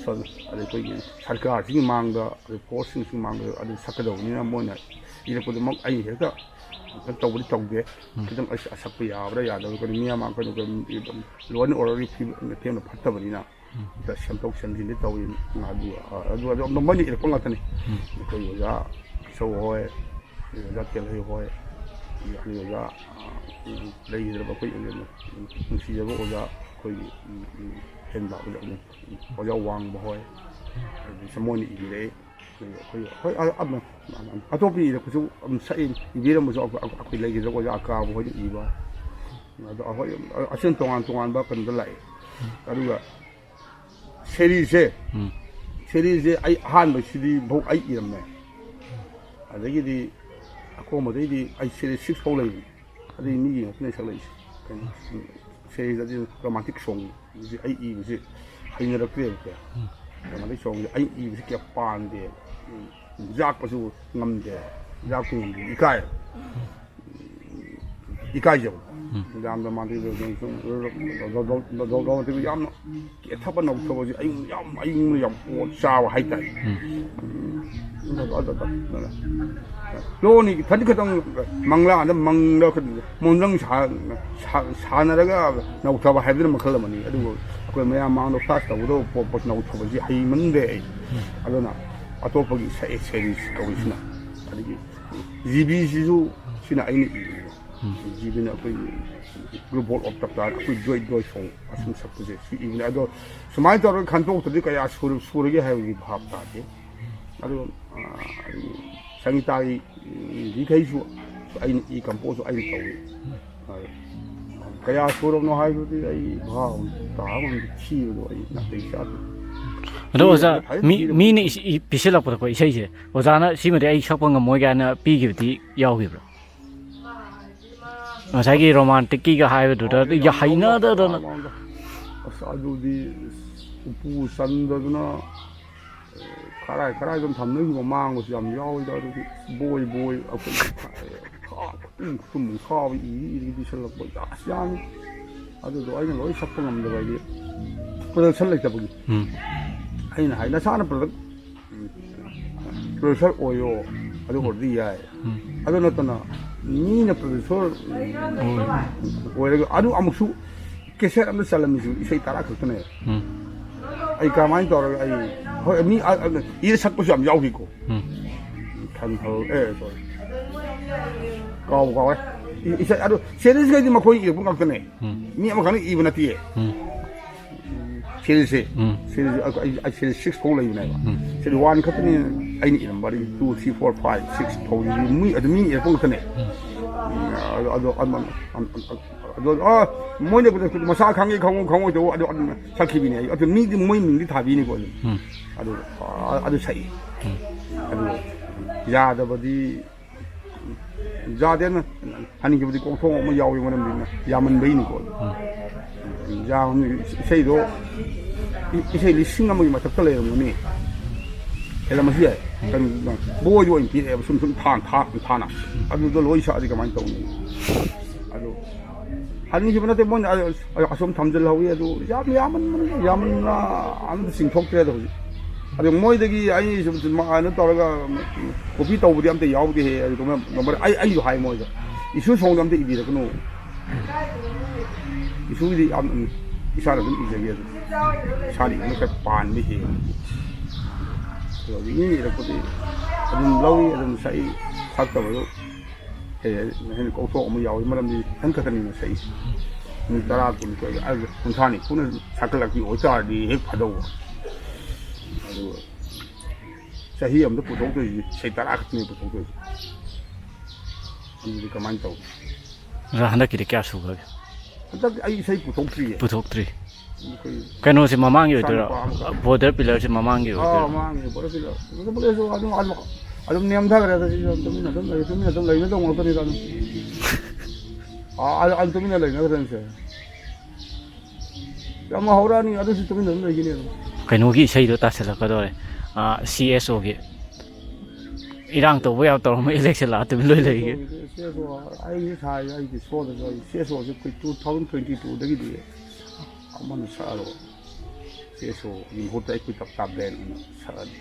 ꯑꯗꯩ ꯑꯩꯈꯣꯏꯒꯤ ꯁꯔꯀꯥꯔꯁꯤꯒꯤ ꯃꯥꯡꯗ, ꯑꯗꯩ forceꯁꯤꯡꯁꯤꯒꯤ ꯃꯥꯡꯗ ꯑꯗꯨꯝ ꯁꯛꯀꯗꯧꯕꯅꯤꯅ ꯃꯣꯏꯅ ꯏꯔꯛꯄꯗꯨꯃꯛ ꯑꯩ ꯍꯦꯛꯇ ꯀꯩꯅꯣ ꯇꯧꯕꯗꯤ ꯇꯧꯗꯦ꯫ ꯎꯝ꯫ ꯈꯤꯇꯪ ꯑꯁ-, ꯑꯁꯛꯄ ꯌꯥꯕ꯭ꯔꯥ ꯌꯥꯗꯕ꯭ꯔꯥ, ꯀꯩꯅꯣ ꯃꯤ ꯑꯃ ꯀꯩꯅꯣ, ꯀꯩꯅꯣ, ꯂꯣ ꯑꯦꯟ ꯑꯣꯔꯗꯔꯒꯤ ꯐꯤꯕꯝ, ꯐꯤꯕꯝꯗ ꯐꯠꯇꯕꯅꯤꯅ, ꯎꯝ꯫ ꯈꯔ ꯁꯦꯝꯗꯣꯛ ꯁꯦꯝꯖꯤꯟꯗꯤ ꯇꯧꯏ꯫ ꯑꯗꯨ, ꯑꯗꯨ ꯑꯗꯨꯝ ꯃꯣꯏꯅ ꯏꯔꯛꯄ ꯉꯥꯛꯇꯅꯤ꯫ ꯎꯝ꯫ ꯑꯩꯈꯣꯏ ꯑꯣꯖꯥ ꯏꯁꯧ ꯍꯣꯏ, ꯑꯩꯈꯣꯏ ꯑꯣꯖꯥ ꯇꯦꯜꯍꯩ ꯍꯣꯏ, ꯑꯩꯈꯣꯏ ꯑꯣꯖꯥ, ꯑ, ꯎꯝ, ꯂꯩꯈꯤꯗ꯭ꯔꯕ ꯑꯩꯈꯣꯏ ꯅꯨꯡꯁꯤꯖꯕ ꯑꯣꯖꯥ ꯑꯩꯈꯣꯏꯒꯤ, ꯎꯝ, ꯎꯝ, ꯍꯦꯟꯕ ꯑꯣꯖꯥ, ꯎꯝ, ꯑꯣꯖꯥ ꯋꯥꯡꯕ ꯍꯣꯏ, ꯑꯗꯨꯗꯒꯤ ꯃꯣꯏꯅ ꯏꯕꯤꯔꯛꯏ꯫ ꯑꯩꯈꯣꯏ, ꯑꯩꯈꯣꯏ, ꯑ-, ꯑ-, ꯑꯇꯣꯞꯄ ꯏꯔꯛꯄꯁꯨ ꯑꯗꯨꯝ ꯁꯛꯏ, ꯏꯕꯤꯔꯝꯕꯁꯨ ꯑꯩꯈꯣꯏ, ꯑꯩꯈꯣꯏ ꯂꯩꯈꯤꯗ꯭ꯔꯕ ꯑꯣꯖꯥ ꯑꯀꯥꯕ ꯍꯣꯏꯅ ꯏꯕ꯫ ꯑꯗꯣ ꯑꯩꯈꯣꯏ ꯑꯁꯤꯅ ꯇꯣꯉꯥꯟ ꯇꯣꯉꯥꯟꯕ ꯀꯩꯅꯣꯗ ꯂꯥꯛꯑꯦ꯫ ꯑꯗꯨꯒ ꯁꯦꯔꯤꯁꯦ, ꯎꯝ꯫ ꯁꯦꯔꯤꯁꯦ ꯑꯩ ꯑꯍꯥꯟꯕꯁꯤꯗꯤ ꯐꯥꯎ ꯑꯩ ꯏꯔꯝꯃꯦ꯫ ꯑꯗꯒꯤꯗꯤ ꯑꯀꯣꯟꯕꯗꯩꯗꯤ ꯑꯩ ꯁꯦꯔꯤꯁ ꯁꯤꯛꯁ ꯐꯥꯎ ꯂꯩꯔꯤ꯫ ꯑꯗꯩ ꯃꯤꯒꯤ ꯉꯥꯛꯇꯅꯦ ꯁꯛꯂꯛꯏꯁꯦ꯫ ꯀꯩꯅꯣ, ꯁꯦꯔꯤꯁ ꯑꯗꯤ ꯔꯣꯃꯥꯟꯇꯤꯛ ꯁꯣꯡꯁꯦ ꯑꯩ ꯏꯕꯁꯦ ꯍꯩꯅꯔꯛꯇ꯭ꯔꯦꯕꯀꯣ꯫ ꯎꯝ꯫ ꯔꯣꯃꯥꯟꯇꯤꯛ ꯁꯣꯡꯁꯦ ꯑꯩ ꯏꯕꯁꯦ ꯀꯌꯥ ꯄꯥꯝꯗꯦꯕ꯫ ꯎꯝ, ꯌꯥꯛꯄꯁꯨ ꯉꯝꯗꯦ꯫ ꯌꯥꯛꯄ ꯉꯝꯗꯦ, ꯏꯀꯥꯏ꯫ ꯏꯀꯥꯏꯖꯕ꯫ ꯎꯝ꯫ ꯌꯥꯝꯅ ꯃꯥꯗꯤ ꯁꯨꯝ ꯌꯥꯝꯅ ꯀꯦꯊꯕ ꯅꯧꯊꯕꯁꯦ ꯑꯩ ꯌꯥꯝ, ꯑꯩꯉꯣꯟꯗ ꯌꯥꯝ ꯑꯣꯠ ꯆꯥꯕ ꯍꯥꯏꯇꯥꯔꯦ꯫ ꯎꯝ꯫ ꯎꯝ꯫ ꯂꯣꯟꯅꯤ ꯏꯊꯟ ꯈꯛꯇꯪ ꯃꯪꯂꯥꯗ ꯃꯪꯂ ꯃꯣꯟꯖꯪ ꯁꯥ-, ꯁꯥ-, ꯁꯥꯟꯅꯔꯒ ꯅꯧꯊꯕ ꯍꯥꯏꯕꯗꯨꯅ ꯃꯈꯜ ꯑꯃꯅꯤ꯫ ꯑꯗꯨꯕꯨ ꯑꯩꯈꯣꯏ ꯃꯌꯥꯝ ꯃꯥꯡꯗ ꯐ꯭ꯂꯥꯁ ꯇꯧꯒꯗꯧꯕ ꯄꯣꯠ, ꯄꯣꯠ ꯅꯧꯊꯕꯁꯤ ꯍꯩꯃꯟꯗꯦ ꯑꯩ꯫ ꯎꯝ꯫ ꯑꯗꯨꯅ ꯑꯇꯣꯞꯄꯒꯤ ꯁꯛꯑꯦ ꯁꯦꯔꯤꯁ ꯀꯧꯔꯤꯁꯤꯅ꯫ ꯑꯗꯒꯤ ꯖꯤꯕꯤꯁꯤꯁꯨ ꯁꯤꯅ ꯑꯩꯅ ꯏꯕꯅꯦꯕ꯫ ꯎꯝ꯫ ꯖꯤꯕꯤꯅ ꯑꯩꯈꯣꯏꯒꯤ ꯒ꯭ꯔꯨꯞ ꯕꯣꯜ ꯑꯣꯐ ꯇꯞꯇꯥ, ꯑꯩꯈꯣꯏ ꯖꯣꯏ ꯖꯣꯏ ꯁꯣꯡ ꯑꯁꯨꯝ ꯁꯛꯄꯁꯦ ꯁꯤ ꯏꯕꯅꯦ꯫ ꯑꯗꯣ ꯁꯨꯃꯥꯏꯅ ꯇꯧꯔꯒ ꯈꯟꯗꯣꯛꯇ꯭ꯔꯗꯤ ꯀꯌꯥ ꯁꯨꯔ-, ꯁꯨꯔꯒꯦ ꯍꯥꯏꯕꯒꯤ ꯚꯥꯞ ꯇꯥꯗꯦ꯫ ꯑꯗꯣ, ꯑ, ꯁꯪꯒꯤꯇꯥꯒꯤ, ꯎꯝ, ꯃꯤꯈꯩꯁꯨ ꯑꯩꯅ ꯏ ꯀꯝꯄꯣꯖꯁꯨ ꯑꯩꯅ ꯇꯧꯏ꯫ ꯑꯗꯣ ꯀꯌꯥ ꯁꯨꯔꯕꯅꯣ ꯍꯥꯏꯕꯗꯤ ꯑꯩ ꯚꯥꯞ ꯇꯥꯕ ꯉꯝꯗꯦ꯫ ꯊꯤꯕꯗꯣ ꯑꯩ ꯅꯥꯇꯩ ꯆꯥꯗꯦ꯫ ꯑꯗꯣ ꯑꯣꯖꯥ, ꯐꯖꯅ ꯃꯤ, ꯊꯤꯔꯕ ꯃꯤꯅ ꯏꯁ-, ꯏ-, ꯄꯤꯁꯤꯜꯂꯛꯄꯗꯀꯣ ꯏꯁꯩꯁꯦ, ꯑꯣꯖꯥꯅ ꯁꯤꯃꯗꯤ ꯑꯩ ꯁꯛꯄ ꯉꯝꯃꯣꯏ ꯀꯥꯏꯅ ꯄꯤꯈꯤꯕꯗꯤ ꯌꯥꯎꯈꯤꯕ꯭ꯔꯥ? ꯉꯁꯥꯏꯒꯤ ꯔꯣꯃꯥꯟꯇꯤꯛꯀꯤꯒ ꯍꯥꯏꯕꯗꯨꯗ ꯌꯥꯝ ꯌꯥꯝ ꯍꯩꯅꯗꯗꯅ꯫ ꯑꯁ, ꯑꯗꯨꯗꯤ ꯎꯄꯨ ꯆꯟꯗꯗꯅ, ꯈꯔꯥꯏ ꯈꯔꯥꯏꯗꯅ ꯊꯝꯅꯈꯤꯕ ꯃꯥꯡꯕꯁꯨ ꯌꯥꯝ ꯌꯥꯎꯋꯤꯗ꯫ ꯑꯗꯨꯗꯤ ꯕꯣꯏ ꯕꯣꯏ ꯑꯩꯈꯣꯏ ꯈꯥ-, ꯈꯨꯇꯨꯝ ꯈꯨꯇꯨꯝ ꯈꯥꯕ ꯏꯔꯤ ꯏꯔꯤ ꯄꯤꯁꯜꯂꯛꯄ ꯑꯁ ꯌꯥꯝꯃꯤ꯫ ꯑꯗꯨꯗꯣ ꯑꯩꯅ ꯂꯣꯏ ꯁꯛꯄ ꯉꯝꯗꯕ ꯍꯥꯏꯗꯤ ꯄ꯭ꯔꯗꯛꯁꯟ ꯂꯩꯇꯕꯒꯤ꯫ ꯎꯝ꯫ ꯑꯩꯅ ꯍꯥꯏ, "ꯅꯁꯥꯅ ꯄ꯭ꯔꯗꯛ-, ꯎꯝ, ꯄ꯭ꯔꯗ꯭ꯌꯨꯁꯔ ꯑꯣꯏꯌꯣ, ꯑꯗꯨ ꯑꯣꯏꯔꯗꯤ ꯌꯥꯏ꯫ ꯎꯝ꯫ ꯑꯗꯨ ꯅꯠꯇꯅ ꯃꯤꯅ ꯄ꯭ꯔꯣꯗ꯭ꯌꯨꯁꯔ ꯑꯣꯏꯔꯒ ꯑꯗꯨ ꯑꯃꯨꯛꯁꯨ ꯀꯦꯁꯦꯠ ꯑꯃꯗ ꯆꯜꯂꯝꯃꯤꯁꯨ ꯏꯁꯩ ꯇꯔꯥ ꯈꯛꯇꯅꯦ꯫ ꯎꯝ꯫ ꯑꯩ ꯀꯃꯥꯏꯅ ꯇꯧꯔꯒ ꯑꯩ, ꯍꯣꯏ, ꯃꯤ ꯑ, ꯑ, ꯏꯔ ꯁꯛꯄꯁꯨ ꯌꯥꯝ ꯌꯥꯎꯈꯤꯀꯣ꯫ ꯎꯝ꯫ ꯊꯪꯍꯧ ꯑꯦ ꯁꯣꯔꯤ, ꯀꯥꯎꯕꯨ ꯀꯥꯎꯔꯦ꯫ ꯏ- ꯏꯁꯩ ꯑꯗꯨ ꯁꯦꯔꯤꯁꯈꯩꯗꯤ ꯃꯈꯣꯏ ꯏꯔꯛꯄ ꯉꯥꯛꯇꯅꯦ꯫ ꯎꯝ꯫ ꯃꯤ ꯑꯃꯈꯛꯅ ꯏꯕ ꯅꯠꯇꯤꯌꯦ꯫ ꯎꯝ꯫ ꯁꯦꯔꯤꯁꯁꯦ꯫ ꯎꯝ꯫ ꯁꯦꯔꯤꯁ ꯑꯩ- ꯑꯩ- ꯑꯩ ꯁꯦꯔꯤꯁ ꯁꯤꯛꯁ ꯐꯥꯎ ꯂꯩꯕꯅꯦꯕ꯫ ꯎꯝ꯫ ꯁꯦꯔꯤꯁ ꯋꯥꯟ ꯈꯛꯇꯅꯤ ꯑꯩꯅ ꯏꯔꯝꯕ꯫ ꯑꯗꯒꯤ two, three, four, five, six ꯐꯥꯎꯁꯤꯗꯤ ꯃꯤ ꯑꯗꯨ ꯃꯤ ꯏꯔꯛꯄ ꯉꯥꯛꯇꯅꯦ꯫ ꯎꯝ꯫ ꯑꯗꯣ ꯑꯗꯣ ꯑꯗꯣ ꯑꯗꯣ ꯑꯗꯣ ꯑ, ꯃꯣꯏꯅ ꯃꯁꯥ ꯈꯪꯉꯤ ꯈꯪꯉꯨ ꯈꯪꯉꯣꯏꯗꯧ ꯑꯗꯨ ꯑꯗꯨꯝ ꯁꯛꯈꯤꯕꯅꯦ ꯑꯩ꯫ ꯑꯗꯨ ꯃꯤꯗꯤ ꯃꯣꯏ ꯃꯤꯡꯗꯤ ꯊꯥꯕꯤꯅꯤꯀꯣ ꯑꯗꯨꯝ꯫ ꯎꯝ꯫ ꯑꯗꯨ ꯑ- ꯑꯗꯨ ꯁꯛꯏ꯫ ꯎꯝ꯫ ꯑꯗꯨ ꯌꯥꯗꯕꯗꯤ ꯌꯥꯗꯦꯅ ꯍꯟꯈꯤꯕꯗꯤ ꯀꯣꯛꯊꯣꯡ ꯑꯃ ꯌꯥꯎꯏ꯫ ꯃꯔꯝꯗꯤ ꯌꯥꯝꯃꯟꯕꯩꯅꯤꯀꯣ꯫ ꯎꯝ꯫ ꯌꯥꯝ ꯏꯁꯩꯗꯣ ꯏ- ꯏꯁꯩ ꯂꯤꯁꯤꯡ ꯑꯃꯒꯤ ꯃꯊꯛꯇ ꯂꯩꯔꯝꯒꯅꯤ꯫ ꯍꯦꯜꯂꯝꯕꯁꯨ ꯌꯥꯏ꯫ ꯀꯩꯅꯣ, ꯕꯣꯏꯗ ꯑꯣꯏꯅ ꯄꯤꯔꯛꯑꯦꯕ ꯁꯨꯝ ꯁꯨꯝ ꯊꯥ ꯊꯥ ꯊꯥꯅ꯫ ꯑꯗꯨꯗꯣ ꯂꯣꯏ ꯁꯛꯑꯗꯤ ꯀꯃꯥꯏꯅ ꯇꯧꯅꯤ? ꯑꯗꯨ ꯍꯟꯈꯤꯕ ꯅꯠꯇꯦ ꯃꯣꯏꯅ ꯑ- ꯑ- ꯑꯁꯣꯝ ꯊꯝꯖꯤꯜꯍꯧꯋꯤ꯫ ꯑꯗꯨ ꯌꯥꯝ ꯌꯥꯝꯃꯟꯕꯅ ꯌꯥꯝꯃꯟꯅ ꯑꯝꯇ ꯆꯤꯡꯊꯣꯛꯇ꯭ꯔꯦꯗ ꯍꯧꯖꯤꯛ꯫ ꯑꯗꯨ ꯃꯣꯏꯗꯒꯤ ꯑꯩ ꯁꯨꯝ ꯁꯨꯝ ꯀꯩꯅꯣ ꯇꯧꯔꯒ ꯀꯣꯄꯤ ꯇꯧꯕꯗꯤ ꯑꯝꯇ ꯌꯥꯎꯗꯦꯍꯦ꯫ ꯑꯗꯨ ꯀꯃꯥꯏ- ꯀꯃꯥꯏ- ꯑꯩ ꯑꯩꯁꯨ ꯍꯥꯏ ꯃꯣꯏꯗ, ꯏꯁꯨ ꯁꯣꯡꯗ ꯑꯝꯇ ꯏꯕꯤꯔꯛꯀꯅꯨ꯫ ꯏꯁꯨꯒꯤꯗꯤ ꯌꯥꯝ ꯏꯁꯥꯅ ꯑꯗꯨꯝ ꯏꯖꯒꯦ꯫ ꯑꯗꯨꯝ ꯏꯁꯥꯅ ꯏꯕꯅ ꯈꯔ ꯄꯥꯟꯕ ꯍꯦꯜꯂꯤ꯫ ꯑꯗꯣ ꯍꯧꯖꯤꯛ ꯃꯤꯅ ꯏꯔꯛꯄꯗꯤ ꯑꯗꯨꯝ ꯂꯧꯏ, ꯑꯗꯨꯝ ꯁꯛꯏ꯫ ꯁꯛꯇꯕꯗꯨ ꯍꯦꯛ ꯍꯦꯛ ꯀꯧꯊꯣꯛ ꯑꯃ ꯌꯥꯎꯏ꯫ ꯃꯔꯝꯗꯤ ꯏꯊꯟ ꯈꯛꯇꯅꯤꯅ ꯁꯛꯏꯁꯦ꯫ ꯃꯤ ꯇꯔꯥ, ꯀꯨꯟ, ꯀꯨꯟꯊ꯭ꯔꯥ ꯅꯤꯐꯨꯅ ꯁꯛꯀꯠꯂꯛꯄꯤ ꯑꯣꯏꯇꯥꯔꯗꯤ ꯍꯦꯛ ꯐꯗꯧꯕ꯫ ꯑꯗꯨꯒ ꯆꯍꯤ ꯑꯃꯗ ꯄꯨꯊꯣꯛꯇꯣꯏꯁꯤ ꯏꯁꯩ ꯇꯔꯥ ꯈꯛꯇꯅꯦ ꯄꯨꯊꯣꯛꯇꯣꯏꯁꯤ꯫ ꯑꯗꯨꯗꯤ ꯀꯃꯥꯏꯅ ꯇꯧ? ꯑꯣꯖꯥ, ꯍꯟꯗꯛꯀꯤꯗꯤ ꯀꯌꯥ ꯁꯨꯈ꯭ꯔꯒꯦ? ꯍꯟꯗꯛ ꯑꯩ ꯏꯁꯩ ꯄꯨꯊꯣꯛꯇ꯭ꯔꯤꯌꯦ꯫ ꯄꯨꯊꯣꯛꯇ꯭ꯔꯤ꯫ ꯑꯩꯈꯣꯏ ꯀꯩꯅꯣꯁꯦ ꯃꯃꯥꯡꯒꯤ ꯑꯣꯏꯗꯣꯏꯔꯣ? ꯏꯆꯥꯅꯨꯄꯥ ꯑꯃꯈꯛ꯫ ꯕꯣꯔꯗꯔ ꯄꯤꯂꯔꯁꯦ ꯃꯃꯥꯡꯒꯤ ꯑꯥ, ꯑꯣꯏꯗꯣꯏꯔꯣ? ꯃꯃꯥꯡꯒꯤ ꯕꯣꯔꯗꯔ ꯄꯤꯂꯔ꯫ ꯕꯣꯔꯗꯔ ꯄꯤꯂꯔꯁꯨ ꯑꯗꯨꯝ, ꯑꯗꯨꯝ, ꯑꯗꯨꯝ ꯅꯦꯝꯊꯈ꯭ꯔꯦꯗ꯫ ꯁꯤꯁꯨ ꯇꯨꯃꯤꯟꯅ ꯑꯗꯨꯝ ꯂꯩ, ꯇꯨꯃꯤꯟꯅ ꯑꯗꯨꯝ ꯂꯩꯅꯗꯧ ꯉꯥꯛꯇꯅꯤꯗ ꯑꯗꯨꯝ꯫ ꯑꯥ, ꯑꯗꯨ, ꯑꯗꯨ ꯇꯨꯃꯤꯟꯅ ꯂꯩꯅꯈ꯭ꯔꯦꯅꯦ ꯁꯦ꯫ ꯌꯥꯝ ꯍꯧꯔꯛꯑꯅꯤ, ꯑꯗꯨꯁꯨ ꯇꯨꯃꯤꯟꯅ ꯑꯗꯨꯝ ꯂꯩꯈꯤꯅꯤ ꯑꯗꯨꯝ꯫ ꯀꯩꯅꯣꯒꯤ ꯏꯁꯩꯗꯣ ꯇꯥꯁꯜꯂꯛꯀꯗꯧꯔꯦ꯫ ꯑꯥ, ꯁꯤ ꯑꯦꯁ ꯑꯣꯒꯤ꯫ ꯏꯔꯥꯡ ꯇꯧꯕ ꯌꯥꯝ ꯇꯧꯔꯝꯃꯦ, ꯏꯂꯦꯛꯁꯟ ꯂꯥꯛꯑ ꯇꯨꯃꯤꯟ ꯂꯣꯏ ꯂꯩꯒꯦ꯫ ꯁꯤ ꯑꯦꯁ ꯑꯣ, ꯑꯩꯁꯨ ꯁꯥꯏ, ꯑꯩꯒꯤ ꯁꯣꯗꯁꯨ ꯑꯩ ꯁꯤ ꯑꯦꯁ ꯑꯣꯁꯦ ꯑꯩꯈꯣꯏ ꯇꯨ ꯊꯥꯎꯖꯟ ꯇ꯭ꯋꯦꯟꯇꯤ ꯇꯨꯗꯒꯤꯗꯤ ꯑꯃꯅ ꯁꯛꯑꯔꯣꯏ꯫ ꯁꯤ ꯑꯦꯁ ꯑꯣꯒꯤ ꯃꯍꯨꯠꯇ ꯑꯩꯈꯣꯏ ꯇꯞꯇꯥ ꯕꯦꯟ ꯑꯣꯏꯅ ꯁꯛꯑꯅꯤ꯫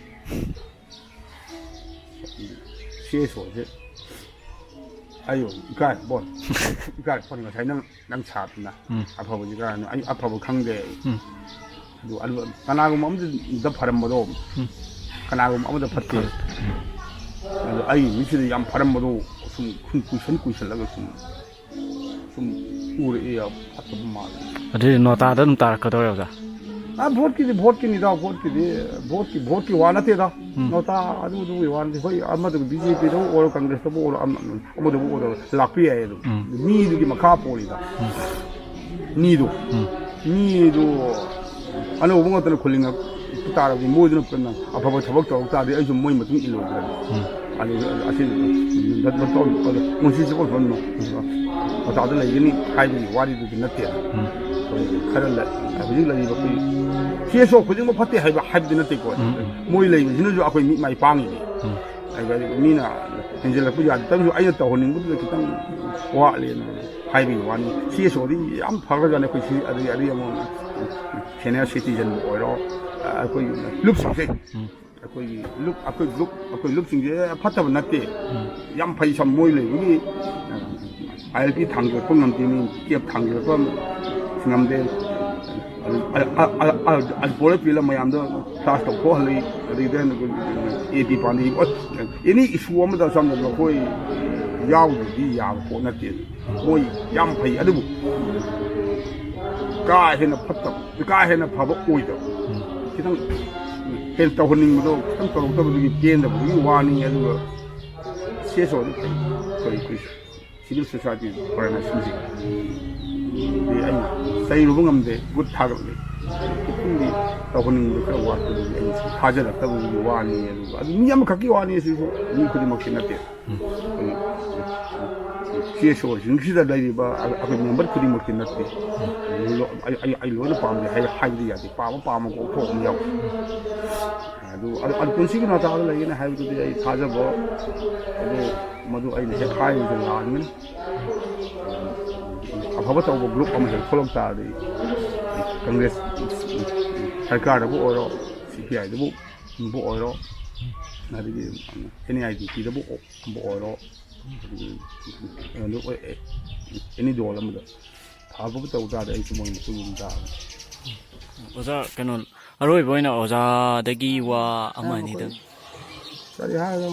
ꯁꯤ ꯑꯦꯁ ꯑꯣꯁꯦ ꯑꯩꯌꯣ, ꯏꯀꯥꯏ ꯕꯣꯟ꯫ ꯏꯀꯥꯏ ꯕꯣꯟ, ꯉꯁꯥꯏ ꯅꯪ, ꯅꯪ ꯁꯥꯗꯅ꯫ ꯎꯝ꯫ ꯑꯐꯕꯁꯤ ꯀꯥꯏꯅ, ꯑꯩ ꯑꯐꯕ ꯈꯪꯗꯦ꯫ ꯎꯝ꯫ ꯑꯗꯨ, ꯑꯗꯨ ꯀꯅꯥꯒꯨꯝꯕ ꯑꯃꯗ ꯐꯔꯝꯕꯗꯣ, ꯎꯝ꯫ ꯀꯅꯥꯒꯨꯝꯕ ꯑꯃꯗ ꯐꯠꯇꯦ꯫ ꯑꯗꯨ ꯑꯩ ꯃꯤꯠꯁꯤꯗ ꯌꯥꯝ ꯐꯔꯝꯕꯗꯣ ꯁꯨꯝ, ꯁꯨꯝ ꯀꯨꯏꯁꯟ ꯀꯨꯏꯁꯜꯂꯒ ꯁꯨꯝ, ꯁꯨꯝ ꯎꯔꯛꯑꯦ, ꯐꯠꯇꯕ ꯃꯥꯜꯂꯦ꯫ ꯑꯗꯨꯗꯤ ꯅꯣꯇꯥꯗ ꯑꯗꯨꯝ ꯇꯥꯔꯛꯀꯗꯧꯔꯦ, ꯑꯣꯖꯥ꯫ ꯑ, ꯚꯣꯠꯀꯤꯗꯤ, ꯚꯣꯠꯀꯤꯅꯤꯗ, ꯚꯣꯠꯀꯤꯗꯤ, ꯚꯣꯠꯀꯤ, ꯚꯣꯠꯀꯤ ꯋꯥ ꯅꯠꯇꯦꯗ꯫ ꯎꯝ꯫ ꯅꯣꯇꯥ ꯑꯗꯨꯗꯨꯒꯤ ꯋꯥ ꯅꯠꯇꯦ꯫ ꯍꯣꯏ, ꯑꯃꯗꯨ ꯕꯤ ꯖꯦ ꯄꯤꯗꯕꯨ ꯑꯣꯏꯔꯣ, ꯀꯪꯒ꯭ꯔꯦꯁꯇꯕꯨ ꯑꯣꯏꯔꯣ, ꯑꯃ, ꯑꯃꯗꯕꯨ ꯑꯣꯏꯔꯣ, ꯂꯥꯛꯄ ꯌꯥꯏ ꯑꯗꯨꯝ꯫ ꯎꯝ꯫ ꯃꯤꯗꯨꯒꯤ ꯃꯈꯥ ꯄꯣꯜꯂꯤꯗ꯫ ꯎꯝ꯫ ꯃꯤꯗꯣ, ꯎꯝ꯫ ꯃꯤꯗꯣ ꯑꯅꯧꯕ ꯉꯥꯛꯇꯅ ꯈꯨꯜꯂꯤꯉꯛ ꯇꯥꯔꯕꯗꯤ ꯃꯣꯏꯗꯨꯅ ꯀꯟꯅ ꯑꯐꯕ ꯊꯕꯛ ꯇꯧꯔꯛ ꯇꯥꯔꯗꯤ ꯑꯩꯁꯨ ꯃꯣꯏ ꯃꯇꯨꯡ ꯏꯜꯂꯣꯏꯗ꯭ꯔꯅꯤ꯫ ꯎꯝ꯫ ꯑꯗꯨ ꯑꯁꯤ ꯅꯠ-, ꯅꯠ-, ꯅꯠ-, ꯅꯠ-, ꯅꯨꯡꯁꯤꯠꯁꯤ ꯄꯪꯊꯣꯛꯍꯟꯕ, ꯃꯇꯥꯗ ꯂꯩꯒꯅꯤ ꯍꯥꯏꯕꯒꯤ ꯋꯥꯔꯤꯗꯨꯗꯤ ꯅꯠꯇꯦ꯫ ꯎꯝ꯫ ꯑꯩꯈꯣꯏ ꯈꯔ ꯂꯩ, ꯍꯧꯖꯤꯛ ꯂꯩꯔꯤꯕ ꯑꯩꯈꯣꯏ ꯁꯤ ꯑꯦꯁ ꯑꯣ ꯈꯨꯗꯤꯡꯃꯛ ꯐꯠꯇꯦ ꯍꯥꯏꯕ, ꯍꯥꯏꯕꯗꯤ ꯅꯠꯇꯦꯀꯣ꯫ ꯎꯝ꯫ ꯃꯣꯏ ꯂꯩꯕꯁꯤꯅꯁꯨ ꯑꯩꯈꯣꯏ ꯃꯤꯠ ꯃꯥꯏ ꯄꯥꯡꯉꯤꯅꯤ꯫ ꯎꯝ꯫ ꯑꯗꯨꯒ ꯃꯤꯅ ꯍꯦꯟꯖꯜꯂꯛꯄ ꯌꯥꯗꯦ꯫ ꯇꯧꯔꯤꯁꯨ ꯑꯩꯅ ꯇꯧꯍꯟꯅꯤꯡꯕꯗꯨꯗ ꯈꯤꯇꯪ ꯋꯥꯠꯂꯦꯅ ꯍꯥꯏꯕꯒꯤ ꯋꯥꯅꯤ꯫ ꯁꯤ ꯑꯦꯁ ꯑꯣꯗꯤ ꯌꯥꯝ ꯐꯈ꯭ꯔꯖꯥꯠꯅꯤ꯫ ꯑꯩꯈꯣꯏ ꯁꯤ ꯑꯗꯒꯤ ꯑꯔꯤ ꯑꯃ ꯁꯦꯅꯤꯌꯔ ꯁꯤꯇꯤꯖꯟꯕꯨ ꯑꯣꯏꯔꯣ, ꯑꯩꯈꯣꯏ ꯂꯨꯞꯁꯤꯡꯁꯦ, ꯎꯝ꯫ ꯑꯩꯈꯣꯏꯒꯤ ꯂꯨꯞ, ꯑꯩꯈꯣꯏ ꯂꯨꯞ, ꯑꯩꯈꯣꯏ ꯂꯨꯞꯁꯤꯡꯁꯦ ꯐꯠꯇꯕ ꯅꯠꯇꯦ꯫ ꯎꯝ꯫ ꯌꯥꯝ ꯐꯩ꯫ ꯁꯝ ꯃꯣꯏ ꯂꯩꯕꯒꯤ ꯑꯥꯏ ꯑꯦꯜ ꯄꯤ ꯊꯥꯡꯖꯤꯜꯂꯛꯄ ꯉꯝꯗꯦ, ꯃꯤ ꯀꯦꯞ ꯊꯥꯡꯖꯤꯜꯂꯛꯄ ꯉꯝꯗꯦ꯫ ꯑꯗꯨ, ꯑ, ꯑ, ꯑ, ꯑ, ꯑꯗꯨ ꯄꯣꯂꯣ ꯄꯤꯂ ꯃꯌꯥꯝꯗꯣ ꯀ꯭ꯂꯥꯁ ꯇꯧꯊꯣꯛꯍꯜꯂꯤ꯫ ꯑꯗꯩꯗ ꯑꯦ ꯄꯤ ꯄꯥꯟꯗꯤ, ꯑꯦꯅꯤ ꯏꯁꯨ ꯑꯃꯗ ꯁꯝꯅ ꯃꯈꯣꯏ ꯌꯥꯎꯗ꯭ꯔꯗꯤ ꯌꯥꯕ ꯄꯣꯠ ꯅꯠꯇꯦ꯫ ꯃꯣꯏ ꯌꯥꯝ ꯐꯩ꯫ ꯑꯗꯨꯕꯨ ꯀꯥ ꯍꯦꯟꯅ ꯐꯠꯇꯕ, ꯀꯥ ꯍꯦꯟꯅ ꯐꯕ ꯑꯣꯏꯗꯕ, ꯈꯤꯇꯪ ꯍꯦꯟꯅ ꯇꯧꯍꯟꯅꯤꯡꯕꯗꯣ ꯈꯤꯇꯪ ꯇꯧꯔꯛꯇꯕꯗꯨꯒꯤ ꯄꯦꯟꯗꯕꯗꯨꯒꯤ ꯋꯥꯅꯤ꯫ ꯑꯗꯨꯒ ꯁꯤ ꯑꯦꯁ ꯑꯣꯗꯤ ꯐꯩ, ꯐꯩ, ꯐꯩ꯫ ꯁꯤꯚꯤꯜ ꯁꯣꯁꯥꯏꯇꯤ ꯑꯣꯔꯒꯅꯥꯏꯖꯦꯁꯟꯁꯤꯡ, ꯑꯗꯨꯗꯤ ꯑꯩꯅ ꯆꯩꯔꯨꯕ ꯉꯝꯗꯦ, ꯒꯨꯠ ꯊꯥꯒꯠꯂꯤ꯫ ꯈꯤꯇꯪꯗꯤ ꯇꯧꯍꯟꯅꯤꯡꯕꯗꯣ ꯈꯔ ꯋꯥꯠꯄꯗꯨꯒꯤ ꯑꯩꯅ ꯊꯥꯖꯔꯛꯇꯕꯒꯤ ꯋꯥꯅꯤ꯫ ꯑꯗꯨꯒ ꯑꯗꯨ ꯃꯤ ꯑꯃꯈꯛꯀꯤ ꯋꯥꯅꯤ, ꯁꯤꯁꯨ ꯃꯤ ꯈꯨꯗꯤꯡꯃꯛꯀꯤ ꯅꯠꯇꯦ꯫ ꯑꯩꯈꯣꯏ ꯁꯤ ꯑꯦꯁ ꯑꯣꯁꯤꯡꯁꯤꯗ ꯂꯩꯔꯤꯕ ꯑꯩꯈꯣꯏ ꯃꯦꯝꯕꯔ ꯈꯨꯗꯤꯡꯃꯛꯇꯤ ꯅꯠꯇꯦ꯫ ꯑꯩ, ꯑꯩ, ꯑꯩ ꯂꯣꯏꯅ ꯄꯥꯝꯗꯦ ꯍꯥꯏ-, ꯍꯥꯏꯕꯗꯤ ꯌꯥꯗꯦ꯫ ꯄꯥꯝꯕ ꯄꯥꯝꯃꯒ ꯑꯣꯛꯊꯣꯛꯄ ꯑꯃ ꯌꯥꯎꯏ꯫ ꯑꯗꯨ, ꯑꯗꯨ, ꯑꯗꯨ ꯄꯨꯟꯁꯤꯒꯤ ꯅꯥꯇꯥꯗ ꯂꯩꯒꯅꯤ ꯍꯥꯏꯕꯗꯨꯗꯤ ꯑꯩ ꯊꯥꯖꯕ, ꯑꯗꯨ, ꯃꯗꯨ ꯑꯩꯅ ꯍꯦꯛ ꯍꯥꯏꯔꯤꯕꯗꯨ ꯂꯥꯟꯒꯅꯤ꯫ ꯑꯐꯕ ꯇꯧꯕ ꯒ꯭ꯔꯨꯞ ꯑꯃ ꯍꯦꯛ ꯊꯣꯛꯂꯛ ꯇꯥꯔꯗꯤ, ꯀꯪꯒ꯭ꯔꯦꯁ ꯁꯔꯀꯥꯔꯗꯕꯨ ꯑꯣꯏꯔꯣ, ꯁꯤ ꯄꯤ ꯑꯥꯏꯗꯕꯨ ꯑꯣꯏꯔꯣ, ꯑꯗꯒꯤ ꯑꯦꯟ ꯑꯦ ꯑꯥꯏ ꯗꯤ ꯄꯤꯗꯕꯨ ꯑꯣꯏꯔꯣ, ꯑꯗꯨ ꯑꯦꯅꯤ ꯗꯣꯜ ꯑꯃꯗ ꯐꯕꯕꯨ ꯇꯧ ꯇꯥꯔꯗꯤ ꯑꯩꯁꯨ ꯃꯣꯏ ꯃꯇꯨꯡ ꯏꯟ ꯇꯥꯕꯅꯤ꯫ ꯑꯣꯖꯥ, ꯀꯩꯅꯣ, ꯑꯔꯣꯏꯕ ꯑꯣꯏꯅ ꯑꯣꯖꯥꯗꯒꯤ ꯋꯥ ꯑꯃ ꯑꯅꯤꯗꯪ꯫ ꯀꯔꯤ ꯍꯥꯏꯔꯣ?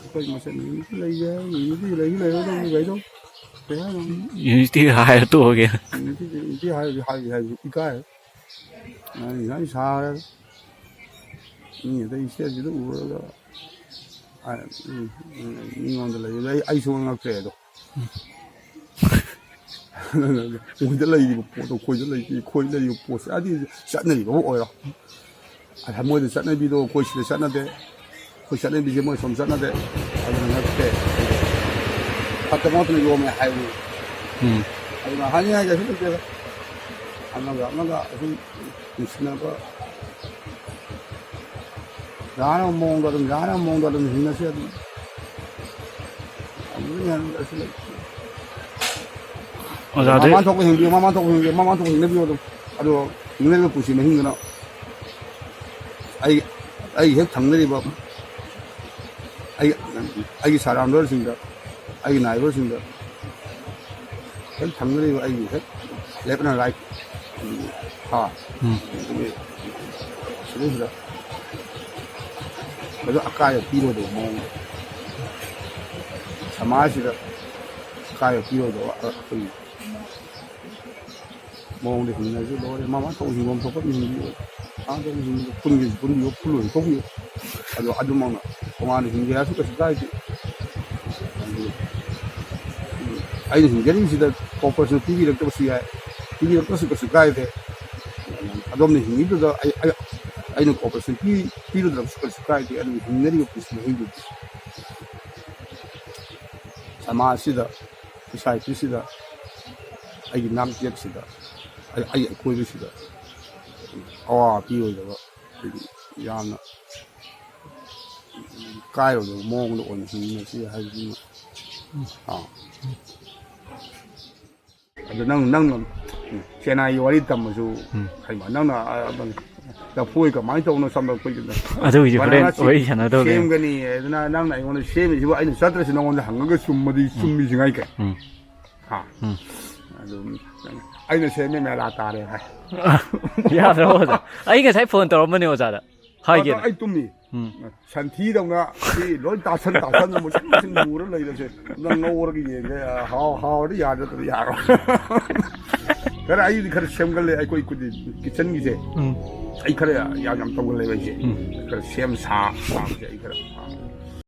ꯑꯩꯈꯣꯏ ꯃꯁꯦꯟ ꯌꯨꯅꯤꯇꯤ ꯂꯩꯖꯩ ꯍꯥꯏ, ꯌꯨꯅꯤꯇꯤ ꯂꯩꯁꯨ ꯂꯩꯔꯣꯏꯗꯧꯅꯤ ꯀꯩꯗꯧ? ꯀꯩ ꯍꯥꯏꯅꯣ? ꯌꯨꯅꯤꯇꯤ ꯍꯥꯏꯔ ꯇꯣꯛꯑꯒꯦ꯫ ꯌꯨꯅꯤꯇꯤ, ꯌꯨꯅꯤꯇꯤ ꯍꯥꯏꯔꯗꯤ ꯍꯥꯏ, ꯍꯥꯏ, ꯏꯀꯥꯏ꯫ ꯑꯩ ꯉꯁꯥꯏ ꯁꯥꯔꯦ꯫ ꯃꯤ ꯑꯇꯩ ꯏꯁꯇꯦꯠꯁꯤꯗ ꯎꯔꯒ, ꯑ, ꯎꯝ, ꯎꯝ, ꯃꯤꯉꯣꯟꯗ ꯂꯩꯕꯗ ꯑꯩ, ꯑꯩꯁꯨ ꯉꯛꯇ꯭ꯔꯦ ꯑꯗꯣ꯫ ꯃꯣꯏꯗ ꯂꯩꯔꯤꯕ ꯄꯣꯠꯇꯣ ꯑꯩꯈꯣꯏꯗ ꯂꯩꯇꯦ, ꯑꯩꯈꯣꯏꯗ ꯂꯩꯔꯤꯕ ꯄꯣꯠꯁꯦ, ꯍꯥꯏꯗꯤ ꯆꯠꯅꯔꯤꯕ ꯑꯃ ꯑꯣꯏꯔꯣ꯫ ꯑꯗ ꯃꯣꯏꯗ ꯆꯠꯅꯕꯤꯗꯣ ꯑꯩꯈꯣꯏ ꯁꯤꯗ ꯆꯠꯅꯗꯦ꯫ ꯑꯩꯈꯣꯏ ꯆꯠꯅꯕꯤꯁꯦ ꯃꯣꯏ ꯁꯣꯝ ꯆꯠꯅꯗꯦ꯫ ꯑꯗꯨꯅ ꯅꯠꯇꯦ꯫ ꯐꯠꯇꯕ ꯉꯥꯛꯇꯅ ꯌꯣꯝꯃꯦ ꯍꯥꯏꯕꯅꯤ꯫ ꯎꯝ꯫ ꯑꯗꯨꯅ ꯍꯥꯏꯅꯤꯡꯉꯥꯏ ꯀꯩꯁꯨ ꯂꯩꯇꯦꯗ꯫ ꯑꯃꯒ ꯑꯃꯒ ꯑꯗꯨꯝ ꯅꯨꯡꯁꯤꯅꯕ ꯌꯥꯅꯕ ꯃꯑꯣꯡꯗ ꯑꯗꯨꯝ, ꯌꯥꯅꯕ ꯃꯑꯣꯡꯗ ꯑꯗꯨꯝ ꯍꯤꯡꯅꯁꯤ ꯑꯗꯨꯝ꯫ ꯑꯗꯨꯗꯒꯤ ꯍꯦꯟꯅ ꯀꯩꯁꯨ ꯂꯩꯇꯦ꯫ ꯑꯣꯖꯥꯗꯤ ꯃꯃꯥꯟ ꯊꯣꯛꯄ ꯍꯤꯡꯕꯤꯌꯨ, ꯃꯃꯥꯟ ꯊꯣꯛꯄ ꯍꯤꯡꯕꯤꯌꯨ, ꯃꯃꯥꯟ ꯊꯣꯛꯄ ꯍꯤꯡꯅꯕꯤꯌꯨ ꯑꯗꯨꯝ꯫ ꯑꯗꯣ ꯍꯤꯡꯅꯔꯤꯕ ꯄꯨꯟꯁꯤ ꯃꯍꯤꯡꯗꯨꯅ ꯑꯩ, ꯑꯩ ꯍꯦꯛ ꯊꯪꯅꯔꯤꯕ ꯑꯩ, ꯑꯩꯒꯤ ꯁꯔꯥꯎꯟꯗꯔꯁꯤꯡꯗ, ꯑꯩꯒꯤ ꯅꯥꯏꯕꯔꯁꯤꯡꯗ ꯍꯦꯛ ꯊꯪꯅꯔꯤꯕ ꯑꯩꯒꯤ ꯍꯦꯛ left and right, ꯍꯥ, ꯎꯝ꯫ ꯑꯗꯨꯒꯤ ꯁꯤꯗꯩꯁꯤꯗ ꯃꯗꯨ ꯑꯀꯥꯏꯕ ꯄꯤꯔꯣꯏꯗꯕ ꯃꯑꯣꯡꯗ, ꯁꯃꯥꯖꯁꯤꯗ ꯑꯀꯥꯏꯕ ꯄꯤꯔꯣꯏꯗꯕ ꯑꯩꯈꯣꯏꯒꯤ ꯃꯑꯣꯡꯗ ꯍꯤꯡꯅꯔꯁꯨ ꯂꯣꯏꯔꯦ꯫ ꯃꯥ ꯃꯥ ꯊꯣꯛꯄ ꯍꯤꯡꯐꯝ ꯊꯣꯛꯄ ꯑꯗꯨꯝ ꯍꯤꯡꯕꯤꯌꯨ꯫ ꯑꯥꯗ ꯑꯗꯨꯝ ꯍꯤꯡꯕꯤꯌꯨ꯫ ꯄꯨꯟꯒꯦꯁꯨ ꯄꯨꯟꯕꯤꯌꯨ, ꯄꯨꯜꯂꯣꯏꯁꯨ ꯊꯣꯛꯄꯤꯌꯨ꯫ ꯑꯗꯣ ꯑꯗꯨꯃꯛꯅ ꯇꯣꯉꯥꯟꯅ ꯍꯤꯡꯒꯦ ꯍꯥꯏꯔꯁꯨ ꯀꯩꯁꯨ ꯀꯥꯏꯗꯦ꯫ ꯑꯗꯨ, ꯎꯝ, ꯑꯩꯅ ꯍꯤꯡꯖꯔꯤꯕꯁꯤꯗ cooperation ꯄꯤꯕꯤꯔꯛꯇꯕꯁꯨ ꯌꯥꯏ, ꯄꯤꯕꯤꯔꯛꯇ꯭ꯔꯁꯨ ꯀꯩꯁꯨ ꯀꯥꯏꯗꯦ꯫ ꯑꯗꯣꯝꯅ ꯍꯤꯡꯉꯤꯗꯨꯗ ꯑꯩ, ꯑꯩ, ꯑꯩꯅ cooperation ꯄꯤ-, ꯄꯤꯔꯨꯗ꯭ꯔꯕꯁꯨ ꯀꯩꯁꯨ ꯀꯥꯏꯗꯦ꯫ ꯑꯗꯨꯕꯨ ꯍꯤꯡꯅꯔꯤꯕ ꯄꯨꯟꯁꯤ ꯃꯍꯤꯡꯗꯨꯗꯤ ꯁꯃꯥꯖꯁꯤꯗ, societyꯁꯤꯗ, ꯑꯩꯒꯤ ꯅꯥꯛꯌꯦꯠꯁꯤꯗ, ꯑꯩ, ꯑꯩꯒꯤ ꯑꯀꯣꯏꯕꯁꯤꯗ ꯑꯋꯥꯕ ꯄꯤꯔꯣꯏꯗꯕ, ꯑꯩꯈꯣꯏꯒꯤ ꯌꯥꯝꯅ ꯀꯥꯏꯔꯣꯏꯗꯕ ꯃꯑꯣꯡꯗ ꯑꯣꯏꯅ ꯍꯤꯡꯃꯤꯟꯅꯁꯤ ꯍꯥꯏꯕꯗꯨꯃ꯫ ꯑꯥ꯫ ꯑꯗꯨ ꯅꯪ, ꯅꯪꯅ ꯆꯦꯟꯅꯥꯏꯒꯤ ꯋꯥꯔꯤ ꯇꯝꯃꯁꯨ, ꯎꯝ꯫ ꯍꯩꯃ, ꯅꯪꯅ, ꯑ, ꯑ, ꯂꯐꯣꯏ ꯀꯃꯥꯏꯅ ꯇꯧꯕꯅꯣ ꯁꯝꯅ ꯑꯩꯈꯣꯏꯒꯤ ꯑꯗꯨꯒꯤꯗꯤ ꯍꯣꯔꯦꯟ ꯕꯅꯥꯅꯥꯁꯤ ꯋꯥꯔꯤ ꯁꯥꯟꯅꯗꯧꯅꯦ꯫ ꯁꯦꯝꯒꯅꯤ ꯑꯗꯨꯅ ꯅꯪꯅ ꯑꯩꯉꯣꯟꯗ ꯁꯦꯝꯃꯤꯁꯤꯕꯨ ꯑꯩꯅ ꯆꯠꯇ꯭ꯔꯁꯨ ꯅꯉꯣꯟꯗ ꯍꯪꯉꯒ ꯆꯨꯝꯃꯗꯤ ꯆꯨꯝꯃꯤꯁꯤ ꯉꯥꯏ ꯀꯩ ꯎꯝ꯫ ꯍꯥ ꯎꯝ꯫ ꯑꯗꯨꯝ ꯑꯩꯅ ꯁꯦꯝꯃꯦ ꯃꯦꯂꯥ ꯇꯥꯔꯦ ꯍꯥꯏ꯫ ꯌꯥꯗ꯭ꯔꯣ ꯑꯣꯖꯥ? ꯑꯩ ꯉꯁꯥꯏ ꯐꯣꯟ ꯇꯧꯔꯝꯕꯅꯦ ꯑꯣꯖꯥꯗ, ꯍꯥꯏꯒꯦꯅ꯫ ꯑꯗꯣ ꯑꯩ ꯇꯨꯝꯃꯤ꯫ ꯎꯝ꯫ ꯁꯟꯊꯤꯗꯧꯅ ꯁꯤ ꯂꯣꯏ ꯇꯥꯁꯟ ꯇꯥꯁꯟꯅ ꯃꯨꯁꯤꯟ ꯃꯨꯁꯤꯟ ꯃꯨꯔ ꯂꯩꯔꯁꯦ꯫ ꯅꯪ ꯉꯧꯔꯒ ꯌꯦꯡꯒꯦ꯫ ꯍꯥꯎ ꯍꯥꯎꯔꯗꯤ ꯌꯥꯗ꯭ꯔꯗꯤ ꯌꯥꯔꯣꯏ꯫ ꯈꯔ ꯑꯩꯗꯤ ꯈꯔ ꯁꯦꯝꯒꯜꯂꯦ ꯑꯩꯈꯣꯏ ꯀꯤꯠꯆꯟꯒꯤꯁꯦ꯫ ꯎꯝ꯫ ꯑꯩ ꯈꯔ ꯌꯥꯝ ꯌꯥꯝ ꯇꯧꯒꯜꯂꯦꯕ ꯑꯩꯁꯦ꯫ ꯎꯝ꯫ ꯈꯔ ꯁꯦꯝ ꯁꯥ ꯁꯥꯕꯁꯦ ꯑꯩ ꯈꯔ